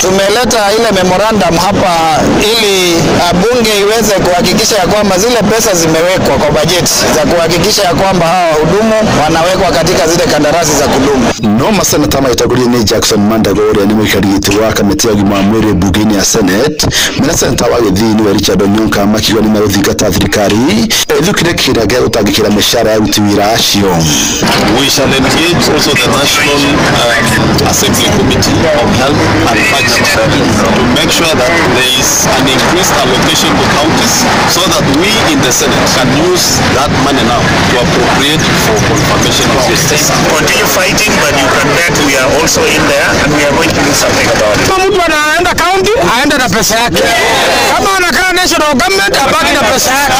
Tumeleta ile memorandum hapa ili bunge iweze kuhakikisha ya kwamba zile pesa zimewekwa kwa bajeti za kuhakikisha ya kwamba hawa wahudumu wanawekwa katika zile kandarasi za kudumu. No maseneta maitagurie ni Jackson Mandago uria ni muikari giti wa kamiti ya ũgima wa mwĩrĩ bunge-inĩ ya Senate, mena seneta wa Gĩthii niwe Richard Onyonka makiuga nĩ megũthingata thirikari ĩthukire kĩrĩa gĩa gũtangĩkĩra mĩcara ya aruti wĩra acio. We shall engage also the National Assembly Committee of Health and Budget to make sure that there is an increased allocation to counties so that we in the Senate can use that money now to appropriate for confirmation of justice. Continue fighting, but you can bet we are also in there and we are going to do something about it. Kama mtu anaenda county, aende na pesa yake. Kama anakaa national government, abaki na pesa yake.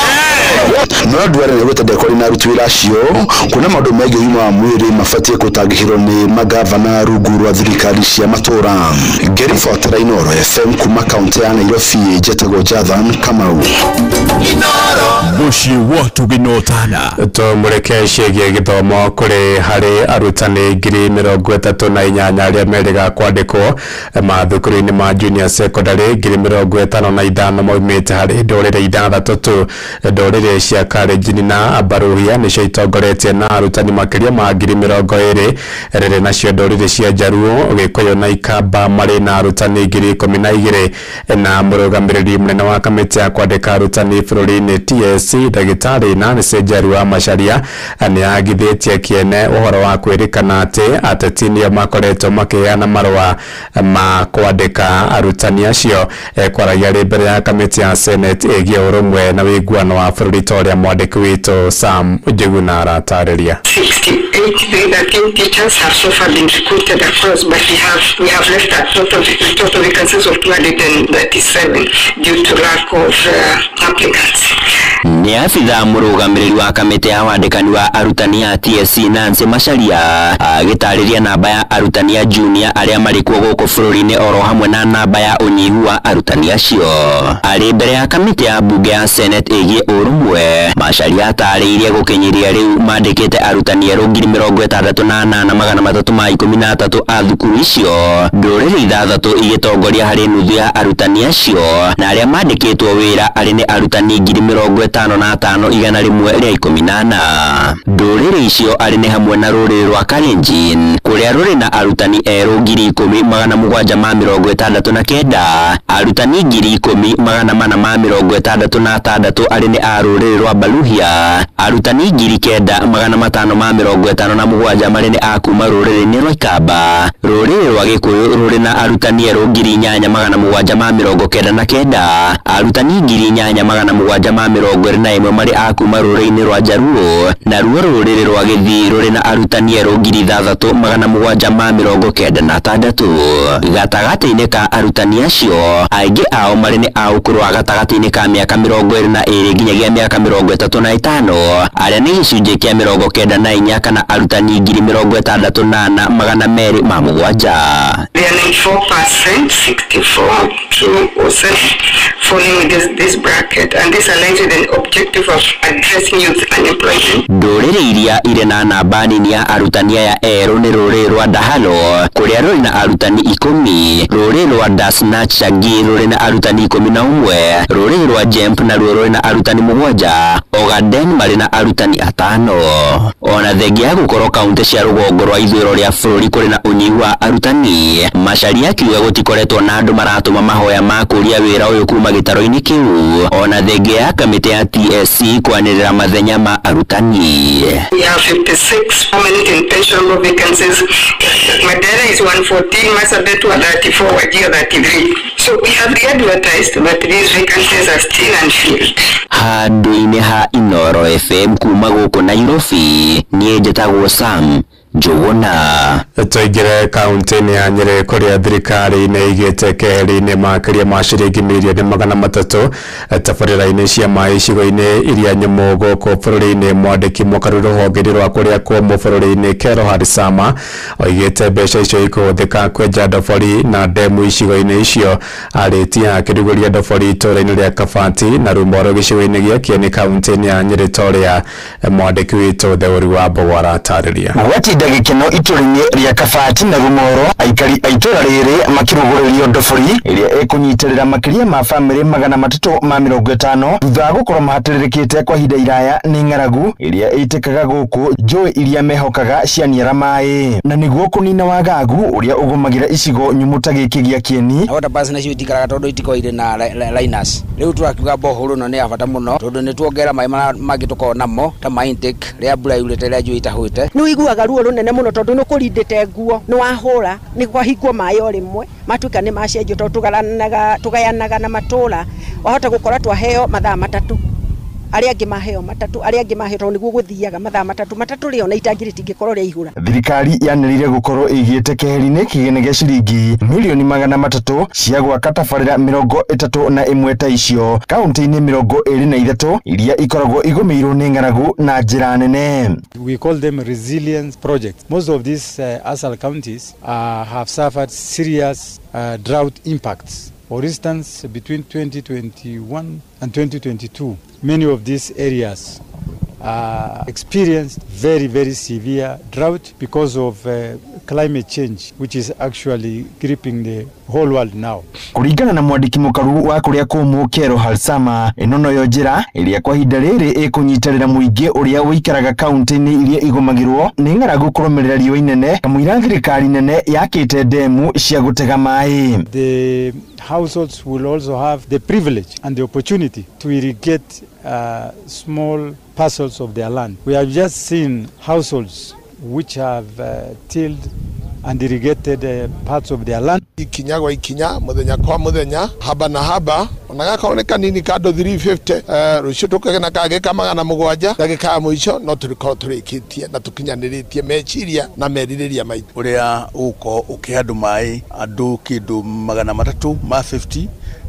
No ndware nĩ gũtendeka kũrĩ na aruti wĩra acio kuna maũndũ megiĩ ũgima wa mwĩrĩ mabatiĩ gũtangĩkĩrwo nĩ magavana rungu rwa thirikari cia matũra. Ngĩribotera Inooro FM kuma kaunti ya Nairobi, njetagwo Jathan Kamau. Mũciĩ wa tũgĩnotana. Tũmũrĩke ciĩgiĩ gĩthomo kũrĩ harĩ arutani 38,000 arĩa merĩga kwandĩkwo mathukuru-inĩ ma junior secondary 55,000 maumĩte harĩ ndũrĩrĩ 6 tu. Ndũrĩrĩ cia Kalenjin na Baruhia nĩcio itongoretie na arutani makĩria ma 20,000 rĩrĩ nacio ndũrĩrĩ cia Jaruo, Gĩkũyũ na Ikamba marĩ na arutani 12,000. Na mũrũgamĩrĩri mũnene wa kamĩtĩ ya kwandĩka arutani bũrũri-inĩ TSC ndagĩtarĩ Nancy Njerua Macharia nĩ agithĩtie kĩene ũhoro wa kwĩrĩkana atĩ ateti nĩo makoretwo makĩheana marũa ma kwandĩka arutani acio. Kwaragia rĩ mbere ya kamĩtĩ ya Senate ĩgiĩ ũrũmwe na ũiguano wa bũrũri ta ũrĩa mwandĩki witũ Sam Njuguna aratarĩria. 68,313 teachers have so far been recruited across, but we have left a total vacancies of 237 due to lack of applicants. Nĩ abithaa mũrũgamĩrĩri wa kamĩtĩ ya wandĩkani wa arutani a TSC Nancy Macharia agĩtarĩria namba ya arutani a junior arĩa marĩ kuo gũkũ bũrũri-inĩ oro hamwe na namba ya ũnyihu wa arutani acio. Arĩ mbere ya kamĩtĩ ya bunge ya Senate ĩgiĩ ũrũmwe, Macharia atarĩirie gũkinyĩria rĩu mandĩkĩte arutani erũ 68,313 a thukuru icio, ndũrĩrĩ 6 igĩtongoria harĩ nuthu ya arutani acio, na arĩa mandĩkĩtwo wĩra arĩ nĩ arutani 55,114. Ndũrĩrĩ icio arĩ nĩ hamwe na rũrĩrĩ rwa Kalenjin kũrĩa rũrĩ na arutani erũ 10,769, arutani 10,466 arĩ nĩ a rũrĩrĩ rwa Baluhia, arutani 9,557 marĩ nĩ a kuma rũrĩrĩ-inĩ rwa Ikamba, rũrĩrĩ rwa Gĩkũyũ rũrĩ na arutani erũ 8,799, arutani 8,721 marĩ a kuma rũrĩrĩ-inĩ rwa Jaruo, naruo rũrĩrĩ rwa Gĩthii rũrĩ na arutani erũ 6,796. Gatagatĩ-inĩ ka arutani acio, aingĩ ao marĩ nĩ a ũkũrũ wa gatagatĩ-inĩ ka mĩaka 22 nginyagia mĩaka 35, arĩa nĩ gĩcunjĩ kĩa 94 kana arutani 64,207. They are 94%, 64,207 falling within this bracket, and this aligns with an objective of addressing youth unemployment. Ndũrĩrĩ iria irĩ na namba nini ya arutani aya erũ nĩ rũrĩrĩ rwa Dahalo kũrĩa rũrĩ na arutani 10, rũrĩrĩ rwa Dasnachagi rũrĩ na arutani 11, rũrĩrĩ rwa Jemp naruo rũrĩ na arutani 7, Ogaden marĩ na arutani 5. Ona thengia ya gũkorwo kaunti cia rũgongo rwa ithũĩro rĩa bũrũri kũrĩ na ũnyihu wa arutani, Macharia akiuga gũtikoretwo na andũ maratũma mahoya ma kũria wĩra ũyũ kuma gĩtaro-inĩ kĩu, ona thengia ya kamĩtĩ ya TSC kwanĩrĩra mathenya ma arutani. We have 56 permanent and pensionable vacancies. Mandera is 114, Marsabit 134, Wajir 33. So we have re-advertised, but these vacancies are still unfilled. Handũ-inĩ ha Inooro FM kuma gũkũ Nairobi, niĩ njĩtagwo Sam Njuguna. Tũingĩre kaunti-inĩ ya Nyĩrĩ kũrĩa thirikari nĩ ĩigĩte keheri-inĩ makĩria ma ciringi mirioni 300 tabarĩra-inĩ cia maĩ icigo-inĩ iria nyũmũ gũkũ bũrũri-inĩ. Mwandĩki mũkaru rũhonge-inĩ rwa kũrĩa kũmũ bũrũri-inĩ Kero Harisama oigĩte mbeca icio ikũhũthĩka kwenja ndobori na ndemu icigo-inĩ icio. Arĩtie akĩrugũria ndobori itũũra-inĩ rĩa Kabati na Rumoro gĩcigo-inĩ gĩa Kieni kaunti-inĩ ya Nyĩrĩ ta ũrĩa mwandĩki witũ Theũri wa Mbogo aratarĩria. ihinda gĩkeno itũra-inĩ rĩa Kabati na Rũmoro, aikari a itũra rĩrĩ makĩrugũrĩrio ndobori ĩrĩa ĩkũnyitĩrĩra makĩria ma bamĩrĩ 350 thutha wa gũkorwo mahatĩrĩrĩkĩte kwa ihinda iraya nĩ ng'aragu ĩrĩa ĩitĩkaga gũkũ njũĩ iria mehokaga cianiara maĩ, na nĩguo kũnina wagagu ũrĩa ũgũmagĩra icigo nyũmũ ta gĩkĩ gĩa Kĩeni. Water pass nacio itikaraga tondũ itikoragwo irĩ na liners. Rĩu tũrakiuga borehole ĩno nĩ ya bata mũno tondũ nĩ tuongerera maĩ marĩa mangĩ tũkoragwo namo ta ma intake rĩa mbura yurĩte rĩa njũĩ itahũĩte. Nĩ ũiguaga ruo rũnene mũno tondũ nĩ ũkũrindĩte nguo, nĩ wahũra, nĩ kwahingwo maĩ o rĩmwe matuĩka nĩ macenjio tondũ tũgayanaga na matũra, wahota gũkora twaheo mathaa 3, arĩa angĩ maheo 3, arĩa angĩ maheo, tondũ nĩguo gũthiaga mathaa 3 rĩo na itangi rĩtingĩkorwo rĩaihũra. Thirikari yanĩrĩire gũkorwo ĩigĩte keheri-inĩ kĩgĩna gĩa ciringi milioni 300 cia gwaka tabarĩra 31 ta icio kaunti-inĩ 23 iria ikoragwo igũmĩirwo nĩ ng'aragu na njĩra nene. We call them resilience projects. Most of these ASAL counties have suffered serious drought impacts. For instance, between 2021 and 2022, many of these areas experienced very, very severe drought because of climate change, which is actually gripping the whole world now. Kuringana na mwandiki mukaru wa kuria kũmũ Kero Halsama, ĩno noyo njĩra ĩrĩa kwa ihinda rĩrĩ ĩkũnyitanĩra mũingĩ ũrĩa ũikaraga kaunti-inĩ iria igũmagĩrwo nĩ ng'aragu kũrũmĩrĩra riũa inene kamũira thirikari nene yakĩte ndemu cia gũtega maĩ. The households will also have the privilege and the opportunity to irrigate small parcels of their land. We have just seen households which have tilled and irrigated parts of their land. Ikinya gwa ikinya, muthenya kwa muthenya, haba na haba, ona gakaoneka nini kando 350, rucio tukagena kage ka 700, ndagika ya muico no turikorwo turikitie na tukinyaniritie meciria na meririria maitu. Uria uko ukihe andu mai, andu kindu 350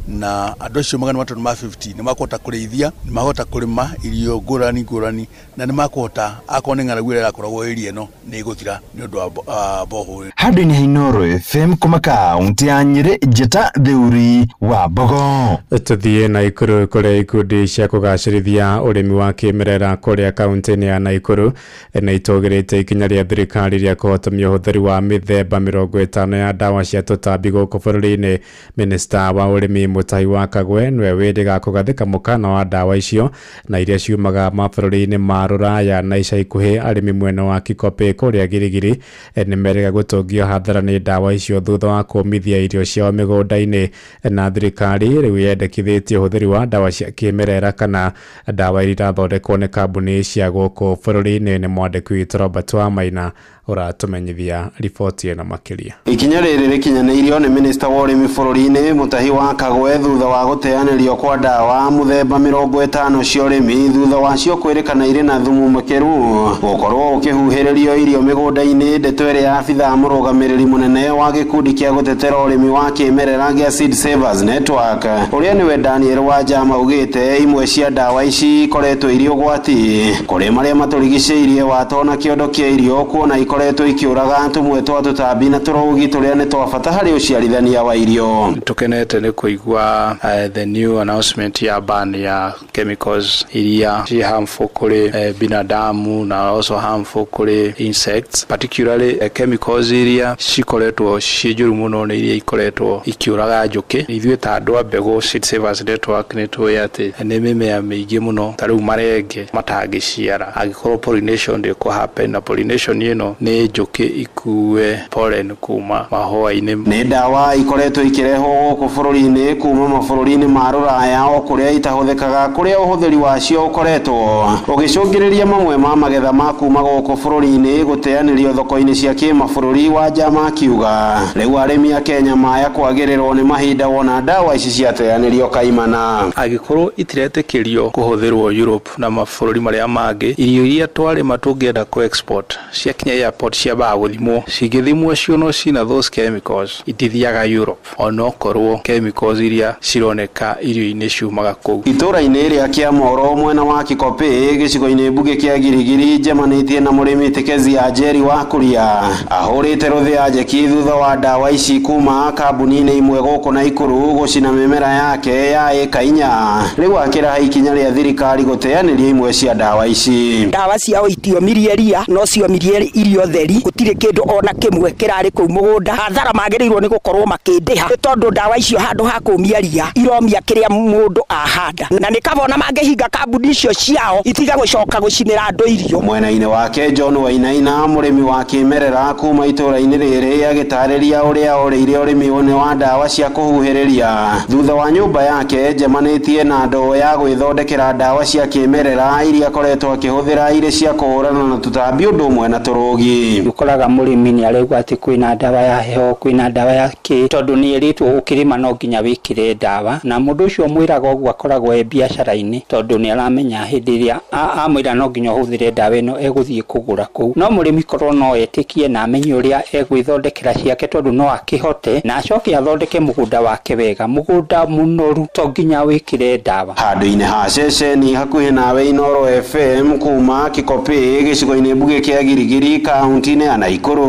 na andu acio 350 nĩ makũhota kũrĩithia, nĩ makũhota kũrĩma irio ngũrani ngũrani, na nĩ makũhota akorwo nĩ ng'aragu ĩrĩa ĩrakoragwo area ĩno nĩ ĩgũthira nĩ ũndũ wa borehole. Handũ-inĩ ha Inooro FM kuma kaunti ya Nyĩrĩ, Njĩta Theuri wa Mbogo. Tũthiĩ Naikuru kũrĩa ikundi cia kũgacĩrithia ũrĩmi wa kĩmerera kũrĩa kaunti-inĩ ya Naikuru nĩ itũgĩrĩte ikinya rĩa thirikari rĩa kũhotomia ũhũthĩri wa mĩthemba 50 ya ndawa cia tũtambi gũkũ bũrũri-inĩ. Minista wa ũrĩmi Mutahi wa Kagwe nĩwe wĩrĩga kũgathĩka mũkana wa ndawa icio na iria ciumaga mabũrũri-inĩ ma rũraya, na ica ikuhĩ arĩmi mwena wa Kikopĩ kũrĩa Girigiri nĩ merĩga gũtũngio hathara nĩ ndawa icio thutha wa kũmithia irio ciao mĩgũnda-inĩ, na thirikari rĩu yendekithĩtie ũhũthĩri wa ndawa cia kĩmerera kana ndawa iria irathondekwo nĩ kambuni cia gũkũ bũrũri-inĩ. Nĩ mwandĩki witũ Robert Wamaina ũratũmenyithia riboti ĩno makĩria. Ikinya rĩrĩ rĩkinyanĩirio nĩ minista wa ũrĩmi bũrũri-inĩ Mutahi wa Kagwe thutha wa gũteanĩrio kwa ndawa mũthemba 50 cia ũrĩmi thutha wacio kwĩrĩkana irĩ na thumu mũkĩru gũkorwo ũkĩhuhĩrĩrio irio mĩgũnda-inĩ. Ndeto ĩrĩa abithaa mũrũgamĩrĩri mũnene wa gĩkundi kĩa gũtetera ũrĩmi wa kĩmerera gĩa Seed Savers Network ũrĩa nĩwe Daniel Wajama augĩte imwe cia ndawa ici ikoretwo irĩ ũgwati kũrĩ marĩa matũrigicĩirie watona kĩondo kĩa irio kuona ikoretwo ikĩũraga tũmwe twa tũtambi na tũrũgi tũrĩa nĩ twa bata harĩ ũciarithania wa irio. Tukenete nĩ kũigua the new announcement ya ban ya chemicals iria ci harmful kũrĩ binadamu na also harmful kũrĩ insects, particularly chemicals iria cikoretwo ci njũru mũno nĩ iria ikoretwo ikĩũraga njũkĩ. Ithuĩ ta andũ a mbegũ Seed Savers Network nĩ tũĩ atĩ nĩ mĩmea mĩingĩ mũno ta rĩu marenge matangĩciara angĩkorwo pollination ndĩkũ happen, na pollination ĩno nĩ njũkĩ ikue pollen kuma mahũa-inĩ. Nĩ ndawa ikoretwo ikĩrehwo gũkũ bũrũri-inĩ kuma mabũrũri-inĩ ma rũraya o kũrĩa itahũthĩkaga, kũrĩa ũhũthĩri wacio ũkoretwo ũgĩcũngĩrĩria mamwe ma magetha ma kuma gũkũ bũrũri-inĩ gũteanĩrio thoko-inĩ cia kĩmabũrũri. Wajama akiuga rĩu arĩmi a Kenya maya kwagĩrĩrwo nĩ mahinda wona ndawa ici ciateanĩrio kaimana. Angĩkorwo itiretĩkĩrio kũhũthĩrwo Europe na mabũrũri marĩa mangĩ, irio iria twarĩma tũngĩenda kũ export ciakinya airport ciambaga gũthimwo, cingĩthimwo cionwo cina those chemicals itithiaga Europe onokorwo chemicals iria cironeka irio-inĩ ciumaga kũu. Itũra-inĩ rĩa Kĩamoro mwena wa Kikopĩ gĩcigo-inĩ mbunge kĩa Girigiri njemanĩtie na mũrĩmi Tekezi ya Njeri wa Kuria ahũrĩte rũthĩa njeki thutha wa ndawa ici kuma kambuni-inĩ imwe gũkũ Naikuru gũcina mĩmera yake ya ĩka 4. Rĩu akĩraha ikinya rĩa thirikari gũteanĩria imwe cia ndawa ici. Ndawa ciao itiomirie ria no ciomirie irio ũtheri, gũtirĩ kĩndũ ona kĩmwe kĩrarĩ kũu mũgũnda. Hathara magĩrĩirwo nĩ gũkorwo makĩndĩha nĩ tondũ ndawa icio handũ ha kũmia ria iromia kĩrĩa mũndũ ahanda, na nĩ kaba ona mangĩhinga kambuni icio ciao itiga gũcoka gũcinĩra andũ irio. Mwena-inĩ wake John Wainaina, mũrĩmi wa kĩmerera kuma itũra-inĩ rĩrĩ, agĩtarĩria ũrĩa orĩire ũrĩmi wa ndawa cia kũhuhĩrĩria thutha wa nyũmba yake njemanĩtie na ndoo ya gwĩthondekera ndawa cia kĩmerera iria akoretwo akĩhũthĩra irĩ cia kũhũrana na tũtambi ũndũ ũmwe na tũrũgi. Ũkoraga mũrĩmi nĩ araigua atĩ kwĩna ndawa ya heho, kwĩna ndawa ya kĩ, tondũ nĩ ĩrĩtwo ũkĩrĩma no nginya wĩkĩre ndawa, na mũndũ ũcio ũmwĩraga ũguo akoragwo e biacara-inĩ, tondũ nĩ aramenya hĩndĩ ĩrĩa amwĩra no nginya ũhũthĩre ndawa ĩno egũthiĩ kũgũra kũu. No mũrĩmi korwo no etĩkie na amenye ũrĩa egwĩthondekera ciake, tondũ no akĩhote na acoke athondeke mũgũnda wake wega, mũgũnda mũnoru to nginya wĩkĩre ndawa. Handũ-inĩ ha ceceni hakuhĩ nawe Inooro FM kuma Kikopĩ gĩcigo-inĩ mbunge kĩa Girigiri kaunti-inĩ ya Naikuru,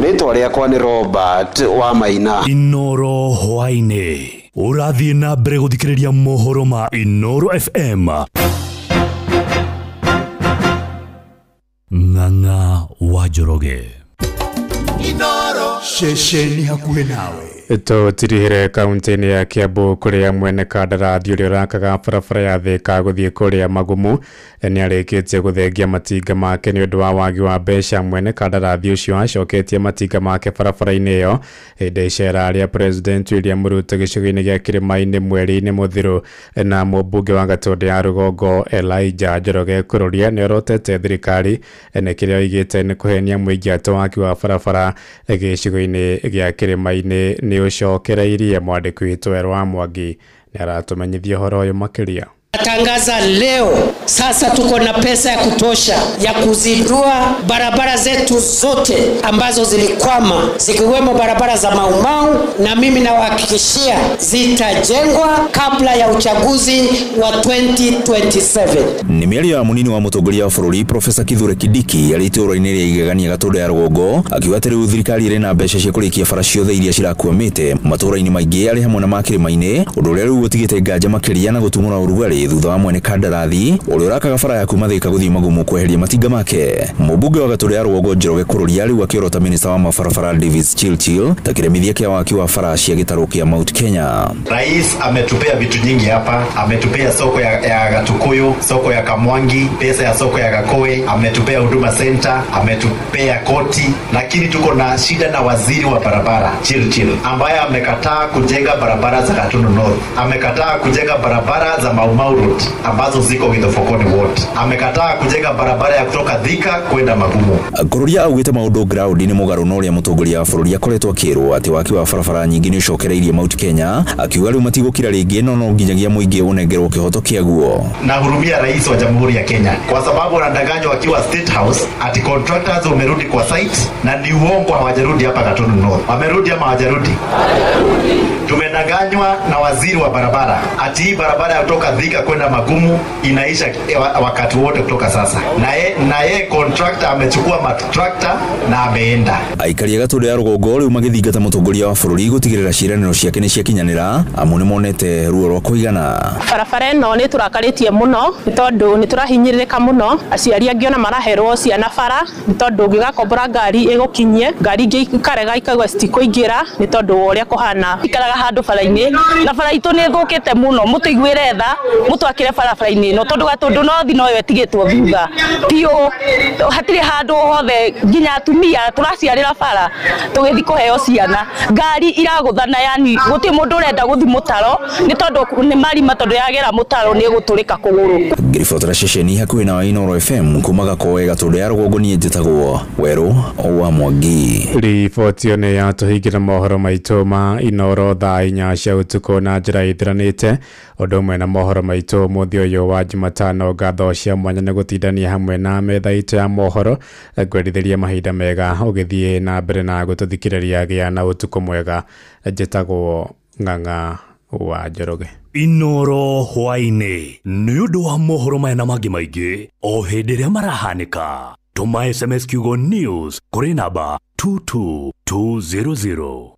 rĩtwa rĩakwa nĩ Robert wa Maina. Inooro hwaĩ-inĩ ũrathiĩ na mbere gũthikĩrĩria mohoro ma Inooro FM. Ng'ang'a wa Njoroge. Inooro ceceni hakuhĩ nawe. Tũtirihĩre kaunti-inĩ ya Kiambu kũrĩa mwene kandarathi ũrĩa ũrakaga barabara ya Thika gũthiĩ kũrĩa Magumu nĩ arĩkĩtie gũthengia matinga make nĩ ũndũ wa wagi wa mbeca. Mwene kandarathi ũcio acoketie matinga make barabara-inĩ ĩyo hĩndĩ icera rĩa President William Ruto gĩcigo-inĩ gĩa Kĩrĩma-inĩ mweri-inĩ mũthiru. Na mũmbunge wa Gatũndũ ya Rũgongo Elijah Njoroge Kururia nĩ orotete thirikari nĩ kĩrĩa oigĩte nĩ kũhenia mũingĩ atĩ waki wa barabara gĩcigo-inĩ gĩa Kĩrĩma-inĩ nĩ ũcokereirie. Mwandĩki witũ Erwa Mwangi nĩ aratũmenyithia ũhoro ũyũ makĩria. Natangaza leo sasa tuko na pesa ya kutosha ya kuzindua barabara zetu zote ambazo zilikwama, zikiwemo barabara za Mau Mau, na mimi nawahakikishia zitajengwa kabla ya uchaguzi wa 2027. Nĩ mĩario ya mũnini wa mũtongoria wa bũrũri Profesa Kithure Kindiki arĩ itũũra-inĩ rĩa Igegania Gatũndũ ya Rũgongo akiuga atĩ rĩu thirikari ĩrĩ na mbeca cia kũrĩkia bara ciothe iria cirakwamĩte matũũra-inĩ maingĩ arĩ hamwe na ma kĩrĩma-inĩ, ũndũ ũrĩa rĩu ũtigĩte nganja makĩria na gũtumũra ũrugarĩ thutha wa mwene kandarathi ũrĩa ũrakaga bara ya kuma Thika gũthiĩ Magumu kweheria matinga make. Mũmbunge wa Gatũndũ ya Rũgongo Njoroge Kururia rĩu akĩorota minista wa mabarabara Davis Chilchil ta kĩremithia kĩa waki wa bara cia gĩtarũ kĩa Mount Kenya. Rais ametupea vitu nyingi hapa, ametupea soko ya Gatukuyu, soko ya Kamwangi, pesa ya soko ya Gakoe, ametupea Huduma Center, ametupea koti, lakini tuko na shida na waziri wa barabara Chilchil ambaye amekataa kujenga barabara za Gatundu North, amekataa kujenga barabara za Mau Mau Road ambazo ziko Githofokoni Ward, amekataa kujenga barabara ya kutoka Thika kwenda Magumu. Kururia augite maundu ground ni mugaru na uria mutongoria wa bururi akoretwo akirwo ati waki wa barabara nyingi ni ucokereirie Mount Kenya, akiuga riu matigukira ringi no nginyagia muingi unengerwo kihoto kiaguo. Na hurumia rais wa Jamhuri ya Kenya kwa sababu wanadanganywa wakiwa State House ati contractors wamerudi kwa site, na ni uongo, hawajarudi hapa Gatundu North. Wamerudi ama hawajarudi? Tumedanganywa na waziri wa barabara ati hii barabara ya kutoka Thika kwenda Magumu inaisha wakati wote kutoka sasa, na ye contractor amechukua matrakta na ameenda. Aikari a Gatũndũ ya Rũgongo riu magĩthingata mũtongoria wa bũrũri gũtigĩrĩra ciĩranĩro ciake nĩ ciakinyanĩra, amu nĩmonete ruo rwa kũigana. Barabara ĩno nĩ tũrakarĩtie mũno nĩ tondũ nĩ tũrahinyĩrĩrĩka mũno, aciari angĩ ona maraherwo ciana bara nĩ tondũ ũngĩgakombora ngari ĩgũkinyie, ngari ingĩ ikarega ikauga citikũingĩra nĩ tondũ wa ũrĩa kũhana. Ikaraga handũ bara-inĩ na bara itũ nĩ ĩthũkĩte mũno, mũtũiguĩre tha mũtwakĩre barabara-inĩ ĩno tondũ Gatũndũ North noyo ĩtigĩtwo thutha biũ, hatirĩ handũ hothe, nginya atumia tũraciarĩra bara tũgĩthiĩ kũheo ciana, ngari iragũthana, yani gũtirĩ mũndũ ũrenda gũthiĩ mũtaro nĩ tondũ nĩ marima, tondũ yagera mũtaro nĩ ĩgũtũrĩka kũgũrũ. Ngĩribotera ceceni hakuhĩ na Inooro FM kuma Gakoe Gatũndũ ya Rũgongo, niĩ njĩtagwo Werũ wa Mwangi. Riboti ĩyo nĩ yatũhingĩra mohoro maitũ ma Inooro thaa 4 cia ũtukũ na njĩra ĩthiranĩte, ũndũ ũmwe na mohoro maitũ mũthĩ ũyũ wa Jumatano. Ngatho cia mwanya nĩ gũtindania hamwe na metha itũ ya mohoro, ngwendithĩria mahinda mega ũgĩthiĩ na mbere na gũtũthikĩrĩria. Gĩa na ũtukũ mwega, njĩtagwo Ng'ang'a wa Njoroge. Inooro hwaĩ-inĩ nĩ ũndũ wa mohoro maya na mangĩ maingĩ o hĩndĩ ĩrĩa marahanĩka. Tũma SMS kiugo news kũrĩ namba 22200.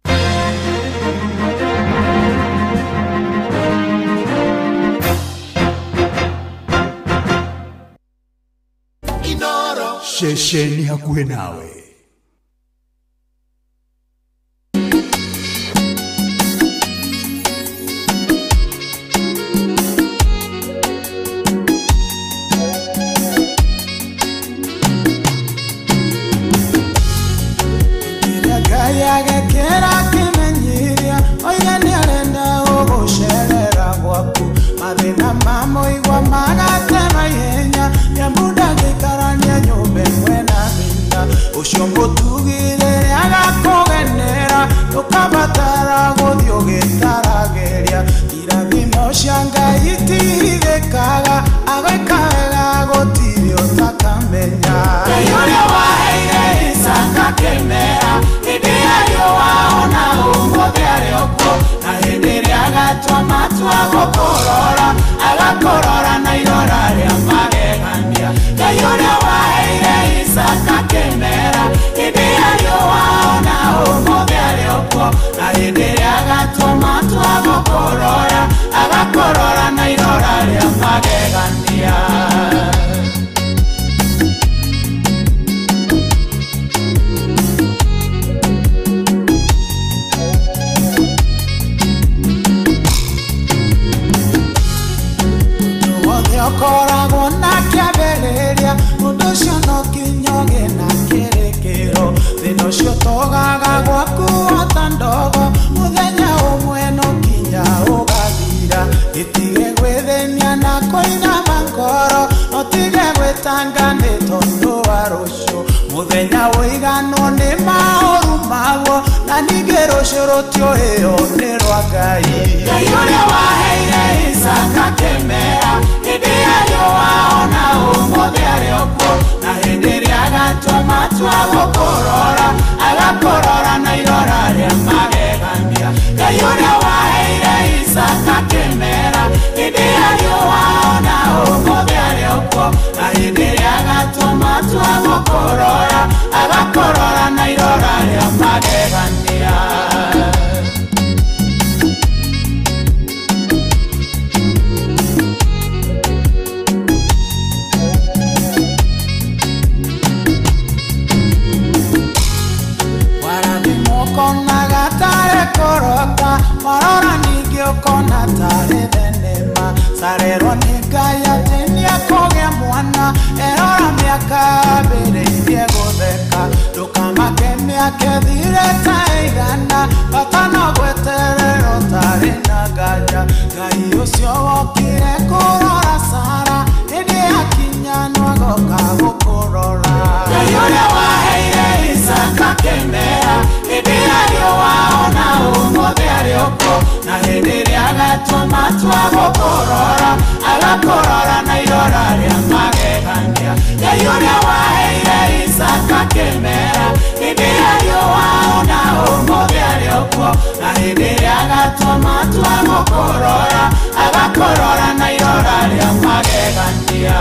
Ceceni hakuhĩ nawe. Ndeto cia Ngai itihithĩkaga, agwĩka wega gũtirĩ ũtakamenya. Ngai ũrĩa waheire Isaka kĩmera, hĩndĩ ya riũa ona ũmũthĩ arĩ o kuo, na hĩndĩ ĩrĩa agatua matua gũkũrora, agakũrora na irora rĩa magegania. Ngai ũrĩa waheire Isaka kĩmera, hĩndĩ ya riũa ona ũmũthĩ arĩ o kuo, na hĩndĩ ĩrĩa agatua matua gũkũrora, agakũrora na irora rĩa magegania. Ũkoragwo na kĩambĩrĩria, ũndũ ũcio no nginya ũgĩe na kĩrĩkĩro. Thĩna ũcio ũtogaga gwaku o ta ndogo, mũthenya ũmwe no nginya ũgathira. Gĩtige gwĩthĩnia na kũinama ngoro, no tige gwĩtanga nĩ tondũ wa rũciũ. Mũthenya ũiganwo nĩ maũru maguo, na ningĩ rũciũ rũtiũĩo nĩ rwa Ngai. Ngai ũrĩa waheire Isaka kĩmera, hĩndĩ ya riũa ona ũmũthĩ arĩ o kuo, na hĩndĩ ĩrĩa agatua matua gũkũrora, agakũrora na irora rĩa magegania. Ngai ũrĩa waheire Isaka kĩmera, hĩndĩ ya riũa ona ũmũthĩ arĩ o kuo, na hĩndĩ ĩrĩa agatua matua gũkũrora, agakũrora na irora rĩa magegania. Ũkonaga tarĩ kũrota, warora ningĩ ũkona tarĩ thenema. Carerwo nĩ Ngai atĩ nĩekũgĩa mwana, erora mĩaka ambĩrĩirie gũtheka. Ndũkamake mĩaka ĩthire ta ĩigana, bata no gweterera ũtarĩ na nganja. Ngai ũcio wokire kũrora Sara, hĩndĩ yakinya no agoka gũkũrora. Ngai ũrĩa waheire Isaka kĩmera, hĩndĩ ya riũa ona ũmũthĩ arĩ o kuo, na hĩndĩ ĩrĩa agatua matua gũkũrora, agakũrora na irora rĩa magegania. Ngai ũrĩa waheire Isaka kĩmera, hĩndĩ ya riũa ona ũmũthĩ arĩ o kuo, na hĩndĩ ĩrĩa agatua matua gũkũrora, agakũrora na irora rĩa magegania.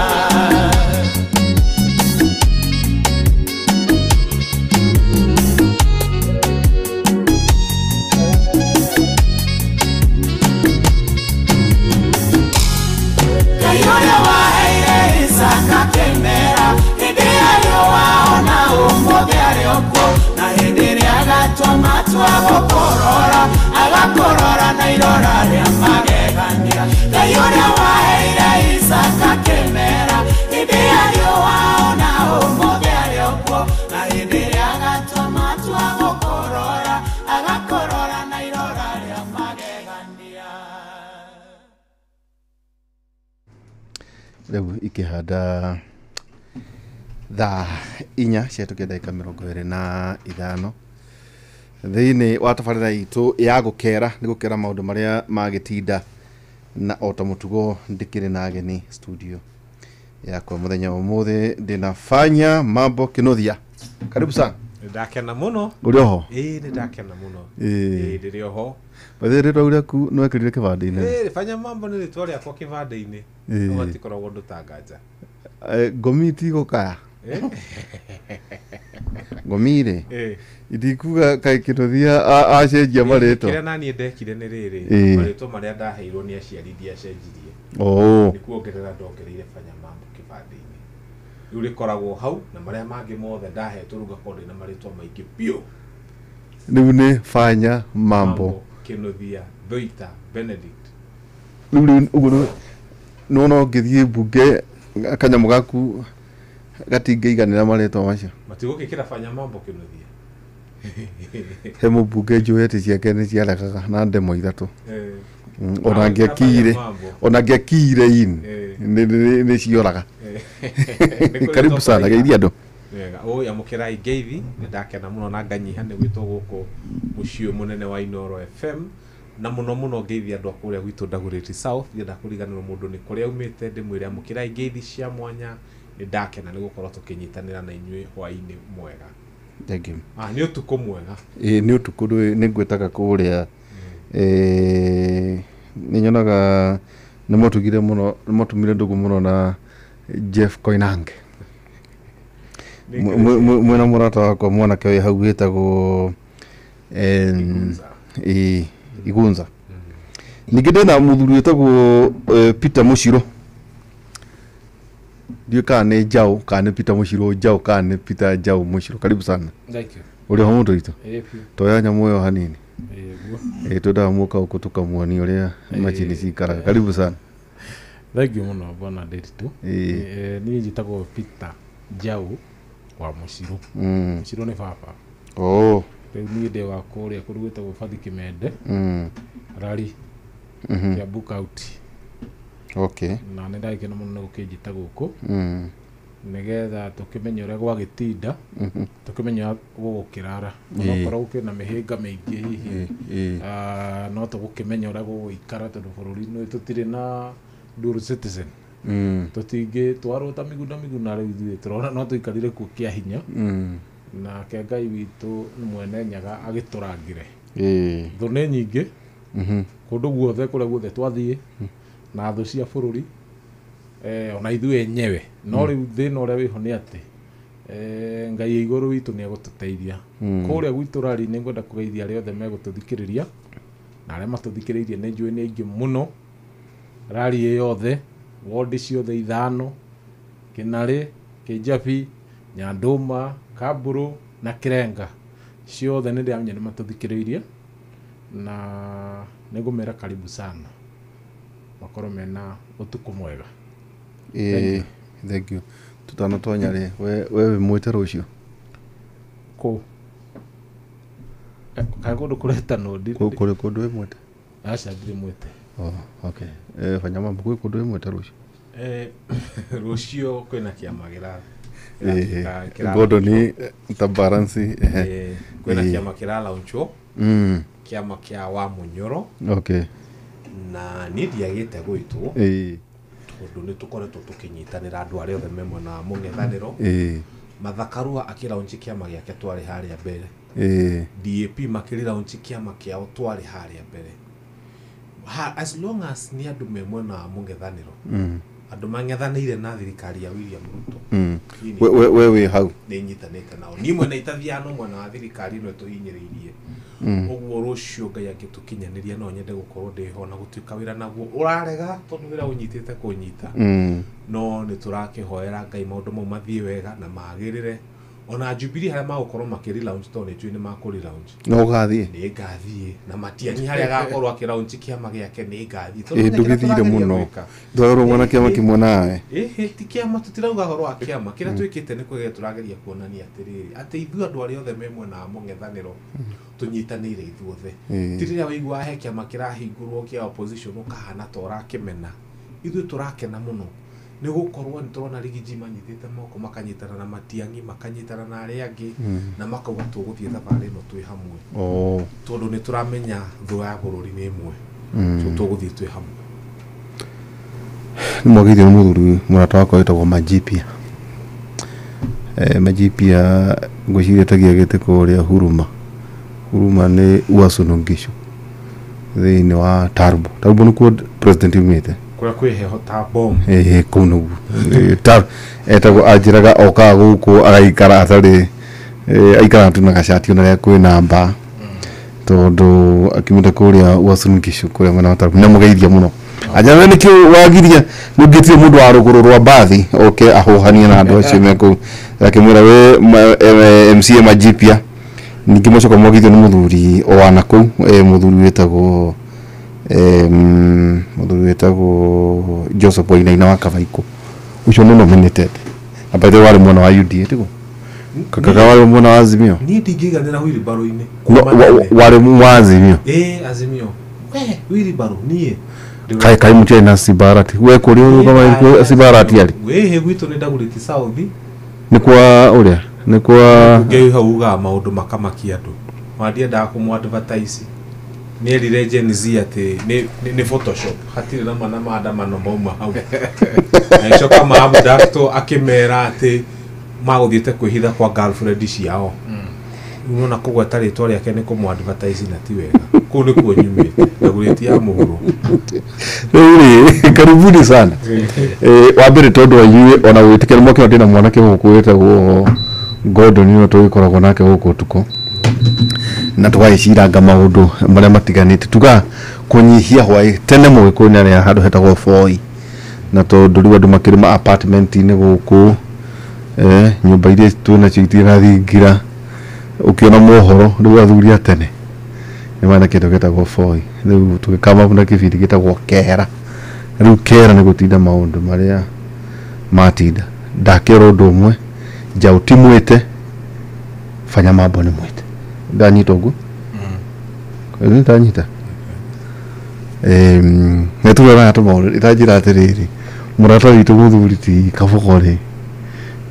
Ngai ũrĩa waheire Isaka kĩmera, hĩndĩ ya riũa ona ũmũthĩ arĩ o kuo, na hĩndĩ ĩrĩa agatua matua gũkũrora, agakũrora na irora rĩa magegania. Ngai ũrĩa waheire Isaka kĩmera, hĩndĩ ya riũa ona ũmũthĩ arĩ o kuo, na hĩndĩ ĩrĩa agatua matua gũkũrora, agakũrora na irora rĩa magegania. Rĩu ikĩhanda thaa 4 ciahĩtũkia ndagĩka 25 thĩinĩ wa tabarĩra itũ ya gũkera nĩ gũkera maũndũ marĩa magĩtinda, na o ta mũtugo ndĩkĩrĩ na ageni studio yakwa mũthenya wa ũmũthĩ. Ndĩna Fanya Mambo Kinuthia, karibu sana. Ndakena mũno. Ũrĩ oho? Ĩĩ nĩ ndakena mũno. Ĩĩ ndĩrĩ oho. Bathe rĩtwa rĩaku nĩ wekĩrire kĩbandĩ-inĩ? Ĩĩ Fanya Mambo nĩ rĩtwa rĩakwa kĩbandĩ-inĩ. No gatikoragwo ũndũ ta nganja. Ngomi itigũkaya? Ngomi rĩ itikuga kaĩ Kinuthia acenjia marĩtwa? Kĩrĩa naniĩ ndekire nĩ rĩrĩ, marĩtwa marĩa ndaheirwo nĩ aciari ndiacenjirie. Nĩ kuongerera ndongereire Fanya Mambo kĩbandĩ-inĩ. Rĩu rĩkoragwo hau, na marĩa mangĩ mothe ndahetwo rĩu ngakorwo ndĩna marĩtwa maingĩ biũ. Rĩu nĩ Fanya Mambo Kinuthia Thuita Benedict. Rĩu ũguo nĩwona ũngĩthiĩ mbunge kanyamũ gaku gatingĩiganĩra marĩtwa macio. Matigũgĩkĩra Fanya Mambo Kinuthia. He mũmbunge njũĩ atĩ ciake nĩ ciaregaga na ndemwa 3. Ona angĩakire in nĩ cioraga. Karibu sana geithia andũ. Wega, oi amũkĩrai ngeithi, nĩ ndakena mũno na nganyiha nĩ gwĩtwo gũkũ mũciĩ mũnene wa Inooro FM Na muno muno ngeithi andu a kuria gwitu Dagoretti South ndienda kuriganirwo mundu ni kuria umite ndimwire amukirai ngeithi cia mwanya ni ndakena ni gukorwo tukinyitanira na inyuĩ hwainĩ mwega. Thank you. Ni utuku mwega. Ni utuku ni ngwetaga kuria ni nyonaga ni motugire muno ni motumire ndugu muno na Jeff Koinange. Mwena murata wakwa mwanake wi hau witagwo Igunza. Ningĩ ndĩna mũthuri wĩtagwo Peter Mushiro. Ndiũĩ kana nĩ Njaũ kana nĩ Peter Mushiro Njaũ kana nĩ Peter Njaũ Mushiro. Karibu sana. Thank you. Ũrĩ ho mũndũ witũ? Toya nyamũ ĩyo hanini. Twendaga mũka gũkũ tũkamuonia ũrĩa macini cikaraga. Karibu sana. Thank you mũno bwana Ndiritu. Niĩ njĩtagwo Peter Njaũ wa Mushiro. Mushiro nĩ baba. Oh. Rĩu niĩ ndĩ wa kũrĩa kũndũ gwĩtagwo Bathi Kĩmende. Rari. Kiambu County. Okay. Na nĩ ndagĩkena mũno nĩ gũkĩnjĩta gũkũ. Nĩgetha tũkĩmenye ũrĩa gwagĩtinda, tũkĩmenye gũgũkĩrara. Onokorwo gũkĩrĩ na mĩhĩnga mĩingĩ hihi, no tũgũkĩmenya ũrĩa gũgũikara tondũ bũrũri-inĩ ũyũ tũtirĩ na dual citizen. Tũtingĩtwarwo ta Miguna Miguna rĩu ithuĩ tũrona no tũikarire kuo kĩa hinya. Nake Ngai witũ nĩ mwene Nyaga agĩtũrangĩre. Thũ nĩ nyingĩ kũndũ guothe kũrĩa guothe twathiĩ na thũ cia bũrũri ona ithuĩ enyewe. No rĩu thĩna ũrĩa wĩho nĩ atĩ Ngai igũrũ witũ nĩ egũtũteithia. Kũrĩa gwitũ rari nĩ ngwenda kũgeithia arĩa othe megũtũthikĩrĩria na arĩa matũthikĩrĩirie nĩ njũĩ nĩ aingĩ mũno. Rari ĩ yothe ward ciothe 5 Kĩnarĩ, Kĩnjabi, Nyandũma, Kamburu na Kĩrenga ciothe nĩ ndĩramenya nĩ matũthikĩrĩirie na nĩngũmera karibu sana makorwo mena ũtukũ mwega. Thank you. Tutanatonya rĩ we wĩ mwĩte rũciũ kũ kaĩ kũndũ kũretanwo kũrĩ kũndũ wĩ mwĩte? Aca ndirĩ mwĩte. Oh, okay. Fanya mambo kwĩ kũndũ wĩ mwĩte rũciũ? Rũciũ kwĩna kĩama kĩra Gordon Tabaransi kwĩna kĩama kĩra launchwo kĩama kĩa wa Munyoro. Okay. Na niĩ ndiagĩte gwĩtwo tondũ nĩ tũkoretwo tũkĩnyitanĩra andũ arĩa othe me mwena wa mũng'ethanĩro. Martha Karua akĩlaunch kĩama gĩake twarĩ harĩa mbere. DAP makĩlaunch kĩama kĩao twarĩ harĩa mbere. As long as nĩ andũ me mwena wa mũng'ethanĩro, andũ mang'ethanĩire na thirikari ya William Ruto, we wĩ hau nĩ nyitanĩte nao. Niĩ mwena itathiano mwena wa thirikari ĩno ĩtũhinyĩrĩirie. Ũguo rũciũ Ngai angĩtũkinyanĩria no nyende gũkorwo ndĩ ho na gũtuĩka wĩra naguo ũrarega tondũ wĩra ũnyitĩte kũnyita. No nĩ tũrakĩhoera Ngai maũndũ mau mathiĩ wega na magĩrĩre. Ona Jubilee harĩa magũkorwo makĩri launch tondũ nĩ njũĩ nĩ makũri launch. No ũgathiĩ? Nĩ ngathiĩ na Matiang'i harĩa agakorwo akĩ launch kĩama gĩake nĩ ngathiĩ. Ndũgĩthire mũno. Ndwarwo mwana kĩama kĩmwe nawe. Ti kĩama tũtirauga ũhoro wa kĩama. Kĩrĩa twĩkĩte nĩ kwĩgeria tũrageria kuonania atĩrĩrĩ atĩ ithuĩ andũ arĩa othe me mwena wa mũng'ethanĩro tũnyitanĩire ithuothe. Ti rĩrĩa waigua he kĩama kĩrahingũrwo kĩa opposition ũkahana ta ũrakĩmena. Ithuĩ tũrakena mũno nĩ gũkorwo nĩ tũrona Rigiji manyitĩte moko makanyitana na Matiang'i makanyitana na arĩa angĩ na makauga tũgũthiĩ thabarĩ ĩno twĩ hamwe. Tondũ nĩ tũramenya thũ ya bũrũri nĩ ĩmwe. So tũgũthiĩ twĩ hamwe. Nĩ mwagĩrĩire nĩ mũthuri mũrata wakwa wĩtagwo Majipia. Majipia ngwĩciria tagia gĩtĩ kũrĩa Huruma. Huruma nĩ Uasin Gishu thĩinĩ wa Tarbo. Tarbo nĩkuo president yumĩte. Kũrĩa kwĩ heho ta bomu. Kũu nĩguo. Etagwo anjĩraga okaga gũkũ agaikara atarĩ aikaraga tu na gacati ona rĩrĩa kwĩna mbaa tondũ akiumĩte kũrĩa Uasin Gishu kũrĩa mwena wa Tarbo. Nĩamũgeithia mũno. Anjĩraga nĩkĩ wagiria nĩũngĩtire mũndũ wa rũgũrũ rwa mbathi oke ahũhanie na andũ acio me kũu. Akĩmwĩra we MCA Majipia. Ningĩ mũcoka mwagithio nĩ mũthuri o wa nakũu mũthuri wĩtagwo mũthuri wĩtagwo Joseph Wainaina wa Kabaikũ. Ũcio nĩ nominated. Na by the way warĩ mwena wa UDA tiguo? Kaka warĩ mwena wa Azimio? Niĩ ndingĩiganĩra wheelbarrow-inĩ. Warĩ wa Azimio? Azimio. We wheelbarrow niĩ. Kai mũtiarĩ na Sibarati. We kũrĩa ũrũgama Sibarati arĩ? Wĩhĩ gwitũ nĩ Dagoretti South. Nĩ kwa ũrĩa? Nĩ kwa Ngei hau ugaga maũndũ makamakia andũ. Ona ndiendaga kũmũ advertise. Nierire Gen Z atĩ nĩ Photoshop hatirĩ na mana maandamano mauma hau. Na icoka maabductwo akĩmera atĩ magũthiĩte kwĩhitha kwa girlfriend ciao. Unaona kũgweta rĩtwa rĩake nĩ kũmũ advertise na ti wega. Kũu nĩkuo nyumĩte ndagũrĩtie ya mũhuro. Rĩu rĩ karibuni sana. Wa mbere tondũ wa inyuĩ ona gwĩtĩkĩra mwakĩona ndĩna mwanake gũkũ wĩtagwo Gordon no tũgĩkoragwo nake gũkũ ũtukũ na tũgagĩciranga maũndũ marĩa matiganĩte tuga kũnyihia hwaĩ tene mũgĩkũyũ nĩ handũ hetagwo Voi na tondũ rĩu andũ makĩrĩma apartment-inĩ gũkũ nyũmba iria twĩnacio itirĩ na thingira ũkĩona mohoro rĩu athuri a tene nĩ marĩ na kĩndũ gĩtagwo Voi rĩu tũgĩkama na kĩbindi gĩtagwo kera rĩu kera nĩ gũtinda maũndũ marĩa matinda ndakĩora ũndũ ũmwe njaũ ti mwĩte fanya mambo nĩ mwĩte ndanyita ũguo ndanyita nĩtũroraga tũmaũndũ ĩtanjĩra atĩrĩrĩ mũrata witũ mũthuri ti Kabogo rĩ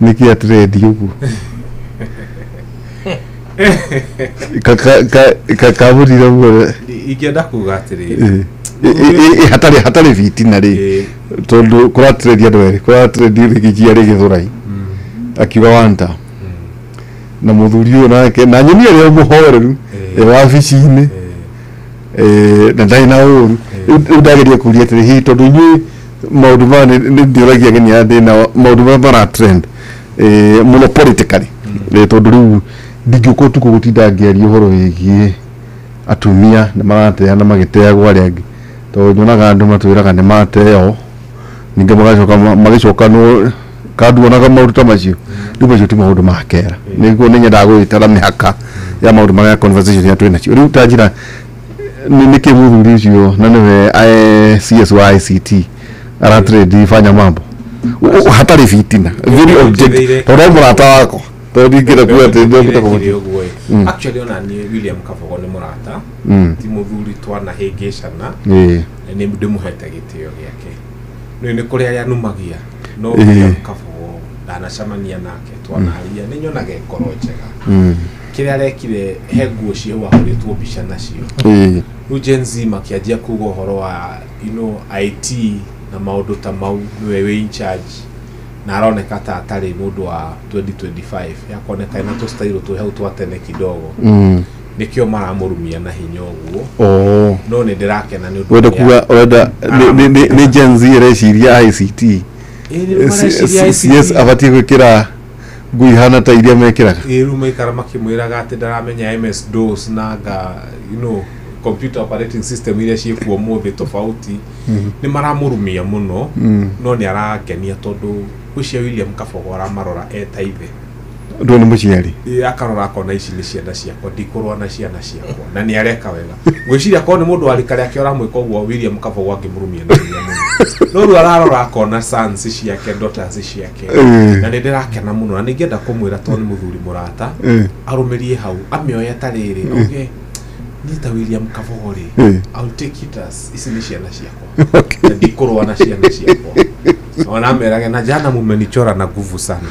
nĩkĩ atĩrendi ũguo kamũtira ũguo ingĩenda kuga atĩrĩrĩ hatarĩ bitina rĩ tondũ kũratrendi andũ erĩ kũratrendi Rĩgĩjia Rĩgĩthũrai akiuga wanta na mũthuri ũyũ nake na nyoni ĩrĩa mũhoreru wabici-inĩ na ndarĩ na ũru rĩu ndageria kũria atĩrĩ hihi tondũ inyuĩ maũndũ maya nĩ ndĩũragia ageni aya ndĩ nao maũndũ marĩa mara trend mũno politically tondũ rĩu ndingĩũka ũtukũ gũtinda ngĩaria ũhoro wĩgiĩ atumia nĩ marateana magĩteagwo arĩa angĩ tondũ nyonaga andũ matwĩraga nĩ mateo ningĩ magacoka magĩcokanwo kanduonaga maũndũ ta macio rĩu macio ti maũndũ ma kera nĩguo nĩ nyendaga gũgĩtara mĩhaka ya maũndũ marĩa conversation iria twĩ nacio rĩu ta njĩra nĩkĩ mũthuri ũcio na nĩwe CS wa ICT aratrade fanya mambo hatarĩ bitina very objective tondũ mũrata wakwa tondũ ndingĩenda kuga atĩ ndĩrenda kũmũtia actually ona niĩ William Kabogo nĩ mũrata ti mũthuri twanahĩngĩcana nĩ ndĩmũhete gĩtĩo gĩake nĩ nĩ kũrĩ arĩa numagia no William Kabogo ndanacemania nake twanaria nĩ nyonaga ngoro njega kĩrĩa arekire he nguo cio wahũrĩtwo mbica nacio rĩu Gen Z makĩanjia kuga ũhoro wa you know IT na maũndũ ta mau nĩwe wĩ in charge na aroneka ta atarĩ mũndũ wa 2025 yakoneka ena tũstailo twĩ hau twa tene kidogo nĩkĩo maramũrumia na hinya ũguo no nĩ ndĩrakena nĩ ũndũ wenda kuga ũrenda nĩ Gen Z ĩreciria ICT CS abatiĩ gwĩkĩra nguo ihana ta iria mekĩraga rĩu maikara makĩmwĩraga atĩ ndaramenya MS DOS na nga you know computer operating system iria ciĩkuo ũmũthĩ tofauti nĩ maramũrumia mũno no nĩ arangenia tondũ ũcio William Kabogo aramarora eta ithe ndũ nĩ mũciari akarora akona ici nĩ ciana ciakwa ndikũrũa na ciana ciakwa na nĩ areka wega ngwĩciria korwo nĩ mũndũ wa rika rĩake ũramwĩka ũguo William Kabogo angĩmũrumia na hinya mũno no rĩu ararora akona sons ciake daughters ciake na nĩ ndĩrakena mũno na nĩngĩenda kũmwĩra tondũ nĩ mũthuri mũrata arũmĩrie hau amĩoye ta rĩrĩ auge niĩ ta William Kabogo rĩ I'll take it as ici nĩ ciana ciakwa na ndikũrũa na ciana ciakwa ona merage na jana mumenichora na nguvu sana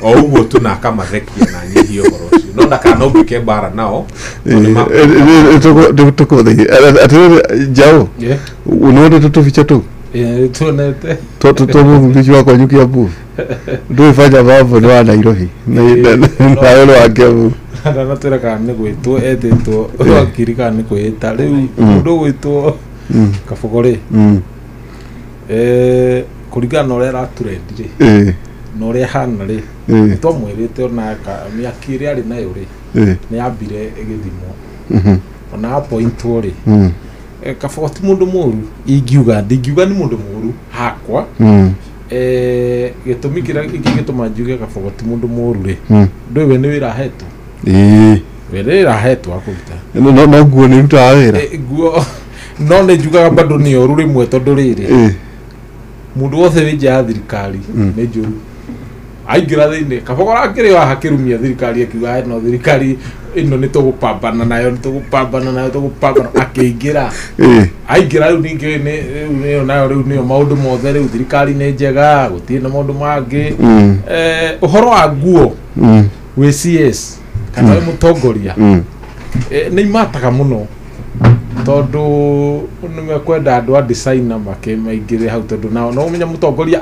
o ũguo tu na akamathekia na nyihie ũhoro ũcio no ndakanombĩke mbara nao atĩrĩrĩ njaũ nĩwendete tũbica tũu tuonete twa mũthuri ũcio wakwa Kiambu ndũĩ fanya mambo nĩ wa Nairobi nawe nĩ wa Kiambu ndanatwĩra kana nĩ gwĩtwo etĩtwo wakiri kana nĩ kwĩĩta rĩu mũndũ ũgwĩtwo Kabogo rĩ kũringana na ũrĩa araturendi rĩ na ũrĩa ahana rĩ nĩtwamwĩrĩte ona mĩaki ĩrĩa arĩ nayo rĩ nĩ yambire ĩgĩthimwo ona apointwo rĩ Kabogo ti mũndũ mũru ingiuga ndingiuga nĩ mũndũ mũru hakwa gĩtũmi kĩrĩa gĩtũma njuge Kabogo ti mũndũ mũru rĩ ndũĩ we nĩ wĩra ahetwo we nĩ wĩra ahetwo wa kũruta no nguo nĩ irutaga wĩra nguo no nĩ njugaga bado nĩ ũru rĩmwe tondũ rĩrĩ mũndũ wothe wĩ nja ya thirikari nĩ njũru aingĩra thĩinĩ Kabogo arakĩrĩ haha akĩrumia thirikari akiuga no thirikari ĩno nĩ tũgũpambana nayo nĩ tũgũpambana nayo tũgũpambana akĩingĩra aingĩra rĩu ningĩ rĩu nĩyo nayo rĩu nĩyo maũndũ mothe rĩu thirikari nĩ njega gũtirĩ na maũndũ mangĩ ũhoro wa nguo wĩ CS kana wĩ mũtongoria nĩ imataga mũno Tondu nĩmekwenda andũ a designer makĩmaingĩre hau tondu nao no ũmenye mũtongoria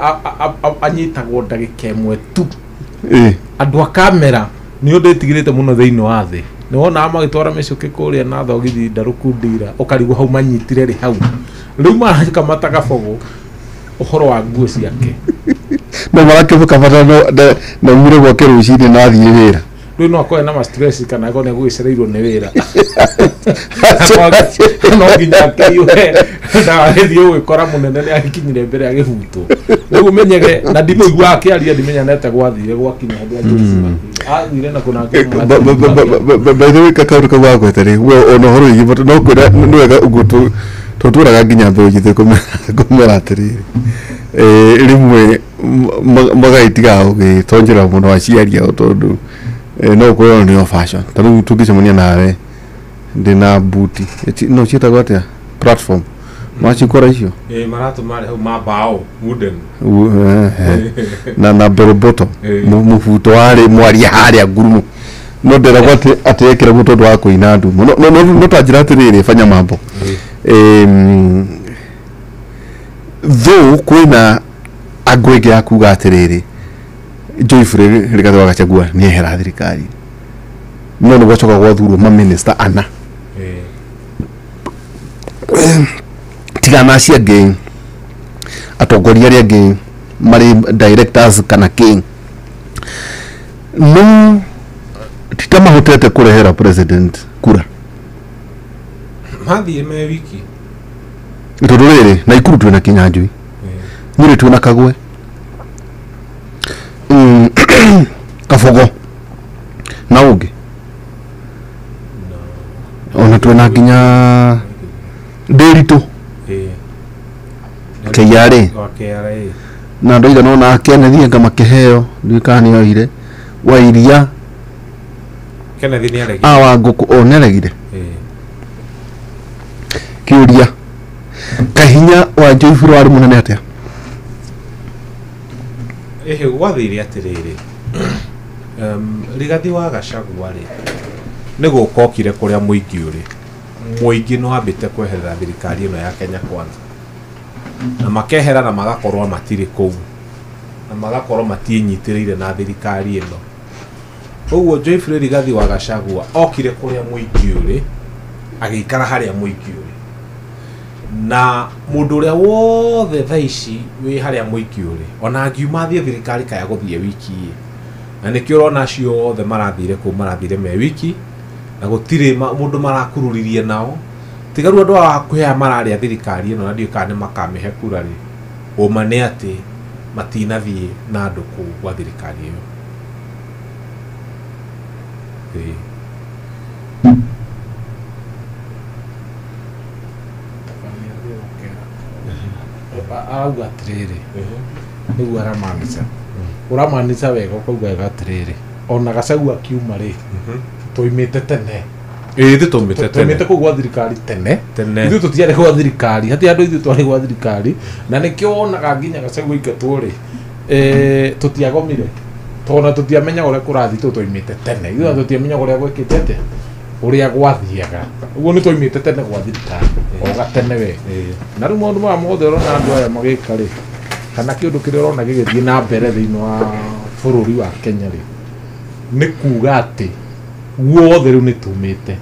anyitagwo ndagĩka ĩmwe tu. Andũ a kamera nĩ ũndũ ĩtigĩrĩte mũno thĩinĩ wa thĩ. Nĩ wonaga magĩtwara mĩcũkĩ kũrĩa na thogithi ndarũku ndira ũkarigwo hau manyitire rĩ hau. Rĩu marakamata Gabogo ũhoro wa nguo ciake. No marakĩmũkamata no umire gwake rũcinĩ na athiĩ wĩra. Rĩu no akorwo na ma-stress kana akorwo nĩ agũgĩcereirwo nĩ wĩra. No nginya akĩiyũre ndagagĩthiĩ gũgĩkora mũnene nĩ agĩkinyire mbere agĩbutwo. Rĩu ũmenyege na ndimũiguaga akĩaria ndimenya nĩ atĩa gwathire gwakinya handũ athire na kũna. By the way kakaũndũ kau gagweta rĩ we ona ũhoro wĩgiĩ no kwĩra nĩ wega ũguo tũtũraga nginya mbeũ njĩthĩ kũmera atĩrĩrĩ rĩmwe magagĩtiga gũgĩtonjera mũno aciari ao tondũ no ũkorwo nĩyo fashion. Ta rĩu tũngĩcemania nawe ndĩna buti no ciĩtagwo atĩa platform macikora icio maratũ marĩ hau ma mbaũ wooden na bell bottom mũbuto warĩ mwaria harĩa ngurumo no nderagwo atĩ ekĩragwo tondũ wa kũina ndumo no tanjĩra atĩrĩrĩ fanya mambo though kwĩna angũ ĩngĩ ya kuga atĩrĩrĩ Joyfrey Rigathĩ wa Gachagua nĩehera thirikari no nĩ gwacoka gwathurwo maminista ana tigana acio angĩ atongoria arĩa angĩ marĩ directors kana kĩ no ti ta mahotete kũrehera president kura mathiĩ me wiki tondũ rĩrĩ Naikuru twĩna Kinyanjui Nyĩrĩ twĩna Kagwe Kabogo na ũngĩ ona twĩna nginya Ndĩritũ KRA na andũ aigana ũna Kenneth anga makĩheo ndiũĩ kana nĩ oire wa iria Kenneth nĩ aregire wa ngũkũ o nĩ aregire kĩũria kahinya wa Joyfrey warĩ mũnene atĩa? Ĩhĩ gwathire atĩrĩrĩ Rigathĩ wa Gachagua rĩ nĩ gũka okire kũrĩa mũingĩ ũrĩ mũingĩ nĩ wambĩte kweherera thirikari ĩno ya Kenya Kwanza na makehera na magakorwo matirĩ kũu na magakorwo matiĩnyitĩrĩire na thirikari ĩno. Ũguo Joyfrey Rigathĩ wa Gachagua okire kũrĩa mũingĩ ũrĩ agĩikara harĩa mũingĩ ũrĩ na mũndũ ũrĩa wothe thaa ici wĩ harĩa mũingĩ ũrĩ ona angiuma athiĩ thirikari kaya gũthiĩ wiki na nĩkĩo ũrona acio othe marathire kũu marathire me wiki na gũtirĩ mũndũ marakururirie nao tiga rĩu andũ a hakuhĩ aya mararĩa thirikari ĩno na ndiũĩ kana nĩ makamĩhe kura rĩ ũma nĩ atĩ matinathiĩ na andũ kũu gwa thirikari ĩyo. Arauga atĩrĩrĩ nĩguo aramaanisha ũramaanisha wega ũkauga wega atĩrĩrĩ ona Gachagua akiuma rĩ tũimĩte tene ithuĩ tũimĩte tene tũimĩte kũu gwa thirikari tene ithuĩ tũtiarĩ gwa thirikari hatirĩ andũ ithuĩ twarĩ gwa thirikari na nĩkĩo wonaga nginya Gachagua aingatwo rĩ tũtiagomire tondũ tũtiamenyaga ũrĩa kũrathiĩ tondũ twaimĩte tene ithuĩ tũtiamenyaga ũrĩa gwĩkĩte atĩa ũrĩa gwathiaga ũguo nĩ twaimĩte tene gwa thirikari o gatene we na rĩu maũndũ maya mothe ũrona andũ aya magĩka rĩ kana kĩũndũ kĩrĩa ũrona gĩgĩthiĩ na mbere thĩinĩ wa bũrũri wa Kenya rĩ nĩ kuga atĩ guothe rĩu nĩ tumĩte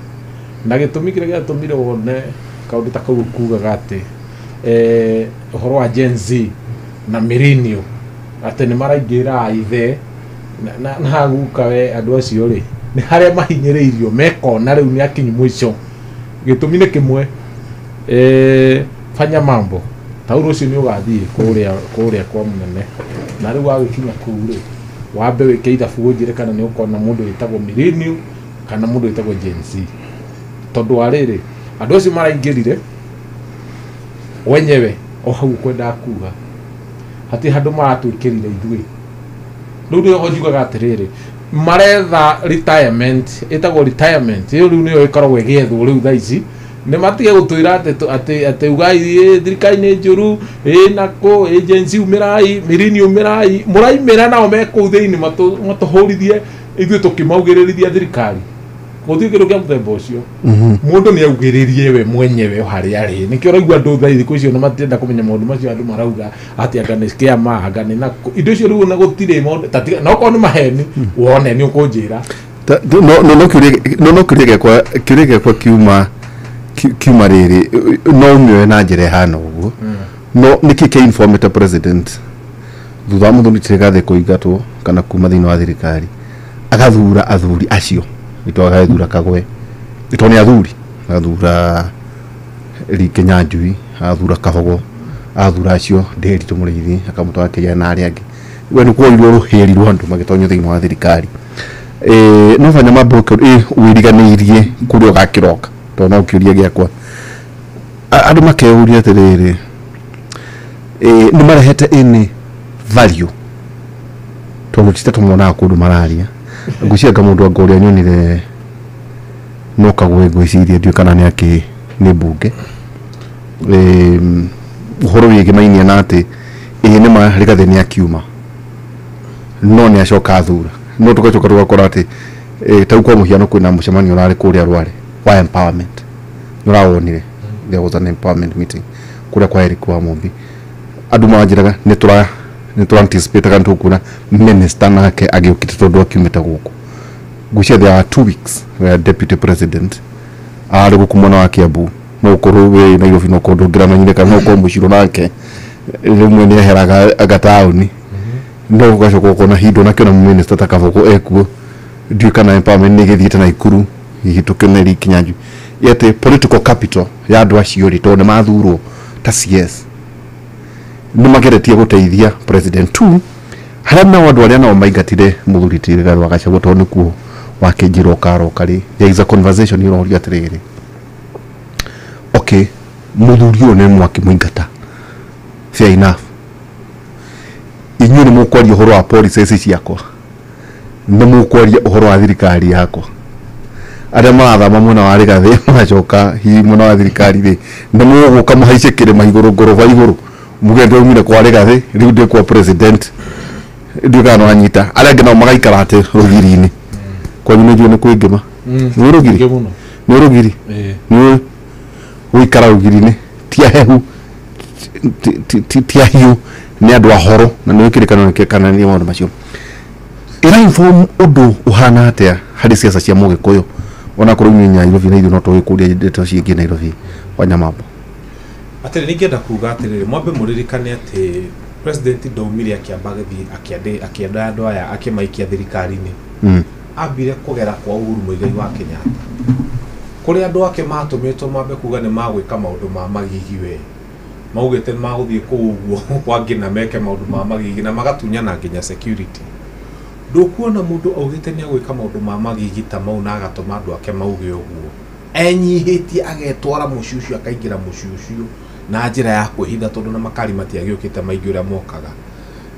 na gĩtũmi kĩrĩa gĩatũmire wone kaũndũ ta kau kugaga atĩ ũhoro wa Gen Z na millennial atĩ nĩ maraingĩra ithe na guka we andũ acio rĩ nĩ harĩa mahinyĩrĩirio mekona rĩu nĩ akinyu mũico gĩtũmi nĩ kĩmwe fanya mambo ta rĩu rũciũ nĩ ũgathiĩ kũrĩa kwa mũnene na rĩu wagĩkinya kũu rĩ wambe wĩke ithabu ũnjĩre kana nĩ ũkona mũndũ wĩtagwo millennial kana mũndũ wĩtagwo Gen Z tondũ wa rĩrĩ andũ acio maraingĩrire wenyewe o hau ũkwendaga kuga hatirĩ handũ maratwĩkĩrire ithuĩ rĩu nĩho njugaga atĩrĩrĩ maretha retirement ĩtagwo retirement ĩyo rĩu nĩyo ĩkoragwo ĩgĩethwo rĩu thaa ici nĩ matige gũtwĩra atĩ ugai thirikari nĩ njũru ĩ nakũ agency umĩrai millennial umĩrai mũraimĩra nao me kũu thĩinĩ matũhũrithie ithuĩ tũkĩmaugĩrĩrithia thirikari Gũtirĩ kĩndũ kĩa mũthemba ũcio. Mũndũ nĩ augĩrĩrie we mwenyewe o harĩa arĩ. Nĩkĩo ũraigua andũ thaa thikũ icio nĩ matirenda kũmenya maũndũ macio andũ marauga atĩ anga nĩ kĩama anga nĩ na indo icio rĩu ona gũtirĩ maũndũ na okorwo nĩ maheni wone nĩ ũkũnjĩra. No kĩũria gĩakwa kiuma rĩrĩ, no ũmĩoe na njĩra ĩhana ũguo, no nĩkĩ kĩa informĩte president thutha wa mũthuri ti Rigathĩ kũingatwo kana kuma thĩinĩ wa thirikari, agathura athuri acio ito agathura Kagwe ito nĩ athuri, agathura Kinyanjui, agathura Kabogo, agathura acio Nderitu Mũrĩithi, akamũtwara Kĩgĩa na arĩa angĩ, we nĩ kuoirwo rũhĩri rwa andũ magĩtonyio thĩinĩ wa thirikari. No banya mambo wĩriganĩirie kũrĩa ũgakĩroka, tondũ no kĩũria gĩakwa andũ makeyũria atĩrĩrĩ, nĩ marehete any value, tondũ ti ta tũmonaga kũndũ mararia. Ngwĩciria nga mũndũ anga ũrĩa nyonire no Kagwe, ngwĩciria ndiũĩ kana nĩ akĩ nĩ mbunge ũhoro wĩgĩmainie na atĩ ĩĩ nĩ ma Rigathĩ nĩ akiuma no nĩ acoka athura, no tũgacoka tũgakora atĩ tau kwa mũhiano kwĩna mũcemanio ũrarĩ kũrĩa Rware wa empowerment, nĩ ũrawonire? There was an empowerment meeting kũrĩa kwa Eric wa Mumbi. Andũ manjĩraga nĩ tũra anticipate kana tũkuona minister nake agĩũkĩte tondũ akiumĩte gũkũ. Ngwĩciria there are 2 weeks where deputy president arĩ gũkũ mwena wa Kiambu, no ũkorwo wĩ Nairobi no ũkorwo ndũngĩramenyire, kana no ũkorwo mũcirũ nake rĩmwe nĩ eheraga aga taũni, no ũgacoka ũkona hindo nakĩona minister ta Kabogo ekuo. Ndiũĩ kana empowerment nĩ ĩgĩthiĩte Naikuru, hihi tũkĩone Kinyanjui yete political capital ya andũ acio rĩ, tondũ nĩ mathurwo ta CS nĩ mageretie gũteithia president tu harĩa nao andũ arĩa nao maingatire mũthuri ti Rigathĩ wa Gachagua, tondũ nĩkuo wakĩnjĩra ũkaroka rĩ, there is a conversation ĩrorio atĩrĩrĩ, okay, mũthuri ũyũ nĩ mwakĩmũingata, fair enough, inyuĩ nĩ mũkwaria ũhoro wa policies ciakwa, nĩ mũkwaria ũhoro wa thirikari yakwa, arĩa marathama mwena wa Rigathĩ magacoka hihi mwena wa thirikari rĩ, nĩ mũgũka mũhaice kĩrĩma igũrũ, ngoroba igũrũ, muge ndaumire kwa Rigathĩ, rĩu ndĩ kwa president. Ndiũĩ kana nĩwanyita. Arĩa angĩ nao magaikara atĩ rũgiri-inĩ kwanyu, nĩ njũĩ nĩ kwĩngĩma nĩ rũgiri. Kũingĩ mũno. Nĩ rũgiri. Ĩĩ. Nĩ gũikara rũgiri-inĩ ti ahehu, ti ahiũ, nĩ andũ ahoro na nĩ kĩrĩkanĩro kĩkanania maũndũ macio ĩra inform ũndũ ũhana atĩa harĩ ciaca cia mũgĩkũyũ, ona korwo inyuĩ Nairobi na ithuĩ no tũgĩkũria ndeto ciĩgiĩ Nairobi wa Nyamambo. Atĩrĩ, ningĩenda kuga atĩrĩrĩ, mwambe mũririkane atĩ president ndaumire akĩamba agĩthiĩ akĩenda andũ aya akĩmaikia thirikari-inĩ. Ambire kũgera kwa Uhuru Muigai wa Kenyatta, kũrĩa andũ ake matũmĩtwo mambe kuga nĩ magwĩka maũndũ ma magigi, we maugĩte nĩ magũthiĩ kũu ũguo kwa ngina meke maũndũ ma magigi na magatunyana nginya security. Ndũkuona mũndũ augĩte nĩ agwĩka maũndũ ma magigi ta mau na agatũma andũ ake mauge ũguo, enyihĩtie agetwara mũciĩ ũcio, akaingĩra mũciĩ ũcio na njĩra ya kwĩhitha, tondũ na makari matiagĩũkĩte maingĩ ũrĩa mokaga,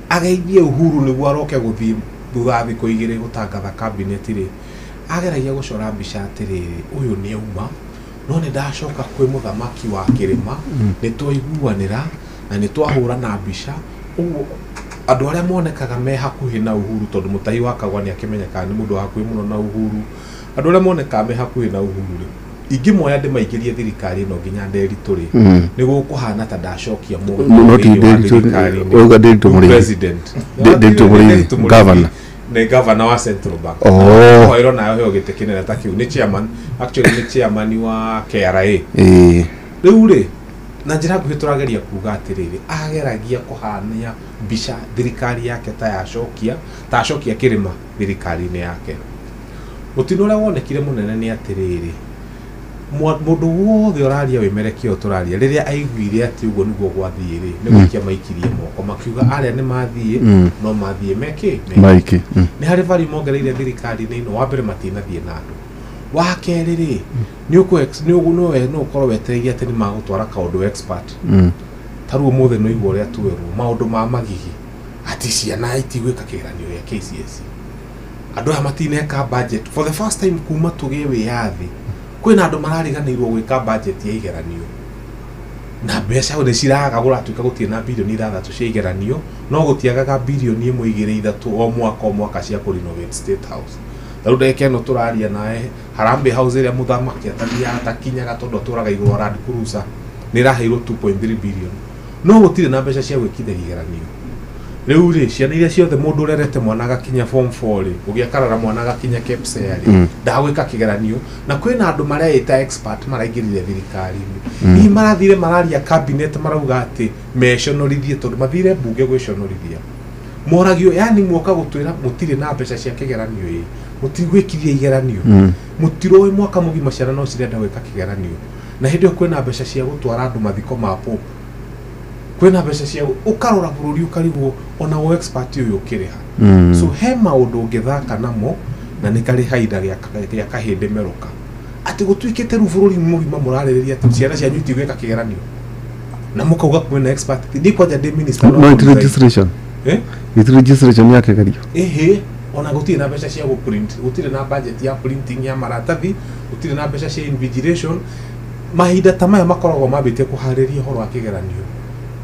ageithie Uhuru nĩguo aroke gũthiĩ thutha wa thikũ 2 gũtangatha cabinet rĩ, ageragia gũcora mbica atĩrĩrĩ, ũyũ nĩ auma no nĩ ndacoka kwĩ mũthamaki wa kĩrĩma, nĩ twaiguanĩra na nĩ twahũrana mbica ũguo. Andũ arĩa monekaga me hakuhĩ na Uhuru, tondũ Mũtahi wa Kagwa nĩ akĩmenyekaga nĩ mũndũ wa hakuhĩ mũno na Uhuru, andũ arĩa monekaga me hakuhĩ na Uhuru rĩ, ingĩmoya ndĩmaingĩrie thirikari ĩno nginya Nderitu rĩ, nĩ gũkũhana ta ndacokia mũgĩkũyũ No ti thĩinĩ wa Nderitu, thirikari-inĩ. Wauga Nderitu Mũrĩithi. President. Nderitu Mũrĩithi, Nderitu Mũrĩithi. governor. Nĩ governor wa Central Bank. Oh. Hoirwo nayo heo gĩtĩ kĩnene ta kĩu, nĩ chairman, actually nĩ chairman wa KRA. Rĩu rĩ, na njĩra nguhĩ tũrageria kuga atĩrĩrĩ, ageragia kũhania mbica thirikari yake ta yacokia, ta acokia kĩrĩma thirikari-inĩ yake. Mũtino ũrĩa wonekire mũnene nĩ atĩrĩrĩ, mũndũ wothe ũraria wĩmerekia ũyũ tũraria, rĩrĩa aiguire atĩ ũguo nĩguo gwathiĩ rĩ, nĩ gũikia maikirie moko makiuga arĩa nĩ mathiĩ, no mathiĩ mekĩ. Maiki. Nĩ harĩ value mongereire thirikari-inĩ ĩno. Wa mbere, matinathiĩ na andũ. Wa kerĩ rĩ, nĩ ũkũ nĩ ũgũ no ũkorwo wetereire atĩ nĩ magũtwara kaũndũ expert. Ta rĩu ũmũthĩ nĩ ũigua ũrĩa twerwo maũndũ ma magigi atĩ ciana itigwĩka kĩgeranio gĩa KCSE, andũ aya matineka budget for the first time kuma tũgĩe wĩyathi. Kwĩna andũ marariganĩirwo gwĩka budget ya igeranio na mbeca nĩ ciraga, gũratuĩka gũtirĩ na birioni 6 cia igeranio, no gũtiagaga birioni 1, 2, 3 o mwaka o mwaka cia kũ renovate State House. Ta rĩu ndagĩka ĩno tũraria nawe, Harambee House ĩrĩa mũthamaki atathiaga atakinyaga tondũ atũraga igũrũ wa Land Cruiser nĩ ĩraheirwo 2.3 billion, no gũtirĩ na mbeca cia gwĩkithĩria igeranio. Rĩu rĩ, ciana iria ciothe mũndũ ũrerete mwana agakinya form 4 rĩ, ũgĩakarara mwana agakinya KPSEA rĩ, ndagwĩka kĩgeranio. Na kwĩna andũ mareĩta expert maraingĩrire thirikari-inĩ, hihi marathire mararia cabinet marauga atĩ meconorithie tondũ mathire mbunge gwĩconorithia, moragio yani muoka gũtwĩra mũtirĩ na mbeca cia kĩgeranio, ĩ mũtigwĩkithia igeranio, mũtiroĩ mwaka mũgima ciana no cirenda gwĩka kĩgeranio, na hĩndĩ ĩyo kwĩna mbeca cia gũtwara andũ mathiko ma Pope, kwĩna mbeca cia ũkarora bũrũri ũkarigwo ona wo expert ũyũ ũkĩrĩha. So he maũndũ ũngĩthaka namo na nĩ karĩ haida gĩa kahĩndĩ merũka atĩ gũtuĩkĩte rĩu bũrũri mũgima mũrarĩrĩria atĩ ciana cianyu itigwĩka kĩgeranio na mũkauga kwĩna expert. Niĩ kwanja ndĩ minister no it registration, it registration ya kĩgerio. Ĩhĩ, ona gũtirĩ na mbeca cia gũprint, gũtirĩ na budget ya printing ya maratathi, gũtirĩ na mbeca cia invigilation. Mahinda ta maya makoragwo mambĩtie kũharĩria ũhoro wa kĩgeranio.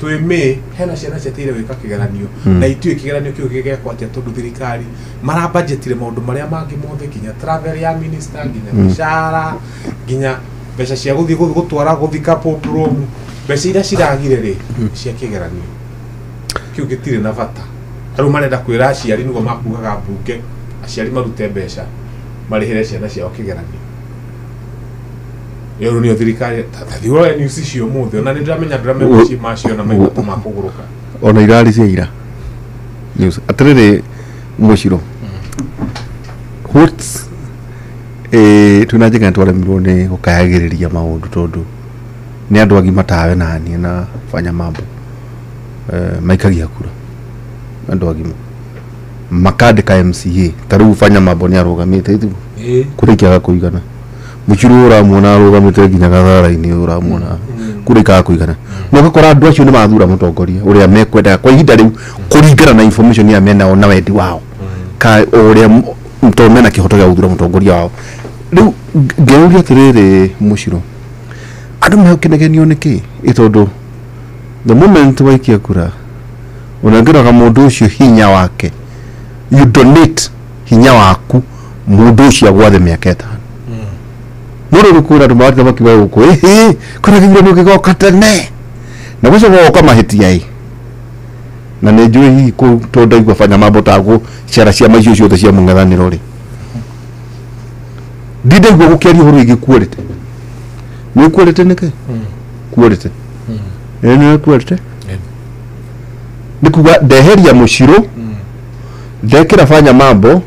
Twĩ May hena ciana ciateire gwĩka kĩgeranio na itiũĩ kĩgeranio kĩu gĩgekwo atĩa tondũ thirikari marabanjetire maũndũ marĩa mangĩ mothe, nginya travel ya minister, nginya mĩcara, nginya mbeca cia gũthiĩ gũtwara gũthika Pope Rome. Mbeca iria ciragire rĩ cia kĩgeranio kĩu gĩtirĩ na bata. Rĩu marenda kwĩra aciari nĩguo makugaga mbunge aciari marute mbeca marĩhĩre ciana ciao kĩgeranio. Ĩyo nĩyo thirikari tathiĩ ũrore news icio ũmũthĩ, ona nĩ ndĩramenya andũ arĩa me mũciĩ maciona maigua ta makũgũrũka. Ona irari cia ira news atĩrĩrĩ mũciro what's twĩna njĩra twaremirwo nĩ gũkayagĩrĩria maũndũ tondũ nĩ andũ agima tawe na niĩ na fanya mambo maikagia kura andũ agima makandĩka MCA ta rĩu fanya mambo nĩ arũgamĩte ithuĩ kũrĩa ikĩaga kũigana mũciro ũramuona arũgamĩte nginya gathara-inĩ ũramuona kũrĩa ikaga kũigana na ũgakora andũ acio nĩ mathura mũtongoria ũrĩa mekwendaga kwa ihinda rĩu kũringana na information ĩrĩa menao na wendi wao ka ũrĩa tondũ mena kĩhoto gĩa gũthura mũtongoria wao. Rĩu ngeyũria atĩrĩrĩ mũciro andũ megũkĩnegenio nĩkĩ ĩ tondũ the moment waikia kura ũnengeraga mũndũ ũcio hinya wake, you donate hinya waku mũndũ ũcio agwathe mĩaka 5. No rĩu kwĩra andũ marathiĩ makiuga gũkũ ĩhĩ kwĩna kĩgeranio gĩgoka tene na gũcoka gũgoka mahĩtia ĩ na nĩ njũĩ hihi tondũ ndaigua fanya mambo tagwo ciara ciama icio ciothe cia mũng'ethanĩro rĩ ndindaigua gũkĩaria ũhoro wĩgiĩ quality. Nĩ quality nĩkĩ? Quality nĩ quality nĩ kuga ndeheria mũciro ndekĩra fanya mambo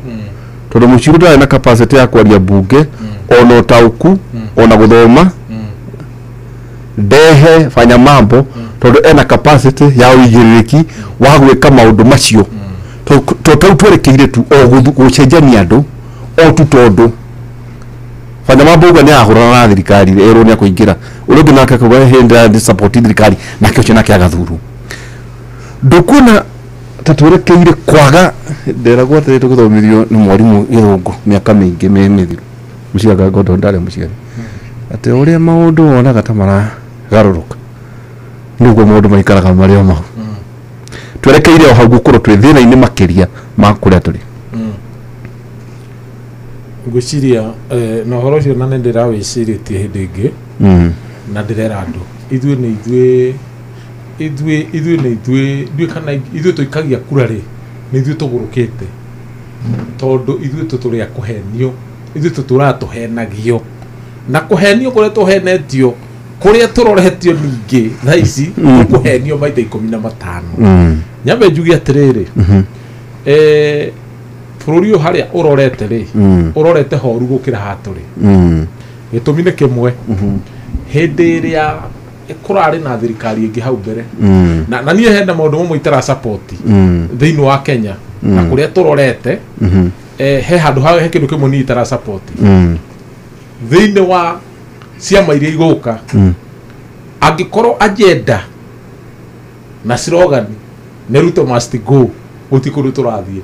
tondũ mũciro ndarĩ na capacity ya kwaria mbunge ona ũtaũku ona gũthoma, ndehe fanya mambo tondũ ena capacity ya ũigĩrĩrĩki wa gwĩka maũndũ macio to tau twerekeire tu o gũcenjania andũ o tu tondũ fanya mambo uga nĩ ahũrana na thirikari erwo nĩ akũingĩra ũrĩa ũngĩ nake akauga hĩndĩ ndĩ support thirikari nake ũcio nake agathurwo. Ndũkuona ta twerekeire kwaga nderagwo atĩrĩ tũgĩthomithio nĩ mwarimũ gĩthũngũ mĩaka mĩingĩ mĩthiru mũciaga ngondo ndarĩ mũciari atĩ ũrĩa maũndũ wonaga ta maragarũrũka nĩguo maũndũ maikaraga marĩ o mau. Twerekeire o hau gũkorwo twĩ thĩna-inĩ makĩria ma kũrĩa tũrĩ. Ngwĩciria na ũhoro ũcio na nĩ ndĩrawĩcirĩtie hĩndĩ ĩngĩ na ndĩrera andũ ithuĩ nĩ ithuĩ ithuĩ nĩ ithuĩ ndiũĩ kana ithuĩ tũikagia kura rĩ nĩ ithuĩ tũgũrũkĩte tondũ ithuĩ tũtũrĩ a kũhenio ithuĩ tũtũraga tũhenagio na kũhenio kũrĩa tũhenetio kũrĩa tũroretio ningĩ thaa ici tũkũhenio maita 15. Nyambe njuge atĩrĩrĩ bũrũri ũyũ harĩa ũrorete rĩ ũrorete horu gũkĩra haha tũrĩ. Gĩtũmi nĩ kĩmwe hĩndĩ ĩrĩa kũrarĩ na thirikari ĩngĩ hau mbere na niĩ hena maũndũ mamwe itara support thĩinĩ wa Kenya na kũrĩa tũrorete he handũ he kĩndũ kĩmwe niĩ itara support thĩinĩ wa ciama iria igũka angĩkorwo agenda na slogan nĩ Ruto must go gũtirĩ kũndũ tũrathiĩ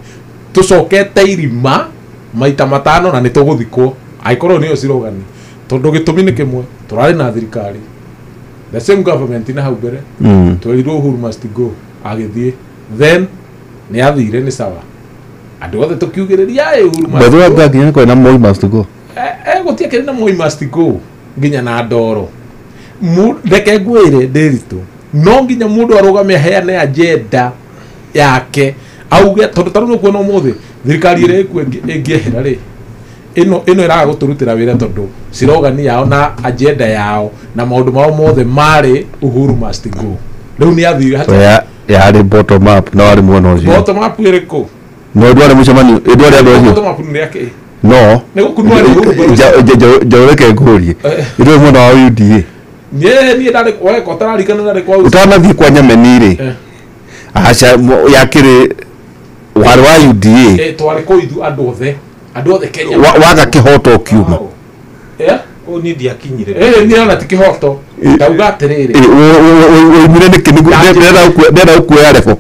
tũcokete irima maita 5 na nĩ tũgũthikwo angĩkorwo nĩyo slogan tondũ gĩtũmi nĩ kĩmwe tũrarĩ na thirikari the same government na hau mbere twerirwo Uhuru must go agĩthiĩ then nĩ athire nĩ sawa andũ othe tũkiugĩrĩria Uhuru must go. By the way nginya kwĩna Moi must go. Gũtiakĩrĩ na Moi must go nginya na ndoro. Reke ngwĩre Ndiritu, no nginya mũndũ arũgame aheane agenda yake auge, tondũ tarĩu nĩũkuona ũmũthĩ thirikari ĩrĩa ĩkuo ĩngĩehera rĩ, ĩno ĩraga gũtũrutĩra wĩra tondũ slogan yao na agenda yao na maũndũ mao mothe marĩ Uhuru must go. Rĩu nĩ athire yarĩ bottom up na warĩ mwena ũcio. Bottom up ĩrĩkũ? No ndwarĩ mũcemanio, ndwarĩ andũ acio. Bottom up nĩ yakĩ? No. Nĩ gũkunua rĩ Uhuru. Njoreke ngũrie. Ndwarĩ mwena wa UDA. Niĩ ndarĩ we ko tararikana ndarĩ kwa ũtanathiĩ kwa Nyameni rĩ, aca yakĩrĩ warĩ wa UDA. Twarĩ kũu ithu andũ othe Kenya. Waga kĩhoto ũkiuma. Kũu niĩ ndiakinyire. Niĩ ona ti kĩhoto. Ndauga atĩrĩrĩ. Woimire nĩkĩ? Ndĩrenda gũkuoya rebo.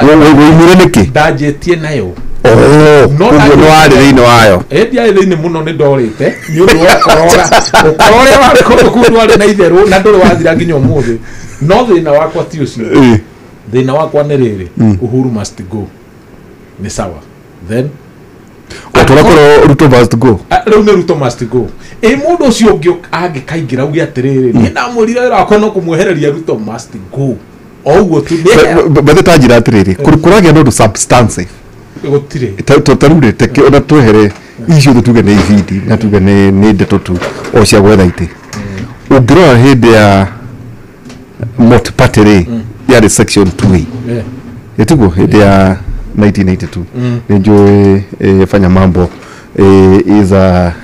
Woimire nĩkĩ? Ndanjĩtie nayo. Koguo nĩ warĩ thĩinĩ wayo. Ndiarĩ thĩinĩ mũno, nĩ ndorĩte nĩ ũndũ wa ũkorora. Ũkorora ũrĩa warĩ kũndũ kũu ndwarĩ na itherũ na ndũrĩ wathira nginya ũmũthĩ. No thĩna wakwa ti ũcio. Thĩna wakwa nĩ rĩrĩ, Uhuru must go. Nĩ sawa. Then ũtũrakorwo Ruto must go. Rĩu nĩ Ruto must go. Mũndũ ũcio ũngĩ angĩkaingĩra auge atĩrĩrĩ, niĩ ndamwĩrire wĩra wakwa no kũmwehereria Ruto must go. O ũguo tu. Bethe ta njĩra atĩrĩrĩ, kũragĩa na ũndũ substantive. Gũtirĩ. Tarĩu rĩ, teke ona twehere icio tuge nĩ ibindi na tuge nĩ ndeto tu o cia gwetha itĩ. Ũngĩrora hĩndĩ ya multi-party rĩ, yarĩ section 2A. Ĩtiguo hĩndĩ ya 1982. Nĩ njũĩ Fanya Mambo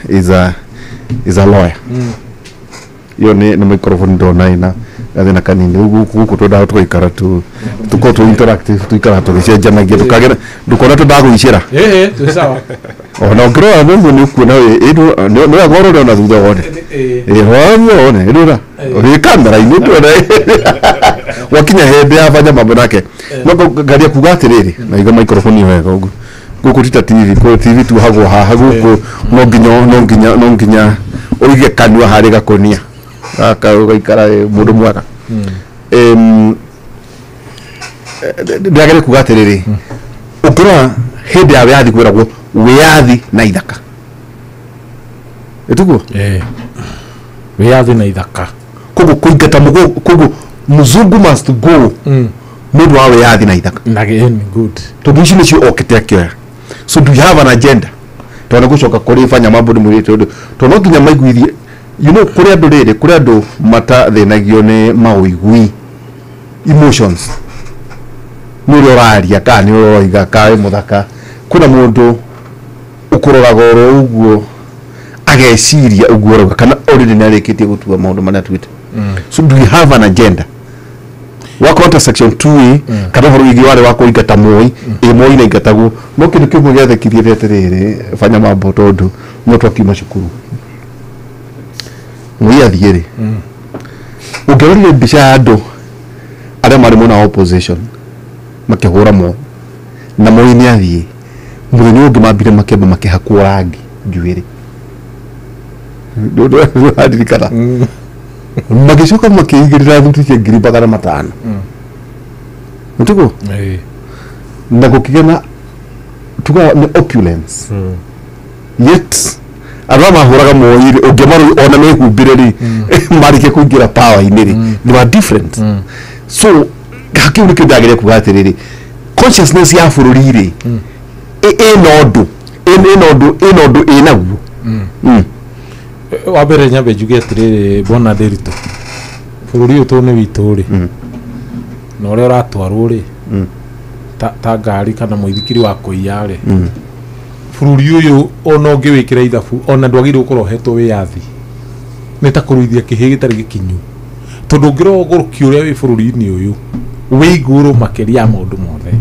is a lawyer. Iyo nĩ microphone ndona ĩna gathĩna kanini. Rĩu gũkũ twendaga tũgaikara tu tũkorwo tũ interactive, tũikara tũgĩcenjanagia, ndũkagĩra ndũkona tũndagũicĩra. Twĩ sawa. Ona ũngĩrora nĩguo nĩ ũkuona nĩ wega ũrore ona thutha wone. Rora wone ĩrora ũrĩ kamera-inĩ tuone wakinya hĩndĩ ya Fanya Mambo nake. No ngaria kuga atĩrĩrĩ, na iga microphone wega ũguo. Gũkũ ti ta TV, kũ TV tuohagwo haha gũkũ no nginya ũige kanua harĩ gakũnia gaka ũgaikara mũndũ mwega. Ndĩrageria kuga atĩrĩrĩ, ũngĩrora hĩndĩ ya wĩyathi kwĩragwo wĩyathi na ithaka. Ĩtiguo? Wĩyathi na ithaka. Koguo kũingata koguo mzungu must go nĩ ũndũ wa wĩyathi na ithaka. Na good. Tondũ ici nĩcio okĩte akĩoya. So do you have an agenda? Tondũ gũcoka kũrĩ Fanya Mambo nĩ mwĩrĩte ũndũ. Tondũ no nginya maiguithie, you know, kũrĩ andũ rĩrĩ, kũrĩ andũ matathĩnagio nĩ maũigui, emotions. Nĩ ũrĩa ũraria kana nĩ ũrĩa ũroiga kana wĩ mũthaka. Kwĩna mũndũ ũkũroraga oro ũguo ageciria ũguo ũrauga kana already nĩ arĩkĩtie gũtua maũndũ marĩa atuĩte. So do you have an agenda? Wakorwo ta section 2A kana ũhoro wĩgiĩ warĩ wa kũingata Moi, Moi na ingatagwo. No kĩndũ kĩmwe gĩathekirie nĩ atĩrĩrĩ, Fanya Mambo, tondũ no twakiuma cukuru. Moi athiĩ rĩ, ũngĩrorire mbica ya andũ arĩa marĩ mwena wa opposition makĩhũra Moi, na Moi nĩ athiĩ, mũthenya ũngĩ mambire makĩamba makĩhakwo rangi njuĩrĩ. Ndũraririkana? Magĩcoka makĩigĩrĩra thuti cia 500,000. Mũtiguo? Na gũkĩgĩa na tuga nĩ opulence. Yet andũ aya mahũraga Moi rĩ, ũngĩmarora ona mehumbĩre rĩ, marĩkie kũingĩra power-inĩ rĩ, they were different. So kĩu nĩkĩo ndĩrageria kuga atĩrĩrĩ, consciousness ya bũrũri rĩ, ĩna ũndũ ĩna ũndũ ĩnaguo. Wa mbere nyambe njuge atĩrĩrĩ, Bwana Ndiritu, bũrũri ũyũ tondũ nĩ witũ rĩ, na ũrĩa ũratwarwo rĩ, ta ngari kana mũithikiri wa kũiya rĩ, bũrũri ũyũ ona ũngĩwĩkĩra ithabu ona ndwagĩrĩirwo gũkorwo ũhetwo wĩyathi. Nĩ ta kũruithia kĩhĩ gĩtarĩ gĩkinyu. Tondũ ũngĩrora ũgũrũki ũrĩa wĩ bũrũri-inĩ ũyũ wĩ igũrũ makĩria ya maũndũ mothe.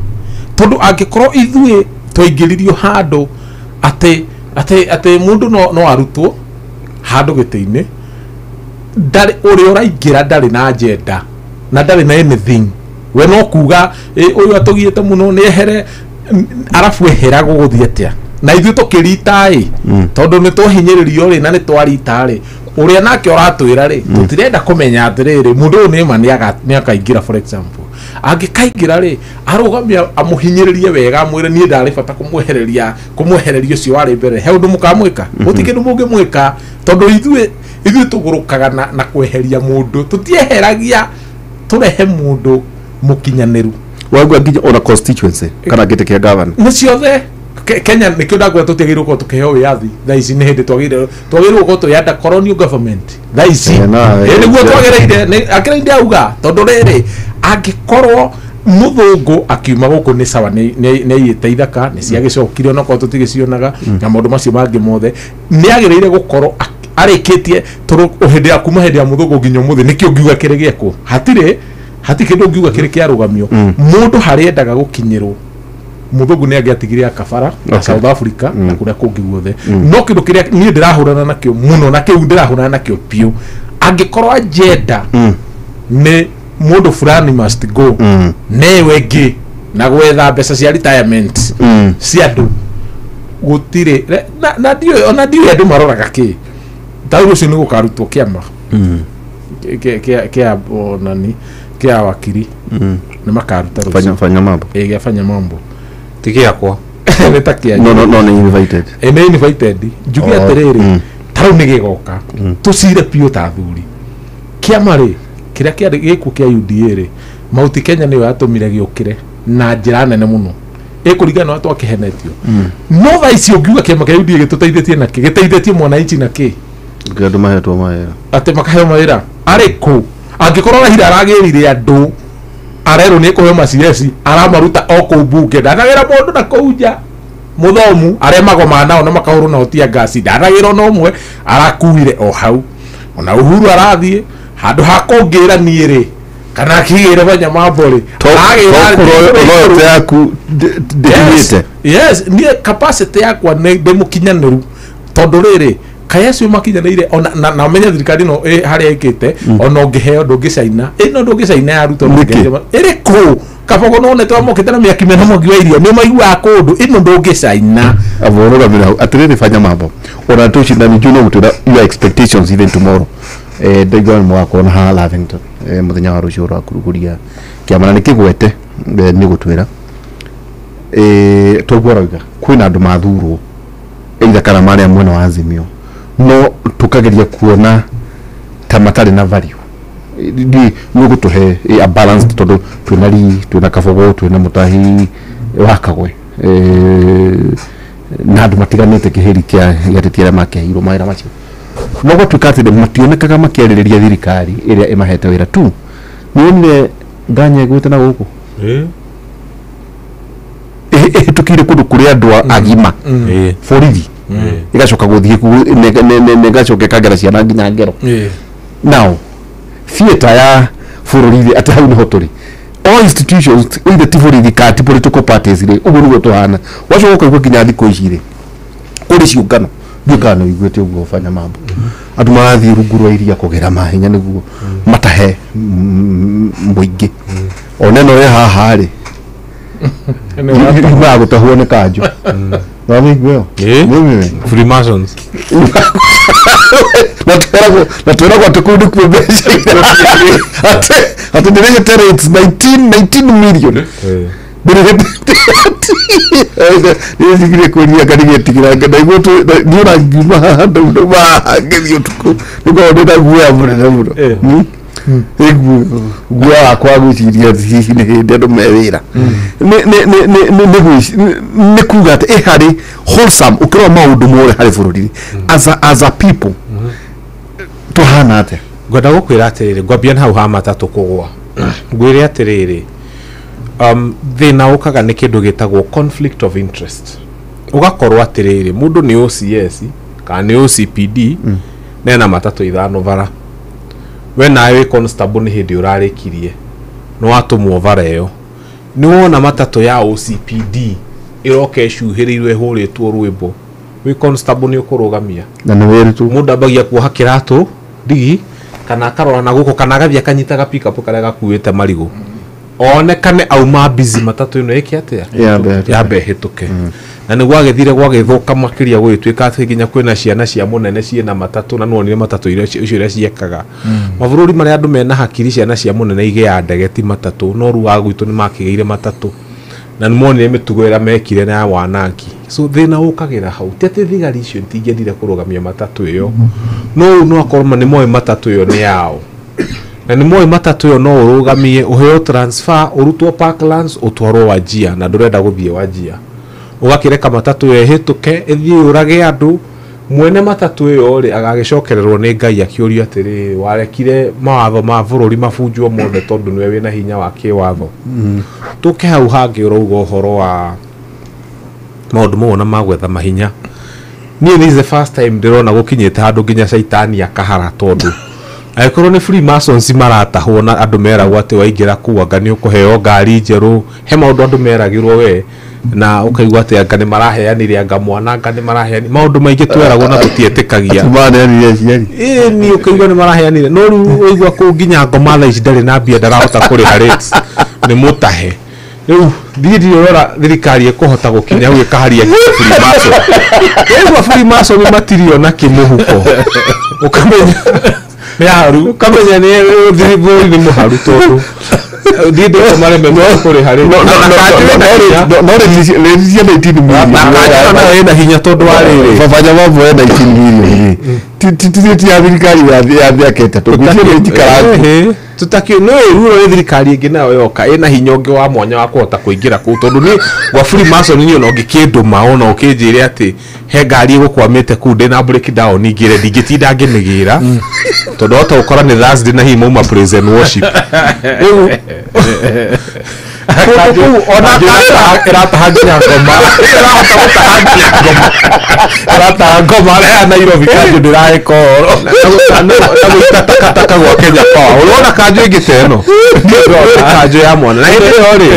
Tondũ angĩkorwo ithuĩ twaingĩririo handũ atĩ mũndũ no arutwo handũ gĩtĩ-inĩ, ndarĩ ũrĩa ũraingĩra ndarĩ na agenda na ndarĩ na anything. We no kuga ũyũ atũgiĩte mũno nĩ ehere, arabu ehera gũgũthiĩ atĩa? Na ithuĩ tũkĩrita ĩ, tondũ nĩ twahinyĩrĩrio rĩ na nĩ twarita rĩ, ũrĩa nake ũratwĩra rĩ, tũtirenda kũmenya atĩrĩrĩ, mũndũ ũyũ nĩ ma nĩ akaingĩra for example. Angĩkaingĩra rĩ arũgamia amũhinyĩrĩrie wega amwĩre niĩ ndarĩ bata kũmwehereria ũcio warĩ mbere. He ũndũ mũkamwĩka? Gũtirĩ kĩndũ mũngĩmwĩka tondũ ithuĩ tũgũrũkaga na kweheria mũndũ, tũtieheragia tũrehe mũndũ mũkinyanĩru. Waigua nginya ona constituency kana gĩtĩ kĩa governor nĩ ciothe Kenya nĩkĩo ndakwĩra tũtiagĩrĩirwo gũkorwo tũkĩheo wĩyathi thaa ici. Nĩ hĩndĩ twagĩrĩirwo gũkorwo twĩ under colonial government thaa ici. Nĩguo twagĩrĩire akĩrĩ ndauga tondũ rĩrĩ angĩkorwo mũthũngũ akiuma gũkũ nĩ sawa nĩ aiyĩte ithaka nĩ ciagĩcokire onokorwo tũtigĩcionaga na maũndũ macio mangĩ mothe nĩ agĩrĩire gũkorwo arĩkĩtie tondũ hĩndĩ ya kuma hĩndĩ ya mũthũngũ nginya ũmũthĩ nĩkĩo ngiuga kĩrĩ gĩekwo hatirĩ kĩndũ ngiuga kĩrĩ kĩarũgamio. Mũndũ harĩa endaga gũkinyĩrwo mũthũngũ nĩ angĩatigire akabara na South Africa na kũrĩa kũngĩ guothe. No kĩndũ kĩrĩa niĩ ndĩrahũrana nakĩo mũno na kĩu ndĩrahũrana nakĩo biũ angĩkorwo agenda nĩ mũndũ fulani must go newe ĩngĩ na gwetha mbeca cia retirement cia andũ gũtirĩ na ndiũĩ ona ndiũĩ andũ maroraga kĩ ta rĩu ũcio nĩ gũkarutwo kĩama kĩa onani kĩa wakiri nĩ makaruta rũciũ fanya mambo gĩa fanya mambo ti gĩakwa nĩ ta kĩa no nĩ invited nĩ invited njuge atĩrĩrĩ ta rĩu nĩ gĩgoka tũcire biũ ta athuri kĩama rĩ kĩrĩa kĩarĩ gĩkuo kĩa UDA rĩ Mauti Kenya nĩyo yatũmire gĩũkĩre na njĩra nene mũno ĩkũringana na twakĩhenetio. No thaa ici ũngiuga kĩama kĩa UDA gĩtũteithĩtie nakĩ gĩteithĩtie mwananchi nakĩ andũ mahetwo mawĩra atĩ makaheo mawĩra arĩkũ angĩkorwo Raila aragĩrire andũ arerwo nĩ ekũheo ma-CS aramaruta o kũu mbunge ndanagĩra mũndũ na kũu nja mũthomu arĩa magomaga nao na makahũrwo nao tia ngasi ndanagĩra ona ũmwe arakuire o hau. Ona Uhuru arathiĩ handũ ha kũngĩra niĩ rĩ kana akĩgĩre Fanya Mambo rĩ aragĩra yaku ndĩkinyĩte. Yes, niĩ capacity yakwa nĩ ndĩmũkinyanĩru tondũ rĩrĩ kaya acio makinyanĩire ona na menye thirikari ĩno harĩa ĩkĩte ona ũngĩheo ndũngĩcaina ĩno ndũngĩcaina ya Ruto ĩrĩkũ Kabogo no nete wamokĩte na mĩaki mĩena mwangi wa irio nĩ maiguaga kũndũ ĩno ndũngĩcaina. Aborũgamĩra hau atĩrĩrĩ Fanya Mambo ona tũcindani njũ no gũtwĩra your expectations even tomorrow ndaigua nĩ mũgakorwo na haha Lavington mũthenya wa rũciũ rwa kũrugũria kĩama na nĩ kĩgwete nĩ gũtwĩra toguo arauga kwĩna andũ mathurwo either kana marĩa mwena wa Azimio no tukageria kuona ta matarĩ na value ndi nĩ gũtũhe a balanced tondũ twĩna Lee twĩna Kabogo twĩna Mutahi wa Kagwe na andũ matiganĩte kĩhĩri kĩa gĩateti arĩa makĩheirwo mawĩra macio no gwatuĩka atĩ mationekaga makĩarĩrĩria thirikari ĩrĩa ĩmahete wĩra tu. Nĩwonire Nganya ĩgwĩte na gũkũ ĩhĩtũkĩire kũndũ kũrĩ andũ agima borithi igacoka gũthiĩ ĩgacoka ĩkagera ciana nginya ngero. Now theatre ya bũrũri atĩ hau nĩho tũrĩ all institutions either ti borithi kana ti political parties rĩ ũguo nĩguo tũhana. Wacoka ũkaigua nginya thikũ ici rĩ kũrĩ ciũngano ndiũĩ kana nĩũiguĩte ũguo Fanya Mambo andũ marathiĩ rungu rwa iria kũgera mahenya nĩguo matahe mũingĩ ona ĩno ĩ haha rĩ yumaga gũtahwo nĩ kanjũ wamĩigua ĩyo Freemasons na twĩragwo atĩ kũu nĩkuo mbeca atĩ ndĩrĩhĩte rates 19 million ndĩrĩtigire kwĩria ngarigĩtigĩra ndaigua niĩ ona ngiuma haha ndauma haha ngĩthiĩ ũtukũ nĩngorwo ndĩna guoya mũnene mũno guoya wakwa gwĩciria hihi nĩ hĩndĩ andũ me wĩra nĩ kuga atĩ ĩ harĩ wholesome ũkĩrora maũndũ mothe harĩ bũrũri as a people tũhana atĩa. Ngwenda gũkwĩra atĩrĩrĩ ngwambia na hau ha matatũ kũgũa ngwĩre atĩrĩrĩ thĩna ũkaga nĩ kĩndũ gĩtagwo conflict of interest ũgakorwo atĩrĩrĩ mũndũ nĩ OCS kana nĩ OCPD nena matatũ ithano bara we nawe wĩ constable nĩ hĩndĩ ũrarĩkirie nĩ watũmwo bara ĩyo nĩ wona matatũ ya OCPD ĩroka ĩcuhĩrĩirwo ĩhũrĩtwo rwĩmbo wĩ constable nĩ ũkũrũgamia na nĩ wĩrĩtwo mũndũ ambagia kuoha kĩratũ ndigi kana akarora na gũkũ kana agathiĩ akanyitaga pickup karĩa gakuĩte marigũ onekane auma busy matatũ ĩno ĩke atĩa yambe ĩhĩtũke. Na nĩ gwagĩthire gwagĩthũka makĩria gũgĩtuĩka atĩ nginya kwĩna ciana cia mũnene ciĩna matatũ na nĩwonire matatũ icio iria ciekaga. Mabũrũri marĩa andũ mena hakiri ciana cia mũnene igĩaga ndege ti matatũ, no rĩu wa gwitũ nĩ makĩgĩire matatũ. Na nĩmonire mĩtugo ĩrĩa mekire na ya wanangi. So thĩna ũkagĩra hau ti atĩ thigari icio itingĩendire kũrũgamia matatũ ĩyo, no rĩu no akorwo nĩ moĩ matatũ ĩyo nĩ yao, na nĩ moĩ matatũ ĩyo no ũrũgamie ũheo transfer ũrutwo Parklands ũtwarwo Wajir, na ndũrenda gũthiĩ Wajir, ũgakĩreka matatũ ĩyo ĩhĩtũke ĩthiĩ yũrage andũ. Mwene matatũ ĩyo rĩ agagĩcokererwo nĩ Ngai akĩũrio atĩrĩrĩ, warekire mawatho ma bũrũri mabunjwo mothe tondũ nĩwe wĩna hinya wa kĩwatho. Tũke hau hangĩ ũrauga ũhoro wa maũndũ mau ona ma gwetha mahinya. Niĩ this is the first time ndĩrona gũkinyĩte handũ nginya caitani akahara, tondũ angĩkorwo nĩ Freemasons maratahwo na andũ meragwo atĩ waingĩra kũu anga nĩ ũkũheo ngari njerũ, he maũndũ andũ meragĩrwo we na ũkaigua atĩ anga nĩ maraheanire anga mwana anga nĩ maraheanire maũndũ maingĩ tweragwo na tũtietĩkagia. Ĩĩ ni ũkaigua nĩ maraheanire, no rĩu ũigua kũu nginya ngoma thaa ici ndarĩ na mbia ndarahota kũrĩha rates nĩ mũtahe. Rĩu thiĩ ndirĩ ũrora thirikari ĩkũhota gũkinya hau ĩkaharia Freemason. Rĩu Freemason matirĩ ona kĩmũhuko, ũkamenya nĩ haru, ũkamenya nĩ bũrũri nĩ mũharu tondũ thiĩ ndĩko mareme kũrĩha rĩu. No rate cia 19 million na ĩna hinya tondũ wa rĩrĩ Fanya Mambo ya 19 million ti ya thirikari ya mĩaka ĩtatũ ngwĩciria ĩtikara tutakio no ĩruro nĩ thirikari ĩngĩ nayo yoka ĩna hinya ũngĩ wa mwanya wa kũhota kũingĩra kũu, tondũ niĩ gwa Freemason niĩ ona ũngĩkĩndũma ona ũkĩnjĩre atĩ he ngari ĩgũkwamĩte kũu ndĩna breakdown ingĩre ndingĩtinda ngĩmĩgĩra tondũ wahota gũkora nĩ Thursday na hihi mauma praise and worship. Rĩu ona ĩrataha nginya ngoma, ĩrahota gũtaha nginya ngoma, ĩrataha ngoma ya Nairobi kanjũ ndĩraĩka ũhoro na gũita takataka gwa Kenya Power. Ũrona kanjũ ĩngĩ ta ĩno kanjũ ya mwana. Na hĩndĩ ĩyo rĩ,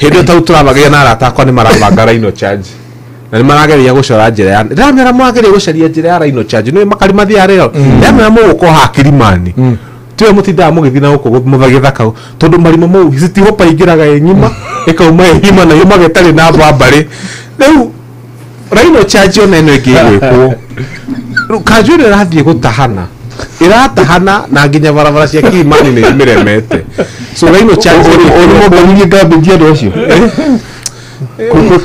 hĩndĩ ĩyo tau tũramagĩria na arata akwa nĩ marabanga Rhino Charge na nĩ marageria gũcora njĩra ya ndĩramera mwageria gũcaria njĩra ya Rhino Charge nĩ makari mathiaga rĩo ndĩramera mũgũkorwo haha Kilimani tiwe mũtindaga mũgĩthiĩ na gũkũ mũthagĩthaka tondũ marima mau City Hopper ingĩraga ĩ ng'ima ĩkauma ĩ ng'ima na yumaga ĩtarĩ na mbambarĩ. Rĩu Rhino Charge ona ĩno ĩngĩ ĩgwĩkwo rĩu kanjũ ĩno ĩrathiĩ gũtahana ĩratahana na nginya barabara cia Kilimani nĩ mĩremete. So Rhino Charge ũrĩmũngonirie ngambĩnji andũ acio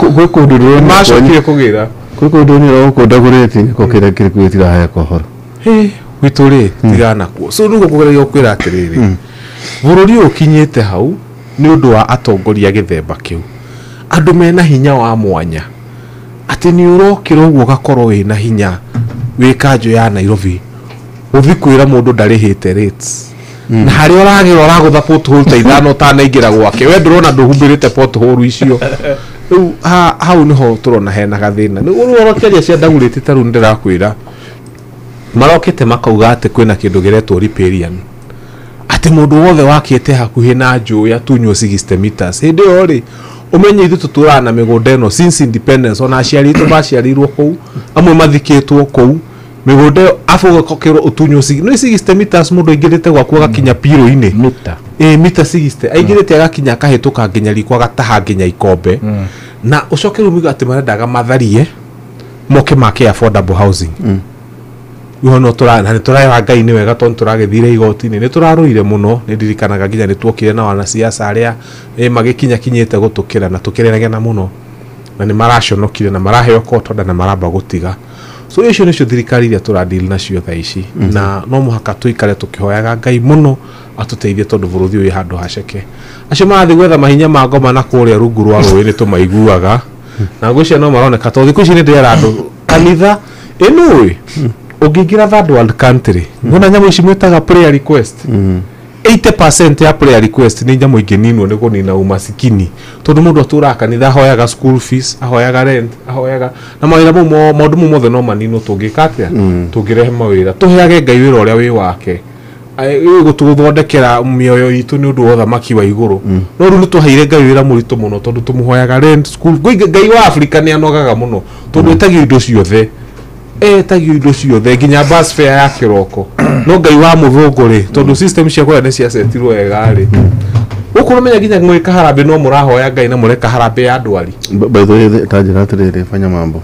gwĩ kũndũ ndĩrona macokire kũgĩra gwĩ kũndũ nĩ gũkũ ndagũrĩte gĩko kĩrĩa kĩrĩ kuo gĩtiraheka ũhoro gwitũ rĩ tigana kuo. So rĩu gũkũgeria gũkwĩra atĩrĩrĩ, bũrũri ũyũ ũkinyĩte hau nĩ ũndũ wa atongoria gĩthemba kĩu, andũ mena hinya wa mwanya atĩ nĩ ũrokĩra ũguo ũgakorwo wĩna hinya wĩ kanjũ ya Nairobi ũthiĩ kwĩra mũndũ ndarĩhĩte rates na harĩa ũragĩra ũragũtha pothole ta ithano ũtanaingĩra gwake, we ndũrona ndũhumbĩrĩte pothole icio. Rĩu hau nĩho tũrona hena gathĩna. Rĩu ũrokĩaria cia ndagũrĩte ta rĩu nĩndĩrakwĩra marokĩte makauga atĩ kwĩna kĩndũ gĩretwo riparian, atĩ mũndũ wothe wakĩte hakuhĩ na njũĩ atunywo 60 meters. Hĩndĩ ĩyo rĩ ũmenye ithuĩ tũtũraga na mĩgũnda ĩno since independence, ona aciari aitũ maciarĩirwo kũu, amwe mathikĩtwo kũu mĩgũnda ĩyo, afu ũgakĩrwo ũtunywo nĩ 60 meters mũndũ aingĩrĩte gwaku agakinya piro-inĩ mita mita 60 aingĩrĩte agakinya akahĩtũka nginya riko agataha nginya ikombe, na ũcoke rĩu atĩ marendaga matharie moke make affordable housing. Iho no tũra na nĩtũraĩra Ngai nĩ wega tondũ tũragĩthire igoti-inĩ nĩ tũrarũire mũno, nĩ ndirikanaga nginya nĩ tuokire na wanasiasa arĩa magĩkinya kinyĩte gũtũkĩra na tũkĩregana mũno na nĩ maraconokire na maraheo court order na maramba gũtiga. So icio nĩcio thirikari iria tũradeal nacio thaa ici, na no mũhaka tũikare tũkĩhoyaga Ngai mũno atũteithie tondũ bũrũri ũyũ wĩ handũ haceke. Acio marathiĩ gwetha mahinya ma ngoma na kũrĩa rungu rwa rũĩ nĩ tũmaiguaga na ngwĩciria no maroneka tondũ thikũ ici nĩ ndĩrera andũ kanitha ĩnũĩ ũngĩingĩra third world country ngona nyamũ ici mwĩtaga prayer request 80% ya prayer request nĩ nyamũ ingĩninwo nĩ kũnina umasikini tondũ mũndũ atũraga kanitha ahoyaga school fees, ahoyaga rent, ahoyaga na mawĩra mau maũndũ mau mothe no maninwo tũngĩka atĩa tũngĩrehe mawĩra tũheage Ngai wĩra ũrĩa wĩ wake gũtũthondekera mĩoyo itũ nĩ ũndũ wa ũthamaki wa igũrũ. No rĩu nĩ tũheire Ngai wĩra mũritũ mũno tondũ tũmũhoyaga rent, school. Ngai wa Afrika nĩ anogaga mũno tondũ ĩtagio indo ciothe, etagio indo ciothe nginya bus fare ya kĩroko. No Ngai wa mũthũngũ rĩ, tondũ system cia kũrĩa nĩ ciacetirwo wega rĩ, Gũkũ ũramenya nginya mwĩka harambĩ no mũrahoya Ngai na mũreka harambĩ ya ndwari. By the way, ta njĩra atĩrĩrĩ, fanya mambo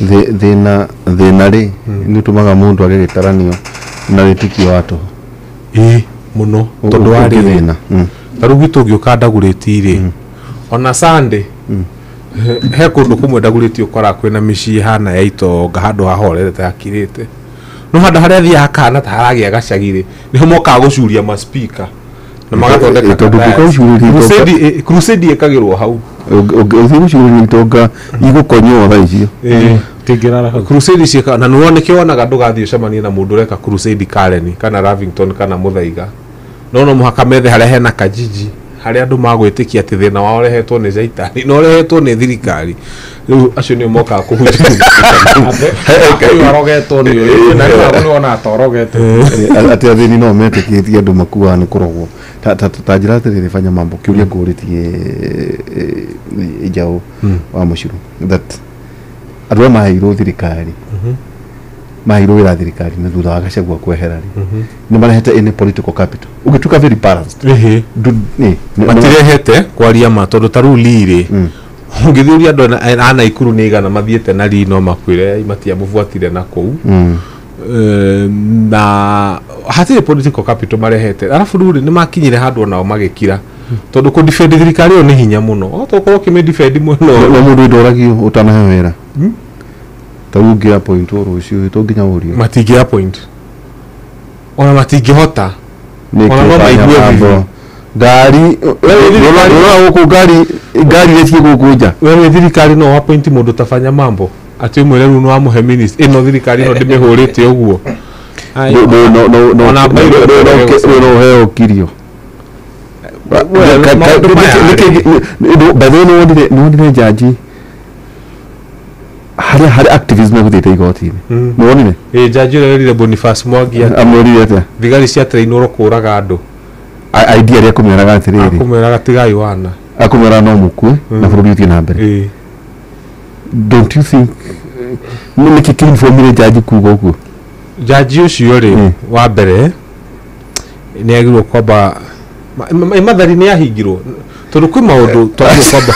thĩna thĩna rĩ nĩ ũtũmaga mũndũ age gĩtaranio na wĩtĩkio wa tũhũ. Ĩĩ mũno, tondũ wa rĩrĩ ũngĩthĩna. Ta rĩu gwitũ ũngĩũka ndagũrĩti rĩ, ona Sunday he kũndũ kũmwe ndagũrĩti ũkoraga kwĩna mĩciĩ hana ya itonga, handũ hahorerete hakirĩte, no handũ harĩa thiaga hakahana ta haragĩa gacagi rĩ, nĩho mokaga gũcuria maspika na magathondeka Tondũ dais. ũngĩũka gũcurĩria itonga- Crusade ĩkagĩrwo hau. Ũngĩthiĩ gũcurĩria itonga igũkonywo thaa icio. Crusade ciĩka na nĩwona nĩkĩo wonaga ndũgathiĩ ũcemanie na mũndũ ũreka crusade Karen kana Lavington kana Muthaiga, no mũhaka methe harĩa hena kajiji harĩa andũ magwĩtĩkia atĩ thĩna wao ũrehetwo nĩ caitani na ũrehetwo nĩ thirikari. Rĩu acio nĩo mokaga kũhunjia. Ũyũ arogetwo nĩ ũyũ na rĩu nĩ wona atorogetwo. Atĩ athĩni no metĩkĩtie andũ makuaga nĩ kũrogwo. Ta njĩra atĩrĩrĩ, fanya mambo, kĩũria ngũrĩtie njaũ wa mũcuru, that andũ arĩa maheirwo thirikari, maheirwo wĩra thirikari na thutha wa Gachagua kwehera rĩ, nĩ marehete any political capital ũgĩtuĩka very balanced? Matirehete kwaria ma, tondũ ta rĩu Lee rĩ, ũngĩthiũria andũ a Naikuru nĩ igana mathiĩte na Lee no makwĩre matiamũbuatire na kũu. Na hatirĩ political capital marehete. Arabu rĩu rĩ, nĩ makinyire handũ onao magĩkira, tondũ kũ defend thirikari ĩyo nĩ hinya mũno, wahota gũkorwo ũkĩmĩ defend mũno. No mũndũ ndoragio ũtanaheo wĩra, ta rĩu ũngĩ appoint rũciũ to nginya ũrio? Matingĩ appoint, ona matingĩhota. Nĩ Ona no kĩ maigue fanya bibi. mambo? Ngari ũrona gũkũ, ngari iria ciĩ gũkũ nja. We wĩ thirikari no appoint mũndũ ta fanya mambo atĩ ũmwĩre rĩu nĩ wamũhe minister ĩno, thirikari ĩno ndĩmĩhũrĩte ũguo. Ai, ona Bairũ no ũheo kirio. Well, maũndũ maya rĩ. By the way, nĩwonire jaji harĩa activism ĩgũthiĩte igoti-inĩ? Nĩwonire? Ĩ, jaji ũrĩa werire Boniface Mwangi atĩ Amwĩrire atĩa? Thigari ciatrainwo kũraga andũ. Idea ĩrĩa kũmeraga atĩrĩrĩ, akũmeraga tigai wana. Akũmera no mũkue na bũrũri ũthiĩ na mbere. Don't you think nĩ nĩkĩ kĩinformire jaji kuga ũguo? Jaji ũcio rĩ, wa mbere nĩ agĩrĩirwo kwamba Mathari nĩ ahingirwo, tondũ kwĩ maũndũ twagĩrĩirwo kwamba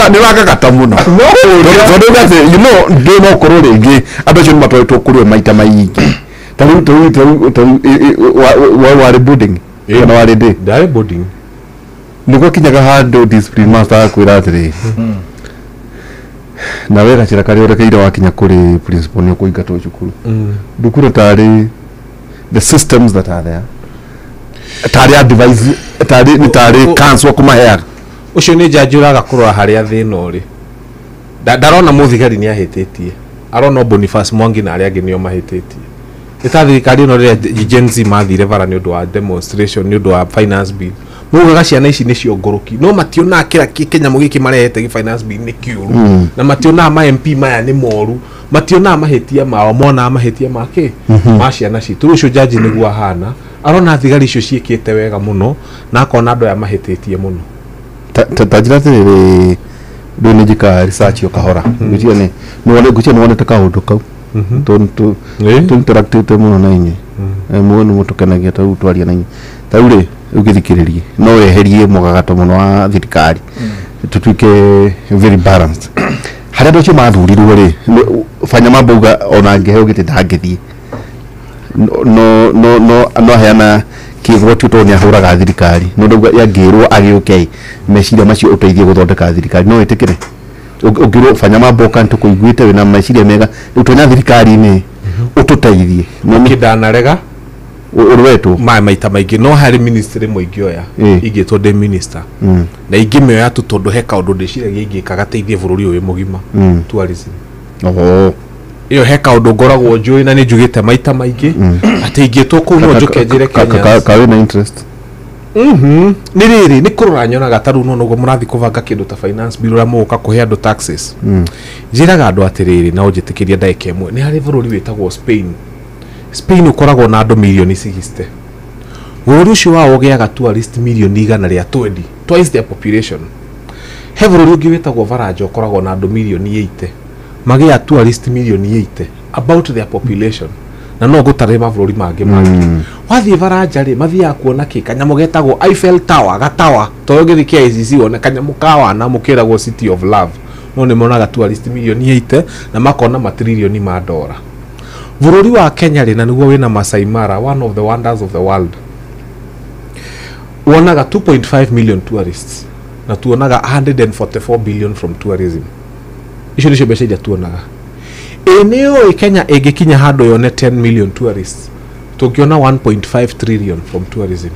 Nĩ ũragagata mũno, tondũ gatĩ ndĩ no korwo rĩngĩ andũ acio nĩ matwaritwo kũrĩ we maita maingĩ. Ta rĩu warĩ boarding kana warĩ day? Ndarĩ boarding. Nĩ gwakinyaga handũ discipline master akwĩra atĩrĩrĩ, nawe gacĩra karĩa ũrekeire wakinya kũrĩ principal nĩ ũkũingatwo cukuru. Ndukura tarĩ the systems that are there, tarĩ advice, tarĩ nĩ tarĩ counsel kũmaheaga. Ũcio nĩ jaji ũraga kũrora harĩa thĩna ũrĩ. Ndarona mũthigari nĩ ahĩtĩtie, arona o Boniface Mwangi na arĩa angĩ nĩo mahĩtĩtie. Nĩ ta thirikari ĩno, rĩrĩa Gen Z mathire bara nĩ ũndũ wa demonstration, nĩ ũndũ wa finance bill, maugaga ciana ici nĩcio ngũrũki, no mationaga kĩra kĩnyamũ gĩkĩ marehete gĩ finance bill nĩ kĩũru. Na mationaga ma MP maya nĩ moru, mationaga mahĩtia mao, monaga mahĩtia make ma ciana citũ. Rĩu ũcio jaji nĩguo ahana, arona thigari icio ciĩkĩte wega mũno na akona andũ aya mahĩtĩtie mũno. Ta njĩra atĩrĩrĩ, rĩu nĩ njĩkaga research o kahora. Ngwĩciria nĩ ngwĩciria nĩ wonete kaũndũ kau tũ interactĩte mũno na inyuĩ. Mũno nĩ mũtũkenagia. Ta rĩu twaria na inyuĩ, ta rĩu rĩ, ũngĩthikĩrĩrie no weherie mũgagato mũno wa thirikari, tũtuĩke very balanced. Harĩa andũ acio mathurirwo rĩ, fanya mambo uga ona angĩheo gĩtĩ ndangĩthiĩ, no aheana kĩgwatio tondũ nĩ ahũraga thirikari, no ndauga yangĩrwo agĩũke meciria macio ũteithie gũthondeka thirikari, no wĩtĩkĩre? Ũngĩrwo fanya mambo ũka nĩtũkũiguĩte wĩna meciria mega, rĩu tonya thirikari-inĩ ũtũteithie. Kĩndanarega. Ũrwetwo ma maita maingĩ, no harĩ ministry ĩmwe ingĩoya. Ingĩtwo ndĩ minister na ingĩmĩoya tu tondũ he kaũndũ ndĩciragia ingĩka gateithie bũrũri ũyũ mũgima. Tourism. Oho. Ĩyo he kaũndũ ngoragwo njũĩ na nĩ njugĩte maita maingĩ atĩ ingĩtwo kũu no njũke njĩre Kenyans. Ka wĩna interest. Nĩ rĩrĩ, nĩ kũrora nyonaga ta rĩu no noguo mũrathiĩ kũbanga kĩndũ ta finance bill, ũrĩa mũgũka kũhe andũ taxes. Njĩraga andũ atĩrĩrĩ, na ũnjĩtĩkĩrie ndagĩka ĩmwe, nĩ harĩ bũrũri wĩtagwo Spain. Spain ũkoragwo na andũ mirioni 60. Bũrũri ũcio wao ũgĩaga tourist mirioni 120, twice their population. He bũrũri ũngĩ wĩtagwo Faranja ũkoragwo na andũ mirioni 80, magĩa tourist mirioni 80, about their population. Na no ngũtarĩre mabũrũri mangĩ mangĩ. Wathiĩ Baranja rĩ, mathiaga kuona kĩ kanyamũ getagwo Eiffel Tower, gatawa tondũ ũngĩthiĩ KICC wone kanyamũ ka wana mũkĩragwo City of Love. No nĩ monaga tourist milioni 8 na makona matrilioni ma dora. Bũrũri wa Kenya rĩ, na nĩguo wĩna Masai Mara, one of the wonders of the world, wonaga 2.5 million tourists na tuonaga 144 billion from tourism. Icio nĩcio mbeca iria tuonaga. Ĩ nĩ ũĩ Kenya ĩngĩkinya handũ yone 10 million tourists, tũngĩona 1.5 trillion from tourism.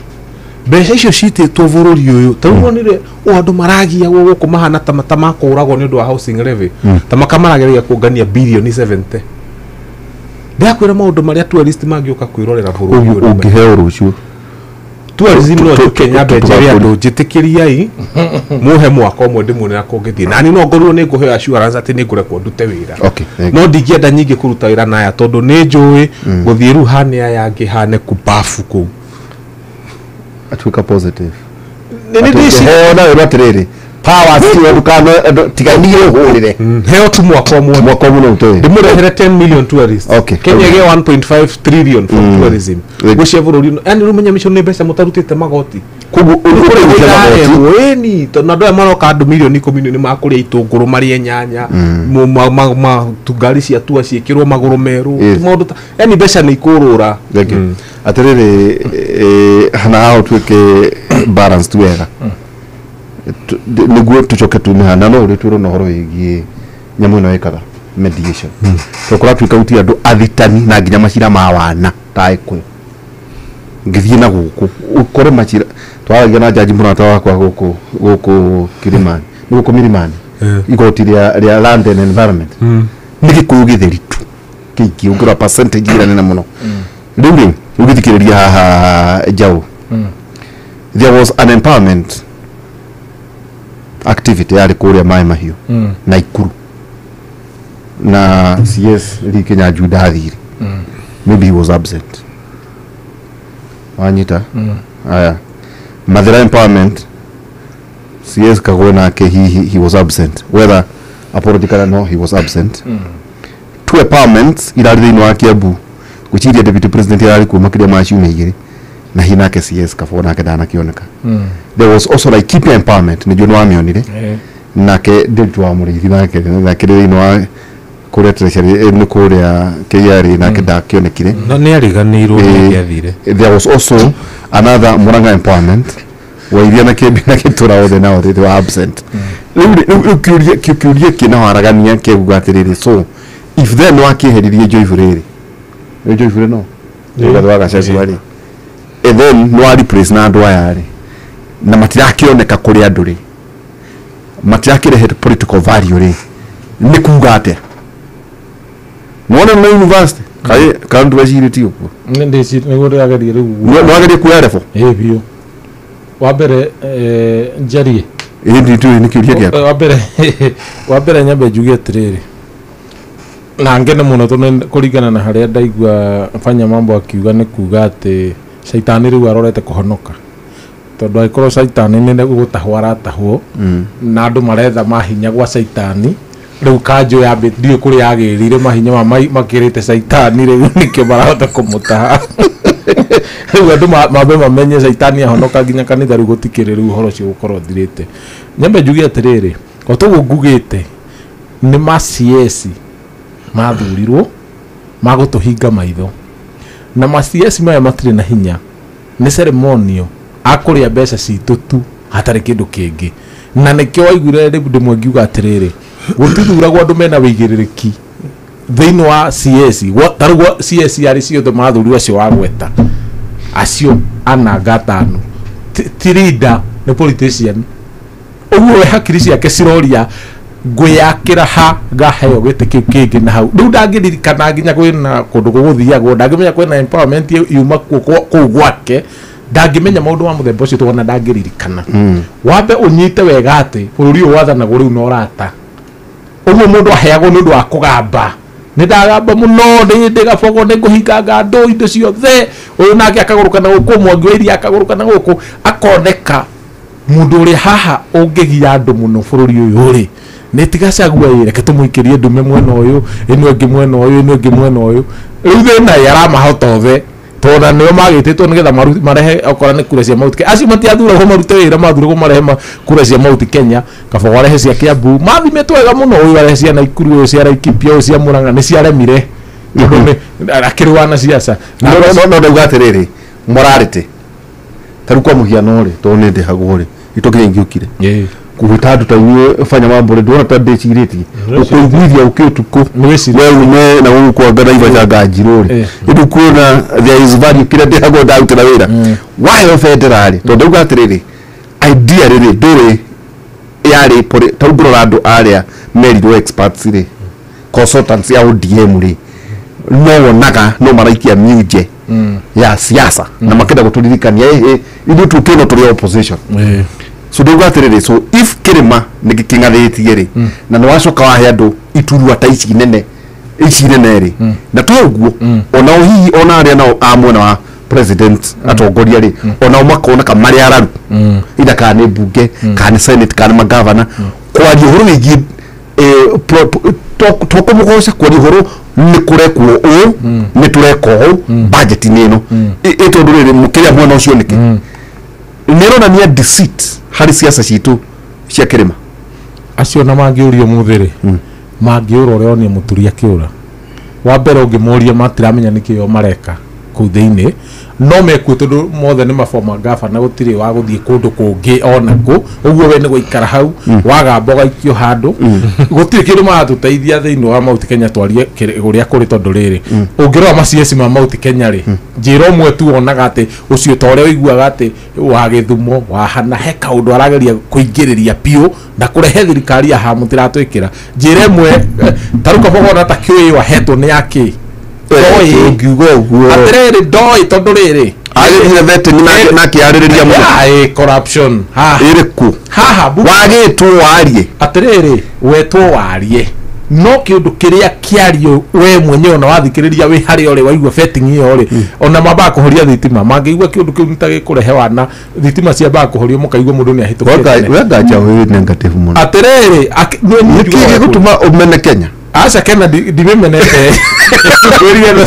Mbeca icio citĩtwo bũrũri ũyũ ta rĩu wonire ũũ andũ maragiagwo gũkũ mahana ta makũragwo nĩ ũndũ wa housing levy, ta makamarageria kũngania bilioni 70. Ndakwĩra maũndũ marĩa tourist mangĩũka kwĩrorera bũrũri ũyũ. Ũngĩheo rũciũ tourism no njũke nyambe njĩre andũ njĩtĩkĩriai muhe mwaka ũmwe ndĩmuone na kũngĩthiĩ nani no ngorwo nĩ ngũheo assurance atĩ nĩ ngũrekwo ndute wĩra. No ndingĩenda nyingĩ kũruta wĩra naya tondũ nĩ njũĩ gũthiĩ rĩu hane aya angĩ hane kubafu kũu. Atuĩka positive. Nĩ ndĩci na wĩra atĩrĩrĩ power sio ndukano tiganire ũhũrĩre. Heo tu mwaka ũmwe. Mwaka ũmwe no ũtoe. Ndĩmũrehere 10 million tourists. Kenya ĩgĩe 1.5 trillion from tourism. Gũcia bũrũri yani rĩu menya mĩcio nĩ mbeca mũtarutĩte magoti. Koguo ũrĩa ĩni tondũ andũ aya maroka andũ milioni 10 nĩ makũrĩa itũngũrũ marĩe nyanya ngari cia tua ciĩkĩrwo magũrũ merũ maũndũ ta yani mbeca nĩ ikũrũra. Atĩrĩrĩ hana haha ũtuĩke balanced wega nĩguo tũcoke tume hana no ũrĩ twĩrwo na ũhoro wĩgiĩ nyamũ ĩno ĩkaga mediation. To kũratuĩka gũtirĩ andũ athitani na nginya macira ma wana ta Gĩkũyũ ngĩthiĩ na gũkũ ũkore macira twaragia na jaji mũrata wakwa gũkũ gũkũ Kilimani nĩ gũkũ Milimani igoti rĩa land and environment nĩ Gĩkũyũ gĩtheri tu kĩingĩ ũngĩrora percentage ĩrĩa nene mũno. Rĩu rĩ ũgĩthikĩrĩria haha Njaũ, there was an empowerment activity yarĩ kũrĩa Maĩ Mahiũ na Ikuru na CS Lee Kinyanjui ndathire, maybe he was absent. Wanyita aya Mathira empowerment CS Kagwe nake he was absent, whether apologetically no he was absent. Two empowerments irarĩ thĩinĩ wa Kiambu gwĩciria deputy president yarĩ kuo makĩria ma ciumia igĩrĩ na hi nake CS Kabo nake ndanakĩoneka. There was also Laikipia empowerment nĩnjũĩ nĩ wamĩonire nake Ndiritu wa Mũrĩithi nake thĩinĩ wa kũrĩa treasury nĩ kũrĩa KRA nake ndakĩonekire. No nĩ ariganĩirwo nĩ gĩathire. There was also another Murang'a empowerment Wairia na Kĩambi na Gĩtũra othe nao they were absent. Rĩu kĩũria kĩna waragania kĩuga atĩrĩrĩ, so if then wakĩeheririe Joyful rĩrĩ nĩ Joyful no Rigathi wa Gachagua rĩ, and then no replace na andũ aya rĩ na matirakĩoneka kũrĩ andũ rĩ matirakĩrehe political value rĩ nĩ kuga atĩa? Nĩwona nĩ university kaĩ ndwecirĩtie ũguo? Nĩ ndĩcirĩtie nĩguo ndĩrageria rĩu. Nĩwageria kuoya level? Ĩĩ biũ. Wa mbere njarie. Ĩĩ nditũĩ nĩ kĩũria gĩaku. Wa mbere nyambe njuge atĩrĩrĩ na ngene mũno tondũ kũringana na harĩa ndaigua Fanya Mambo akiuga nĩ kuga atĩ caitani rĩu arorete kũhonoka tondũ angĩkorwo caitani nĩ gũtahwo aratahwo na andũ maretha mahinya gwa caitani rĩu kanjũ yambĩ ndiũĩ kũrĩa yagĩrire mahinya makĩrĩte caitani rĩu nĩkĩo marahota kũmũtaha. Rĩu andũ mambe mamenye caitani ahonoka nginya kanitha rĩu gũtikĩrĩ rĩu ũhoro ũcio gũkorwo ũthirĩte. Nyambe njuge atĩrĩrĩ o toguo ngugĩte nĩ ma CS mathurirwo magũtũhinga maitho na ma CS maya matirĩ na hinya nĩ ceremonial akũrĩa mbeca citũ tu hatarĩ kĩndũ kĩngĩ na nĩkĩo waiguire rĩmwe ngiuga atĩrĩrĩ gũtithuragwo andũ mena wĩigĩrĩrĩki thĩinĩ wa CS ta rĩu CS arĩ ciothe mathurirwo acio wagweta acio ana gatano ti leader nĩ politician ũguo we hakiri ciake ciroria ngwĩyakĩra ha ngaheo gĩtĩ kĩu kĩngĩ na hau rĩu ndangĩririkana nginya kwĩna kũndũ gũgũthiagwo ndangĩmenya kwĩna empowerment yuma kũu gwake ndangĩmenya maũndũ ma mũthemba ũcio twana ndangĩririkana. Wambe ũnyite wega atĩ bũrũri ũyũ wathanagwo rĩu na ũrata ũguo mũndũ aheagwo nĩ ũndũ wa kũgamba nĩ ndagamba mũno ndĩ gabogo nĩ ngũhinganga andũ indo ciothe ũyũ nake akagũrũka na gũkũ Mwangi wa Iria akagũrũka na gũkũ akoneka mũndũ ũrĩa haha ũngĩgia andũ mũno bũrũri ũyũ rĩ Nĩ ti Gachagua ĩ, reke tũmũikĩrie ndume mwena ũyũ, ĩno ĩngĩ mwena ũyũ, ĩno ĩngĩ mwena ũyũ. Rĩu thĩna aramahota othe tondũ nĩo magĩtĩtwo nĩgetha marehe okorwo nĩ kura cia Mount Kenya. Acio matiathuragwo marute wĩra, mathuragwo marehe kura cia Mount Kenya, kaba warehe cia Kiambu. Mathimĩtwo wega mũno, ũyũ arehe cia Naikuru, ũyũ cia Laikipia, ũyũ cia Murang'a, nĩ ciaremire tondũ akĩrũa na siasa. No ndauga atĩrĩrĩ, morality ta rĩu kwa mũhiano rĩ, tondũ nĩ ndĩhagwo rĩ, itokinya ingĩũkire kũhĩta andũ ta inyuĩ banya mambo rĩ, ndĩrona ta ndĩcirĩtie ũkũiguithia ũkĩ ũtukũ we ume na gũkũ kwa Naivasha nganjirũ rĩ, ĩndĩ kuona there is value kĩrĩa ndĩhagwo ndarutĩra wĩra waheo bendera rĩ, tondũ ndauga atĩrĩrĩ, idea rĩrĩ ndũrĩ yarĩ ta rĩu ngũrora andũ arĩa merirwo experts rĩ, consultants ya ODM rĩ, no wonaga no maraikia miuje ya siasa na makenda gũtũririkania ithuĩ tũkĩno tũrĩ opposition. So ndauga atĩrĩrĩ, so if kĩrĩma nĩ gĩkĩng'athĩtie rĩ, na nĩ wacoka wahe andũ iturwa ta ici nene rĩ, na to ũguo onao hihi ona arĩa nao a mwena wa president atongoria rĩ, onao makona ka marĩ araru ida kana nĩ mbunge kana nĩ senate kana magavana, kwaria ũhoro wĩgiĩ tũkũmũgoca kwaria ũhoro nĩ kũrekwo ũũ, nĩ tũreka ũũ budget-inĩ ĩno ĩ tondũ rĩrĩ mũkĩrĩa mwena ũcio nĩkĩ nĩ ĩronania deceit harĩ siasa citũ cia kĩrĩma. Acio na mangĩũrio mũthĩ rĩ, mangĩũra ũrĩa onio mũturi akĩũra wa mbere ũngĩmũria matiramenya nĩkĩo mareka kũu thĩinĩ, no mekuo tondũ mothe nĩ maboma gavana, gũtirĩ wa gũthiĩ kũndũ kũngĩ ona kũ, ũguo we nĩ gũikara hau wagamba ũgaikio handũ, gũtirĩ kĩndũ maratũteithia thĩinĩ wa Mount Kenya twarie ũrĩa kũrĩ tondũ rĩrĩ ũngĩrora ma-CS ma Mount Kenya rĩ, njĩra ũmwe tu wonaga atĩ ũcio ta ũrĩa ũiguaga atĩ wa Gĩthumo wa hana he kaũndũ arageria kũingĩrĩria biũ na kũrehe thirikari ya haha mũtiratwĩkĩra. Njĩra ĩmwe ta rĩu kaba wona ta kĩũĩ wahetwo nĩ yakĩ ngiuga ũguo atĩrĩrĩ ndoĩ tondũ rĩrĩ agĩthire vetting na akĩarĩrĩria mũno corruption haha ĩrĩkũ haha wagĩtwo warie atĩrĩrĩ wetwo warie no kĩũndũ kĩrĩa kĩario we mwenyewe ona wathikĩrĩria wĩ harĩa ũrĩ waigua vetting ĩyo rĩ, ona mambaga kũhoria thitima mangĩigua kĩũndũ kĩu nĩ ta gĩkũrehe wana thitima ciambaga kũhorio mũkaigua mũndũ nĩ ahĩtũkĩte. We nganja wĩ negative mũno atĩrĩrĩ nĩkĩ gĩgũtũma ũmene Kenya? Aca Kenya ndimemenete kwĩrire na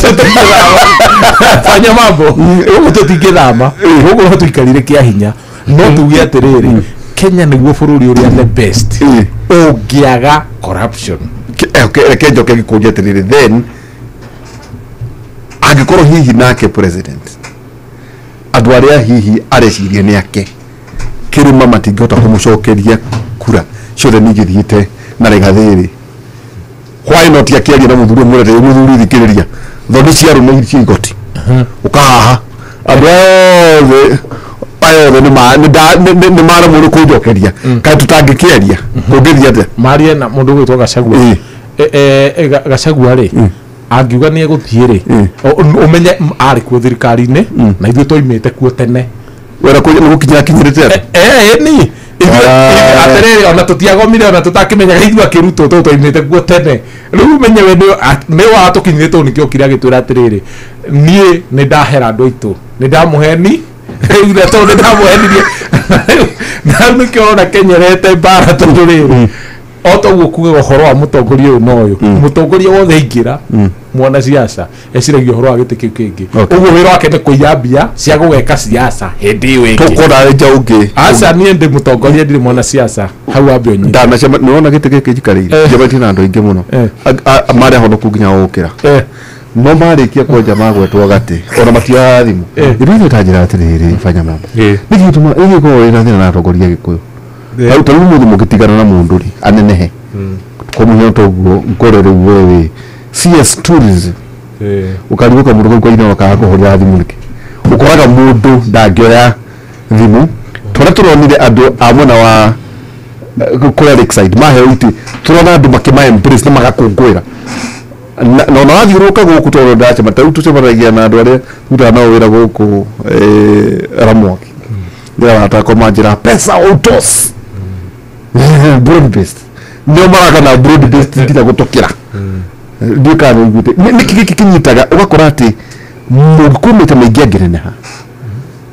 fanya mambo ũguo tũtingĩthama ũguo no tũikarire kĩa hinya, no tuge atĩrĩrĩ Kenya nĩguo bũrũri ũrĩa the best ũngĩaga corruption. Reke njoke ngĩkũria atĩrĩrĩ, then angĩkorwo hihi nake president andũ arĩa hihi areciria nĩ ake kĩrĩma matingĩhota kũmũcokeria kura ciothe ningĩthiĩte na Rigathĩ rĩ, why not akĩaria na mũthuri ũmwe mũthuri thikĩrĩria thoni cia arũme cia igoti ũkahaha andũ othe aya othe nĩ maremwo nĩ kũnjokeria kaĩ tũtangĩkĩaria kũngĩthiĩ atĩa? Marie na mũndũ ũgwĩtwo Gachagua Gachagua rĩ angiuga nĩ egũthiĩ rĩ, ũmenye arĩ kuo thirikari-inĩ na ithuĩ twaimĩte kuo tene wera gũkinyĩra kinyĩrĩte atĩa? Ni atĩrĩrĩ ona tũtiagomire ona tũtakĩmenyaga ithuĩ akĩrutwo tondũ twaimĩte kuo tene. Rĩu ũmenye we nĩ watũkinyĩrĩte tondũ nĩkĩo okire agĩtwĩra atĩrĩrĩ niĩ nĩ ndahera andũ aitũ nĩ ndamũheni rĩu tondũ nĩ ndamũhenirie na rĩu nĩkĩo ũrona kenyerete mbara tondũ rĩrĩ o toguo kugaga ũhoro wa mũtongoria ũyũ na ũyũ mũtongoria wothe aingĩra mwana siasa eciragia ũhoro wa gĩtĩ kĩu kĩngĩ, ũguo wĩra wake nĩ kũiya mbia cia gũgeka siasa hĩndĩ ĩyo ĩngĩ. Tũkona nja ũngĩ. Aca niĩ ndĩ mũtongoria ndirĩ mwana siasa hau wambe ũnyite. Ndanacema nĩwona gĩtĩ gĩkĩ njikarĩire njemanĩtie na andũ aingĩ mũno marĩ ahonoku nginya gũkĩra no marĩkia kwenja magwetwo gatĩ ona matioyaga thimũ. Ĩrĩa ta njĩra atĩrĩrĩ banya mambo nĩkĩ gĩtũma ĩgĩkorwo ĩna thĩna na atongoria Gĩkũyũ ta rĩu mũthĩ mũngĩtigana na mũndũ rĩ anenehe kwa mũhiano toguo ngore rĩu we wĩ CS tourism ũkarigwo kamũndũ kau kaina kaga kũhũrĩra thimũ nĩkĩ ũkoraga mũndũ ndangĩoya thimũ tũrĩa tũronire andũ a mwena wa kũrĩa Lakeside maheo itĩ tũrona andũ makĩma embrace na magakũngũĩra na ona wathiũrũrũka gũkũ tondũ ndacema ta rĩu tũcemanagia na andũ arĩa tũrutaga nao wĩra gũkũ Ramwaki nĩ arata manjĩra pesa autos broad based nĩo maraka na broad based nginya gũtũkĩra ndiũ kana nĩiguĩte nĩkĩ gĩkĩ kĩnyitaga ũgakora atĩ mũngĩkũmĩte maingĩ angĩneneha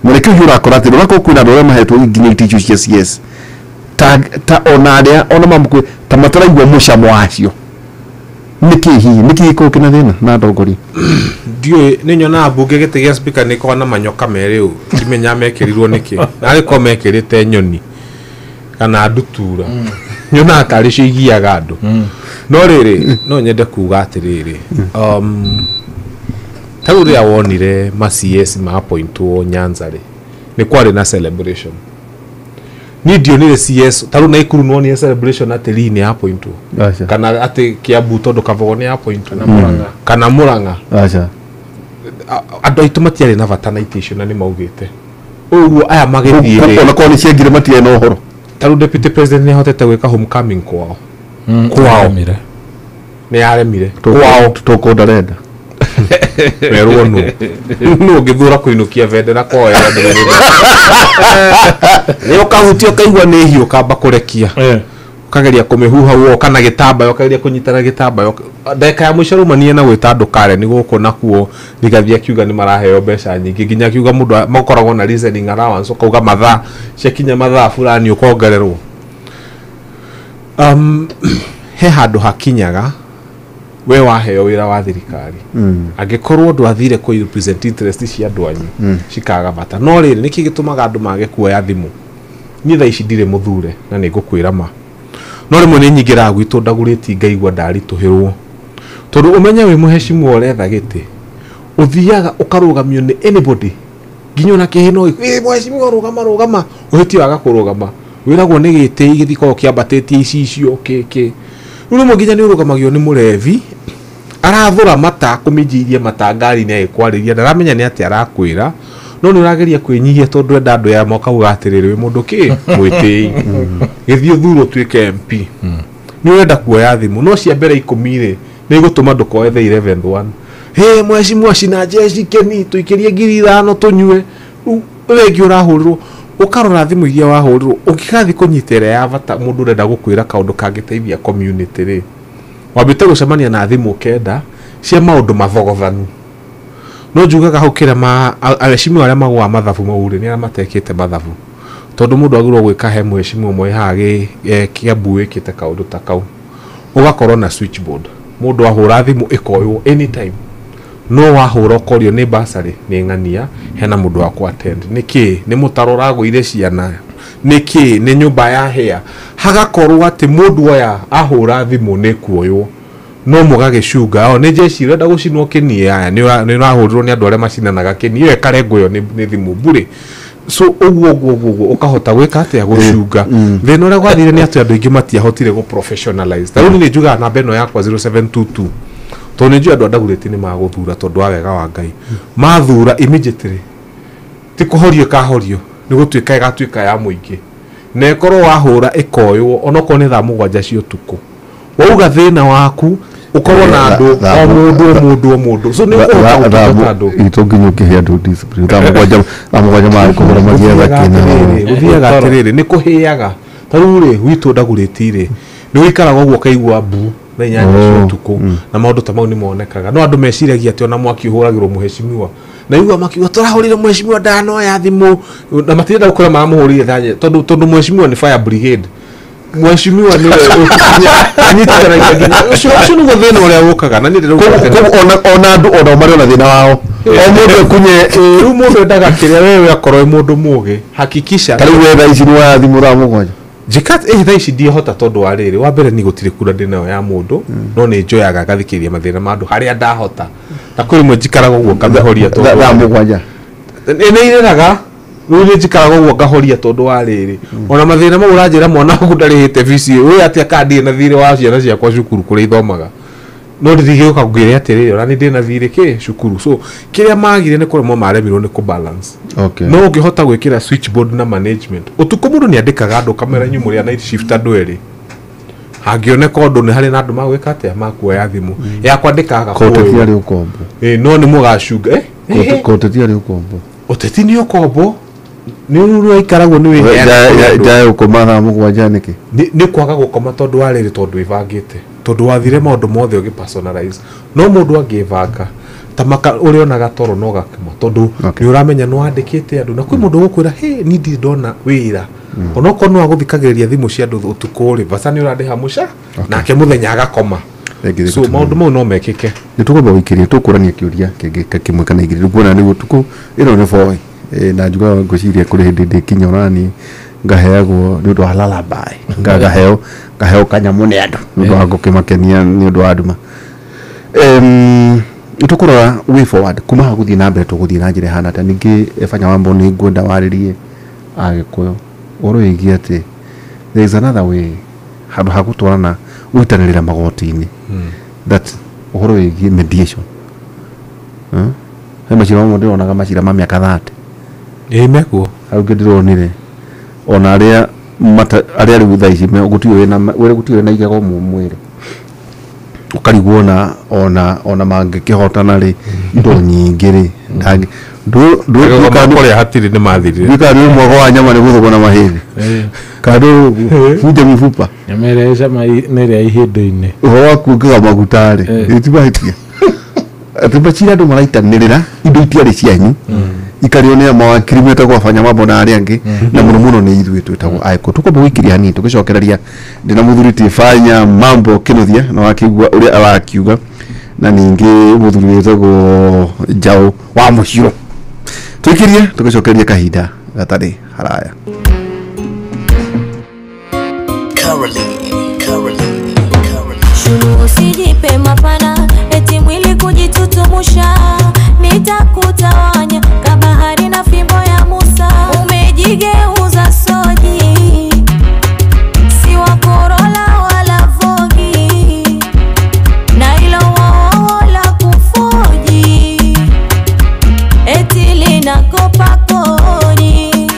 na nĩkĩo hihi ũrakora atĩ ũgakorwo kwĩna andũ arĩa mahetwo nginya itĩ icio cia CS ta ona aria ona mamukwe ta mataraigua mucamo wacio niki hihi niki ko kina thina na ndongoria ndiũĩ nĩ nyonaga mbunge gĩtĩ gĩa speaker nĩ koragwo na manyoka merĩ ũũ ndimenya mekĩrirwo nĩkĩ narĩ korwo mekĩrĩte nyoni kana ndutura nyonaga tarĩ cio igiaga andũ no rĩrĩ no nyende kuga atĩrĩrĩ ta rĩu rĩrĩa wonire ma CS ma appointwo Nyanza rĩ nĩ kwarĩ na celebration niĩ ndionire CS ta rĩu Naikuru nĩwonire celebration atĩ Lee nĩ appointwo kana atĩ Kiambu tondũ Kabogo nĩ appointwo kana Murang'a andũ aitũ matiarĩ na bata na itĩ icio na nĩ maugĩte ũguo aya magĩthiĩ rĩ ona korwo nĩ ciaingire matiarĩ na ũhoro ta rĩu deputy president nĩ ahotete gwĩka homecoming kwao kwao nĩ yaremire kwao tũkũ ndarenda werwo nũ nũ ũngĩthura kũinũkia bendera kwao nĩ ũkahutia ũkaigua nĩ hiũ ũkamba kũrekia ũkageria kũmĩhuha woka na gĩtambaya ũkageria kũnyita na gĩtambaya ndagĩka ya mũico rumanie na gwĩta andũ Karen gũkũ nakuo Rigathi akiuga nĩ maraheo mbeca nyingĩ nginya akiuga mũndũ makoragwo na reasoning allowance ũkauga mathaa ciakinya mathaa fulani ũkongererwo he handũ hakinyaga we waheo wĩra wa thirikari angĩkorwo ndwathire kũ represent interest cia andũ anyu cikaga bata no rĩrĩ nĩkĩ gĩtũmaga andũ mage kuoya thimũ niĩ thaa ici ndirĩ mũthure na nĩ ngũkwĩra ma no rĩmwe nĩ nyingĩraga gwitũ ndagũrĩti ngaigua ndaritũhĩrwo tondũ ũmenye wĩ mũhecimu ũretha gĩtĩ ũthiaga ũkarũgamio nĩ anybody nginya ona kĩhĩ no mũhecimiwa rũgama rũgama ũhĩtie waga kũrũgama wĩragwo nĩ gĩtĩ gĩthikorwo kĩambatĩtie icicio kĩkĩ rĩu rĩmwe nginya nĩ ũrũgamagio nĩ mũrevi arathũra mata kũminjirie mata ngari-inĩ agĩkwarĩria ndaramenya nĩ atĩa arakwĩra no nĩ ũrageria kwĩnyihia tondũ enda andũ aya mokauga atĩrĩrĩ wĩ mũndũ kĩ mwĩtĩi gĩthiĩ ũthurwo ũtuĩke MP nĩ ũrenda kuoya thimũ no cia mbere 10 rĩ nĩ igũtũma ndũkoe the 11th one he mheshimiwa cina jeshi keni tũikĩrie 5,000 tũnyue rĩu rĩngĩ ũrahũrĩrwo ũkarora thimũ iria wahũrĩrwo ũngĩgathiĩ kũnyita ĩrĩa ya bata mũndũ ũrenda gũkwĩra kaũndũ kangĩteithia community rĩ wambĩte gũcemania na thimũ 9 cia maũndũ mathogothanu no njugaga hau kĩrĩa aheshimiwa arĩa magũaga mathabu mau rĩ nĩ arĩa matekĩte mathabu tondũ mũndũ agĩrĩirwo gwĩka he mheshimiwa ũmwe haha Kĩambu wĩkĩte kaũndũ ta kau ũgakorwo na switchboard mũndũ ahũra thimũ ĩkoywo anytime no wahũra ũkorio nĩ bursary nĩ ng'ania hena mũndũ wa kũ attend nĩkĩ nĩ mũtaro ũragũire ciana nĩkĩ nĩ nyũmba ya hĩa hagakorwo atĩ mũndũ oya ahũra thimũ nĩ kuoywo no mũgagĩcunga o nĩ jeshi ũrenda gũcinwo kĩni aya nĩ ũrahũrirwo nĩ andũ arĩa macinanaga kĩni ĩyo ĩkarengwo ĩyo nĩ thimũ mbũrĩ so ũguo ũguo ũguo ũkahota gwĩka atĩa gũcunga thĩna ũrĩa gwathire nĩ atĩ andũ aingĩ matiahotire gũ professionalize ta rĩu nĩ njugaga namba ĩno yakwa 0722 tondũ nĩ njũĩ andũ a Dagoretti nĩ magũthura tondũ wa wega wa Ngai mathura immediately ti kũhorio ĩkahorio nĩ gũtuĩka ĩgatuĩka ya mũingĩ na ĩkorwo wahũra ĩkoywo onokorwo nĩ thaa 7 cia ũtukũ wauga thĩna waku ũkorwo na andũ o mũndũ o mũndũ o mũndũ so nĩ ũkũhota gũtungata andũ itũ nginya ũkĩhe andũ discipline thaa 7 marĩ kũhũra magĩetha kĩna gũthiaga atĩrĩrĩ nĩ kũhĩaga ta rĩu rĩ gwitũ Dagoretti rĩ nĩ ũikaraga ũguo ũkaigua mbu thaa 8 cia ũtukũ na maũndũ ta mau nĩ monekaga no andũ meciragia atĩ ona mwaki ũhũragĩrwo mũheshimiwa na igua makiuga tũrahũrire mũheshimiwa ndanoya thimũ na matirenda gũkora maramũhũrire thaa tondũ mũheshimiwa nĩ fire brigade mheshimiwa nĩwe anyitithanagia nginya ũcio nĩguo thĩna ũrĩa ũkaga na niĩ ndĩrauga ona andũ ona marĩ ona thĩna wao o mũndũ ekunye rĩu mũndũ endaga kĩrĩa wewe akorwo wĩ mũndũ mũgĩ hakikisha ta rĩu we thaa ici nĩ woya thimũ thaa 7 njĩka thaa ici ndiahota tondũ wa rĩrĩ wa mbere ni gũtirĩ kura ndĩ nayo ya mũndũ no nĩ njoyaga ngathikĩrĩria mathĩna ma andũ harĩa ndahota na kwĩ rĩmwe njikaraga ũguo ngamĩhoria tondũ thaa 7 nĩ irĩraga rĩu nĩ njikaraga ũguo ngahoria tondũ wa rĩrĩ ona mathĩna mau ũranjĩra mwana waku ndarĩhĩte bici wĩ atĩa kana ndirĩ na thirĩ wa ciana ciakwa cukuru kũrĩa ithomaga no ndingĩũka ngwĩre atĩrĩrĩ ona nĩ ndĩ na thirĩ kĩ cukuru so kĩrĩa magire nĩ kũremwo maremirwo nĩ kũbalance no ũngĩhota gwĩkĩra switchboard na management ũtukũ mũndũ nĩ andĩkaga andũ kamera inyuĩ mũrĩ a night shift andũ erĩ hangĩoneka ũndũ nĩ harĩ na andũ magwĩka atĩa makuoya thimũ yakwa ndĩkaga kuoywo arĩ ũkombo no nĩ mũgacunga ũteti arĩ ũkombo ũteti nĩ ũkombo nĩ ũraikaragwo nĩ wĩheanaga njae gũkoma thaa 7 nĩkĩ nĩ kwaga gũkoma tondũ wa rĩrĩ tondũ wĩbangĩte tondũ wathire maũndũ mothe ũgĩ personalize no mũndũ angĩbanga Ta maka ũrĩonaga toro no gakima tondũ nĩ ũramenya nĩ wandĩkĩte andũ na kwĩ mũndũ ũgũkwĩra hĩ ni ndirĩ ndona wĩra onokorwo no agũthikagĩrĩria thimũ cia andũ ũtukũ rĩ basa nĩ ũrandĩha mũca nake mũthenya agakoma. So maũndũ mau no mekĩke. Nĩ tũkwamba gũikĩria tũkũrania kĩũria kĩngĩ kĩmwe kana igĩrĩ kuona nĩ ũtukũ ĩno nĩ boy na njugaga ngwĩciria kũrĩ hĩndĩ ndĩkinya onani ngaheagwo nĩ ũndũ wa lullaby ngaheo kanyamũ nĩ andũ nĩ ũndũ wa gũkĩmakenia nĩ ũndũ wa nduma. Tũkũrora way forward kuma haha gũthiĩ na mbere tũgũthiĩ na njĩra ĩhana atĩa. Ningĩ Fanya Wambo nĩ ngwenda warĩrie Agĩkũyũ ũhoro wĩgiĩ atĩ there is another way handũ ha gũtwarana gũitanĩrĩra magoti-inĩ that ũhoro wĩgiĩ mediation. He macira mamwe ndĩronaga macira ma mĩaka 30 ĩĩ mekuo hau ngĩ ndĩronire ona arĩa arĩa rĩu thaa ici gũtirĩ na igego mwĩrĩ ũkarigwo na ona mangĩkĩhotana rĩ indo nyingĩ rĩ ndũkũrĩa hatirĩ nĩ mathirire ndũkana nĩ mwago wa nyama nĩ gũthũgwo na mahĩndĩ kana bunje mifupa nyama ĩrĩa ĩcama nĩ ĩrĩa ihĩndĩ-inĩ ũhoro wa kuongerera maguta rĩ ti mahĩtia atĩ macira andũ maraitanĩrĩra indo itiarĩ cianyu ikarĩo nĩ mawakiri metagwo Fanya Mambo na arĩa angĩ na mũno mũno nĩ ithuĩ twĩtagwo Agĩkũyũ. Tũkwamba gũikĩria hanini tũgĩcokereria ndĩna mũthuri ti Fanya Mambo Kĩnuthia na wakĩigua ũrĩa arakiuga na ningĩ mũthuri wĩtagwo Njaũ wa Mũciro. Tũikĩrie tũgĩcokereria kahinda gatarĩ haraya. Usijipe mapana eti mwili kujitutumusha, nitakutawanya kabahari na fimbo ya Musa. Umejigeuza soji, si wa Corolla wala Vogue, na ilo wala kufoji, eti linakopa kodi.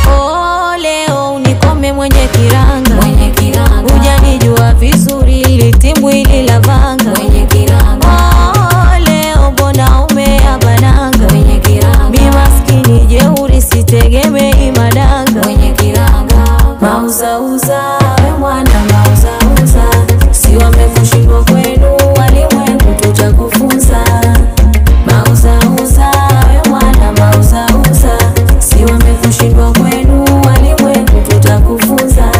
Oh, leo unikome mwenye kiranga, mwenye kiranga, hujanijua vizuri litimbwili la vanga, mwenye kiranga. Oh, leo mbona umeabananga, mwenye kiranga, mi maskini jeuri sitegemei madanga, mwenye kiranga. Mauzauza we mwana mauzauza, si wamekushindwa kwenu walimwengu tutakufunza. Mauzauza we mwana mauzauza, si wamekushindwa kwenu walimwengu tutakufunza.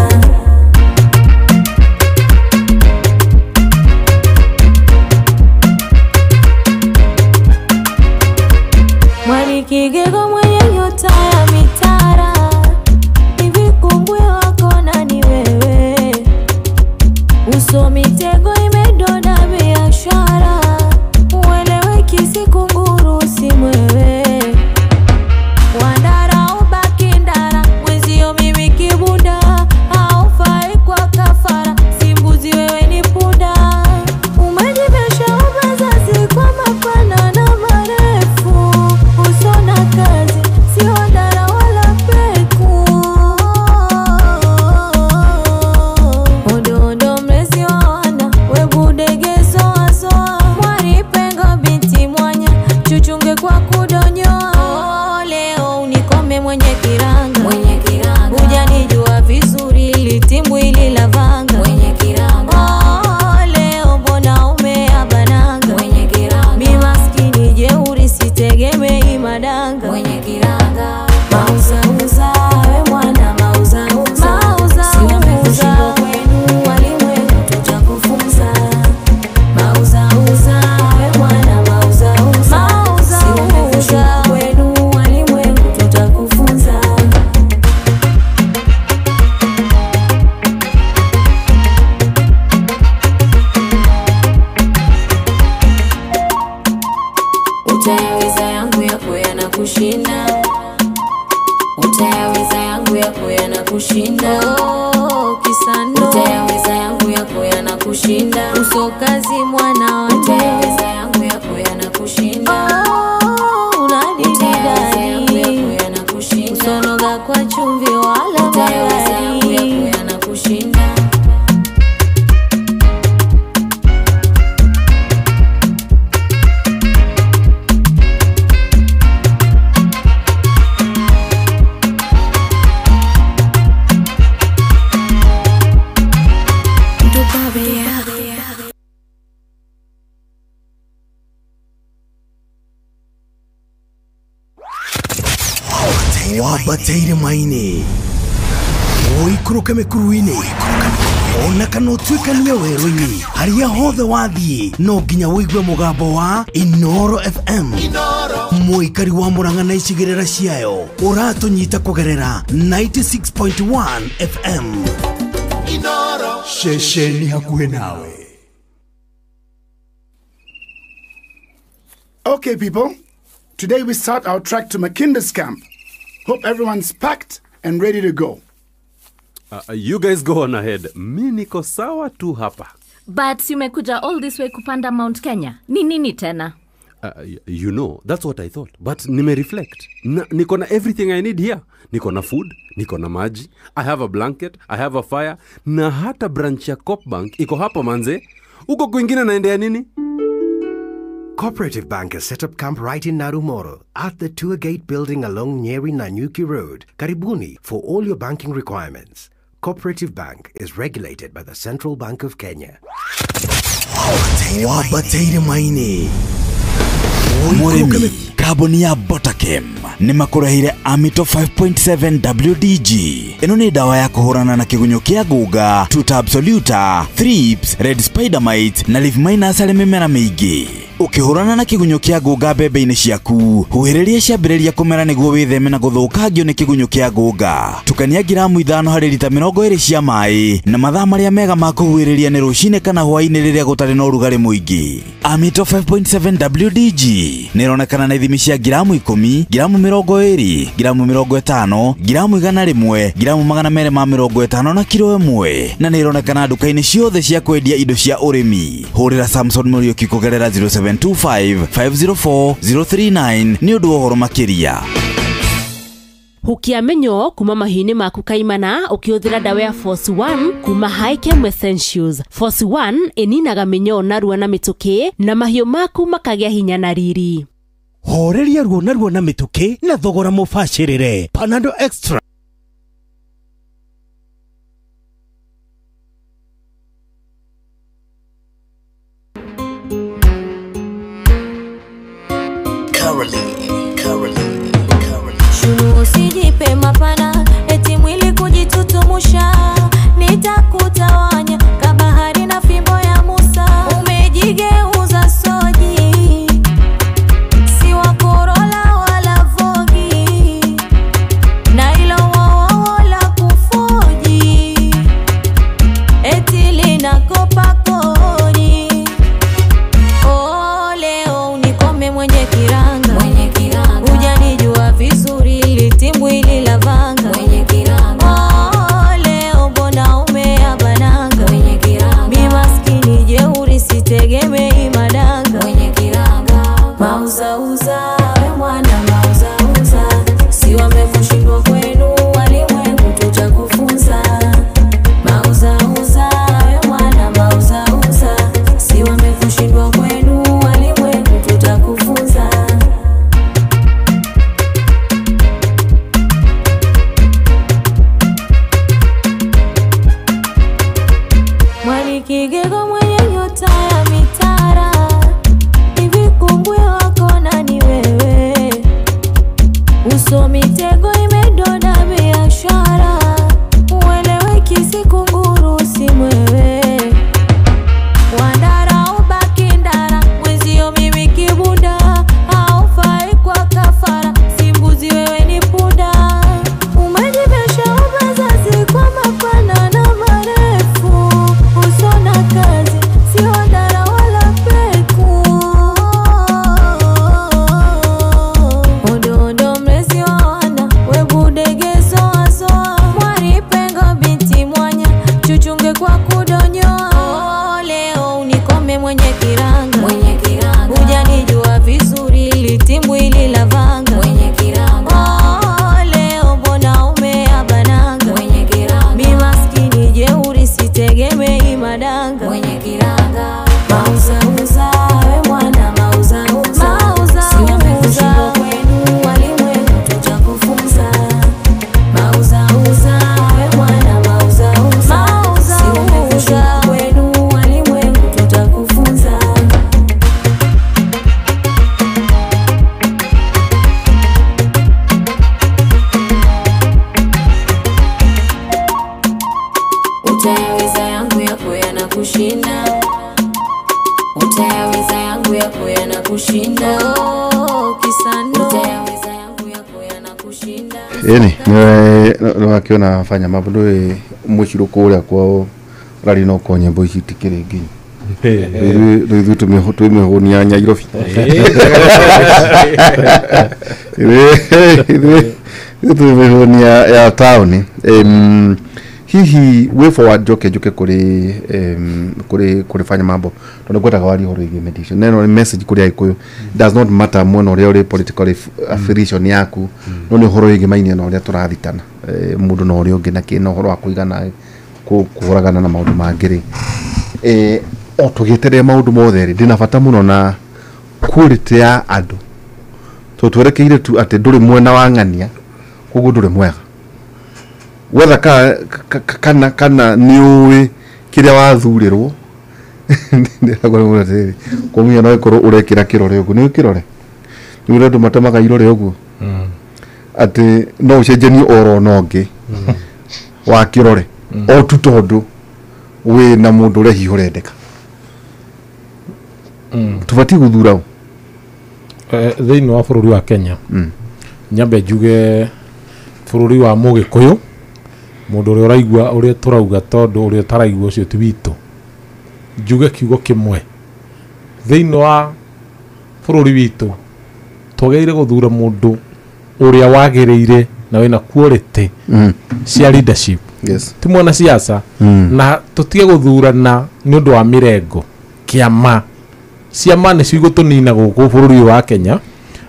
Kigego mwenye nyota ya mitara, hivi kungwe wako nani wewe? Uso mitego imedona biashara, uelewe kisikunguru si mwewe. Wandara ubaki ndara, mwenzio mimi kibunda, haufai kwa kafara, si mbuzi wewe ni punda. Umejibesha ubazazi kwa mapana na marefu, usona kazi, si wandara wala peku. Odo odo mlezi wa wana, webudegezo azoa, mwari pengo binti mwanya, chuchunge kwa kudonyoa. Oh, leo unikome mwenye kiranga, mwenye kiranga, hujanijua vizuri litimbwili la vanga, mwenye kiranga. Oh, leo mbona umeabananga, mwenye kiranga, mi maskini jeuri sitegemei madanga, mwenye kiranga. Mauzauza we mwana mauzauza, si wamekushindwa kwenu walimwengu tutakufunza. Mauzauza we mwana mauzauza, si wamekushindwa kwenu walimwengu tutakufunza. Utayaweza yangu yako yanakushinda, utayaweza yangu yako yanakushinda. Oh, kisano utayaweza yangu yako yanakushinda, uso kazi mwana wa utayaweza yangu yako yanakushinda. Oh, unanididadi yangu yako yanakushinda, usonoga kwa chumvi wala utayaweza yangu yako yanakushinda. Wambateire maini ũikũrũke mĩkuru-inĩ ona kana ũtuĩkanie werũ-inĩ harĩa hothe wathiĩ no nginya ũigue mũgambo wa Inoro FM. Mũikari wa Murang'a na icigĩrĩra ciayo ũratũnyita kũgerera 96.1 FM. Inoro ceceni hakuhĩ nawe. Okay, people, today we start our trek to Makinda's camp. Hope everyone's packed and ready to go. You guys go on ahead. Mi niko sawa tu hapa. But umekuja all this way kupanda Mount Kenya. Ni nini tena? You know, that's what I thought. But nime reflect. Niko na everything I need here. Niko na food, niko na maji, I have a blanket, I have a fire, na hata branch ya Coop Bank iko hapa manze. Uko kwingine naendea nini? Cooperative Bank has set up camp right in Narumoro at the Tour Gate building along Nyeri Nanyuki Road, Karibuni, for all your banking requirements. Cooperative Bank is regulated by the Central Bank of Kenya. Wambateire maini Mũrĩmi, kambuni ya Botakem nĩ makũrehire Amito 5.7 WDG. Ĩno nĩ ndawa ya kũhũrana na kĩgunyũ kĩa ngũnga, Tuta absoluta, thrips, red spider mite na leaf miners harĩ mĩmera mĩingĩ. Ũkĩhũrana na kĩgunyũ kĩa ngũnga mbembe-inĩ ciaku, huhĩrĩria ciambĩrĩria kũmera nĩguo wĩtheme na gũthũkangio nĩ kĩgunyũ kĩa ngũnga. Tukania ngiramu 5 harĩ rita 20 cia maĩ na mathaa marĩa mega ma kũhuhĩrĩria nĩ rũcinĩ kana hwaĩ-inĩ rĩrĩa gũtarĩ na ũrugarĩ mũingĩ. Amito 5.7 WDG nĩ ĩronekana na ithimi cia ngiramu 10, ngiramu 20, ngiramu 50, ngiramu 100, ngiramu 250 na kiro 1, na nĩ ĩronekana nduka-inĩ ciothe cia kwendia indo cia ũrĩmi. Hũrĩra Samson Muriuki kũgerera 0725 504 039 nĩ ũndũ wa ũhoro makĩria. Hukia mĩnyoo kuma mahiũ-inĩ maku kaimana ũkĩhũthĩra ndawa ya Force 1 kuma Hikem Essentials. Force 1 ĩninaga mĩnyoo narua na mĩtũkĩ na mahiũ maku makagĩa hinya na riri. Horeria ruo narua na mĩtũkĩ na thogora mũbacĩrĩre. Panado Extra. Usijipe mapana eti mwili kujitutumusha, nitakutawanya kabahari na fimbo ya Musa. Umejigeuza soji, si wa Corolla wala Vogue, na ilo Ĩni nĩ wakĩona Fanya Mambo ndũĩ mũcirũ kũrĩa kwao rari no ko nyĩmbo ici itikĩrĩ nginyu. Rĩu ithuĩ twĩmĩhũnia Nyairobi. Ithuĩ twĩmĩhũnia ya taũni. Hihi way forward njoke kũrĩ kũrĩ Fanya Mambo tondũ ngwendaga warie ũhoro wĩgiĩ mediation. Neno message kũrĩ Agĩkũyũ does not matter mwena ũrĩa ũrĩ political affiliation yaku, no nĩ ũhoro wĩgiĩ mainĩ na ũrĩa tũrathitana mũndũ na ũrĩa ũngĩ na kĩ na ũhoro wa kũigana kũhũragana na maũndũ mangĩ rĩ, o tũgĩeterere maũndũ mothe rĩ, ndĩna bata mũno na quality ya andũ tondũ twerekeire tu atĩ ndũrĩ mwena wa ng'ania koguo ndũrĩ mwega wetha kana nĩ ũĩ kĩrĩa wathurĩrwo. Ndĩragwo mũno atĩrĩrĩ, kwa mũhiano ĩkorwo ũrekĩra kĩrore ũguo nĩ kĩrore nĩ ũrĩa andũ matemaga irore ũguo atĩ no ũcenjanie oro na ũngĩ wa kĩrore o tu tondũ wĩ na mũndũ ũrĩa hihi ũrendeka. Tũbatiĩ gũthura ũ thĩinĩ wa bũrũri wa Kenya. Nyambe njuge bũrũri wa Mũgĩkũyũ mũndũ ũrĩa ũraigua ũrĩa tũrauga tondũ ũrĩa ũtaraigua ũcio ti witũ. Njuge kiugo kĩmwe, thĩinĩ wa bũrũri witũ twagĩrĩire gũthura mũndũ ũrĩa wagĩrĩire na wĩna quality cia leadership. Yes. Ti mwana siasa na tũtige gũthurana nĩ ũndũ wa mĩrengo kĩama. Ciama nĩcio igũtũnina gũkũ bũrũri ũyũ wa Kenya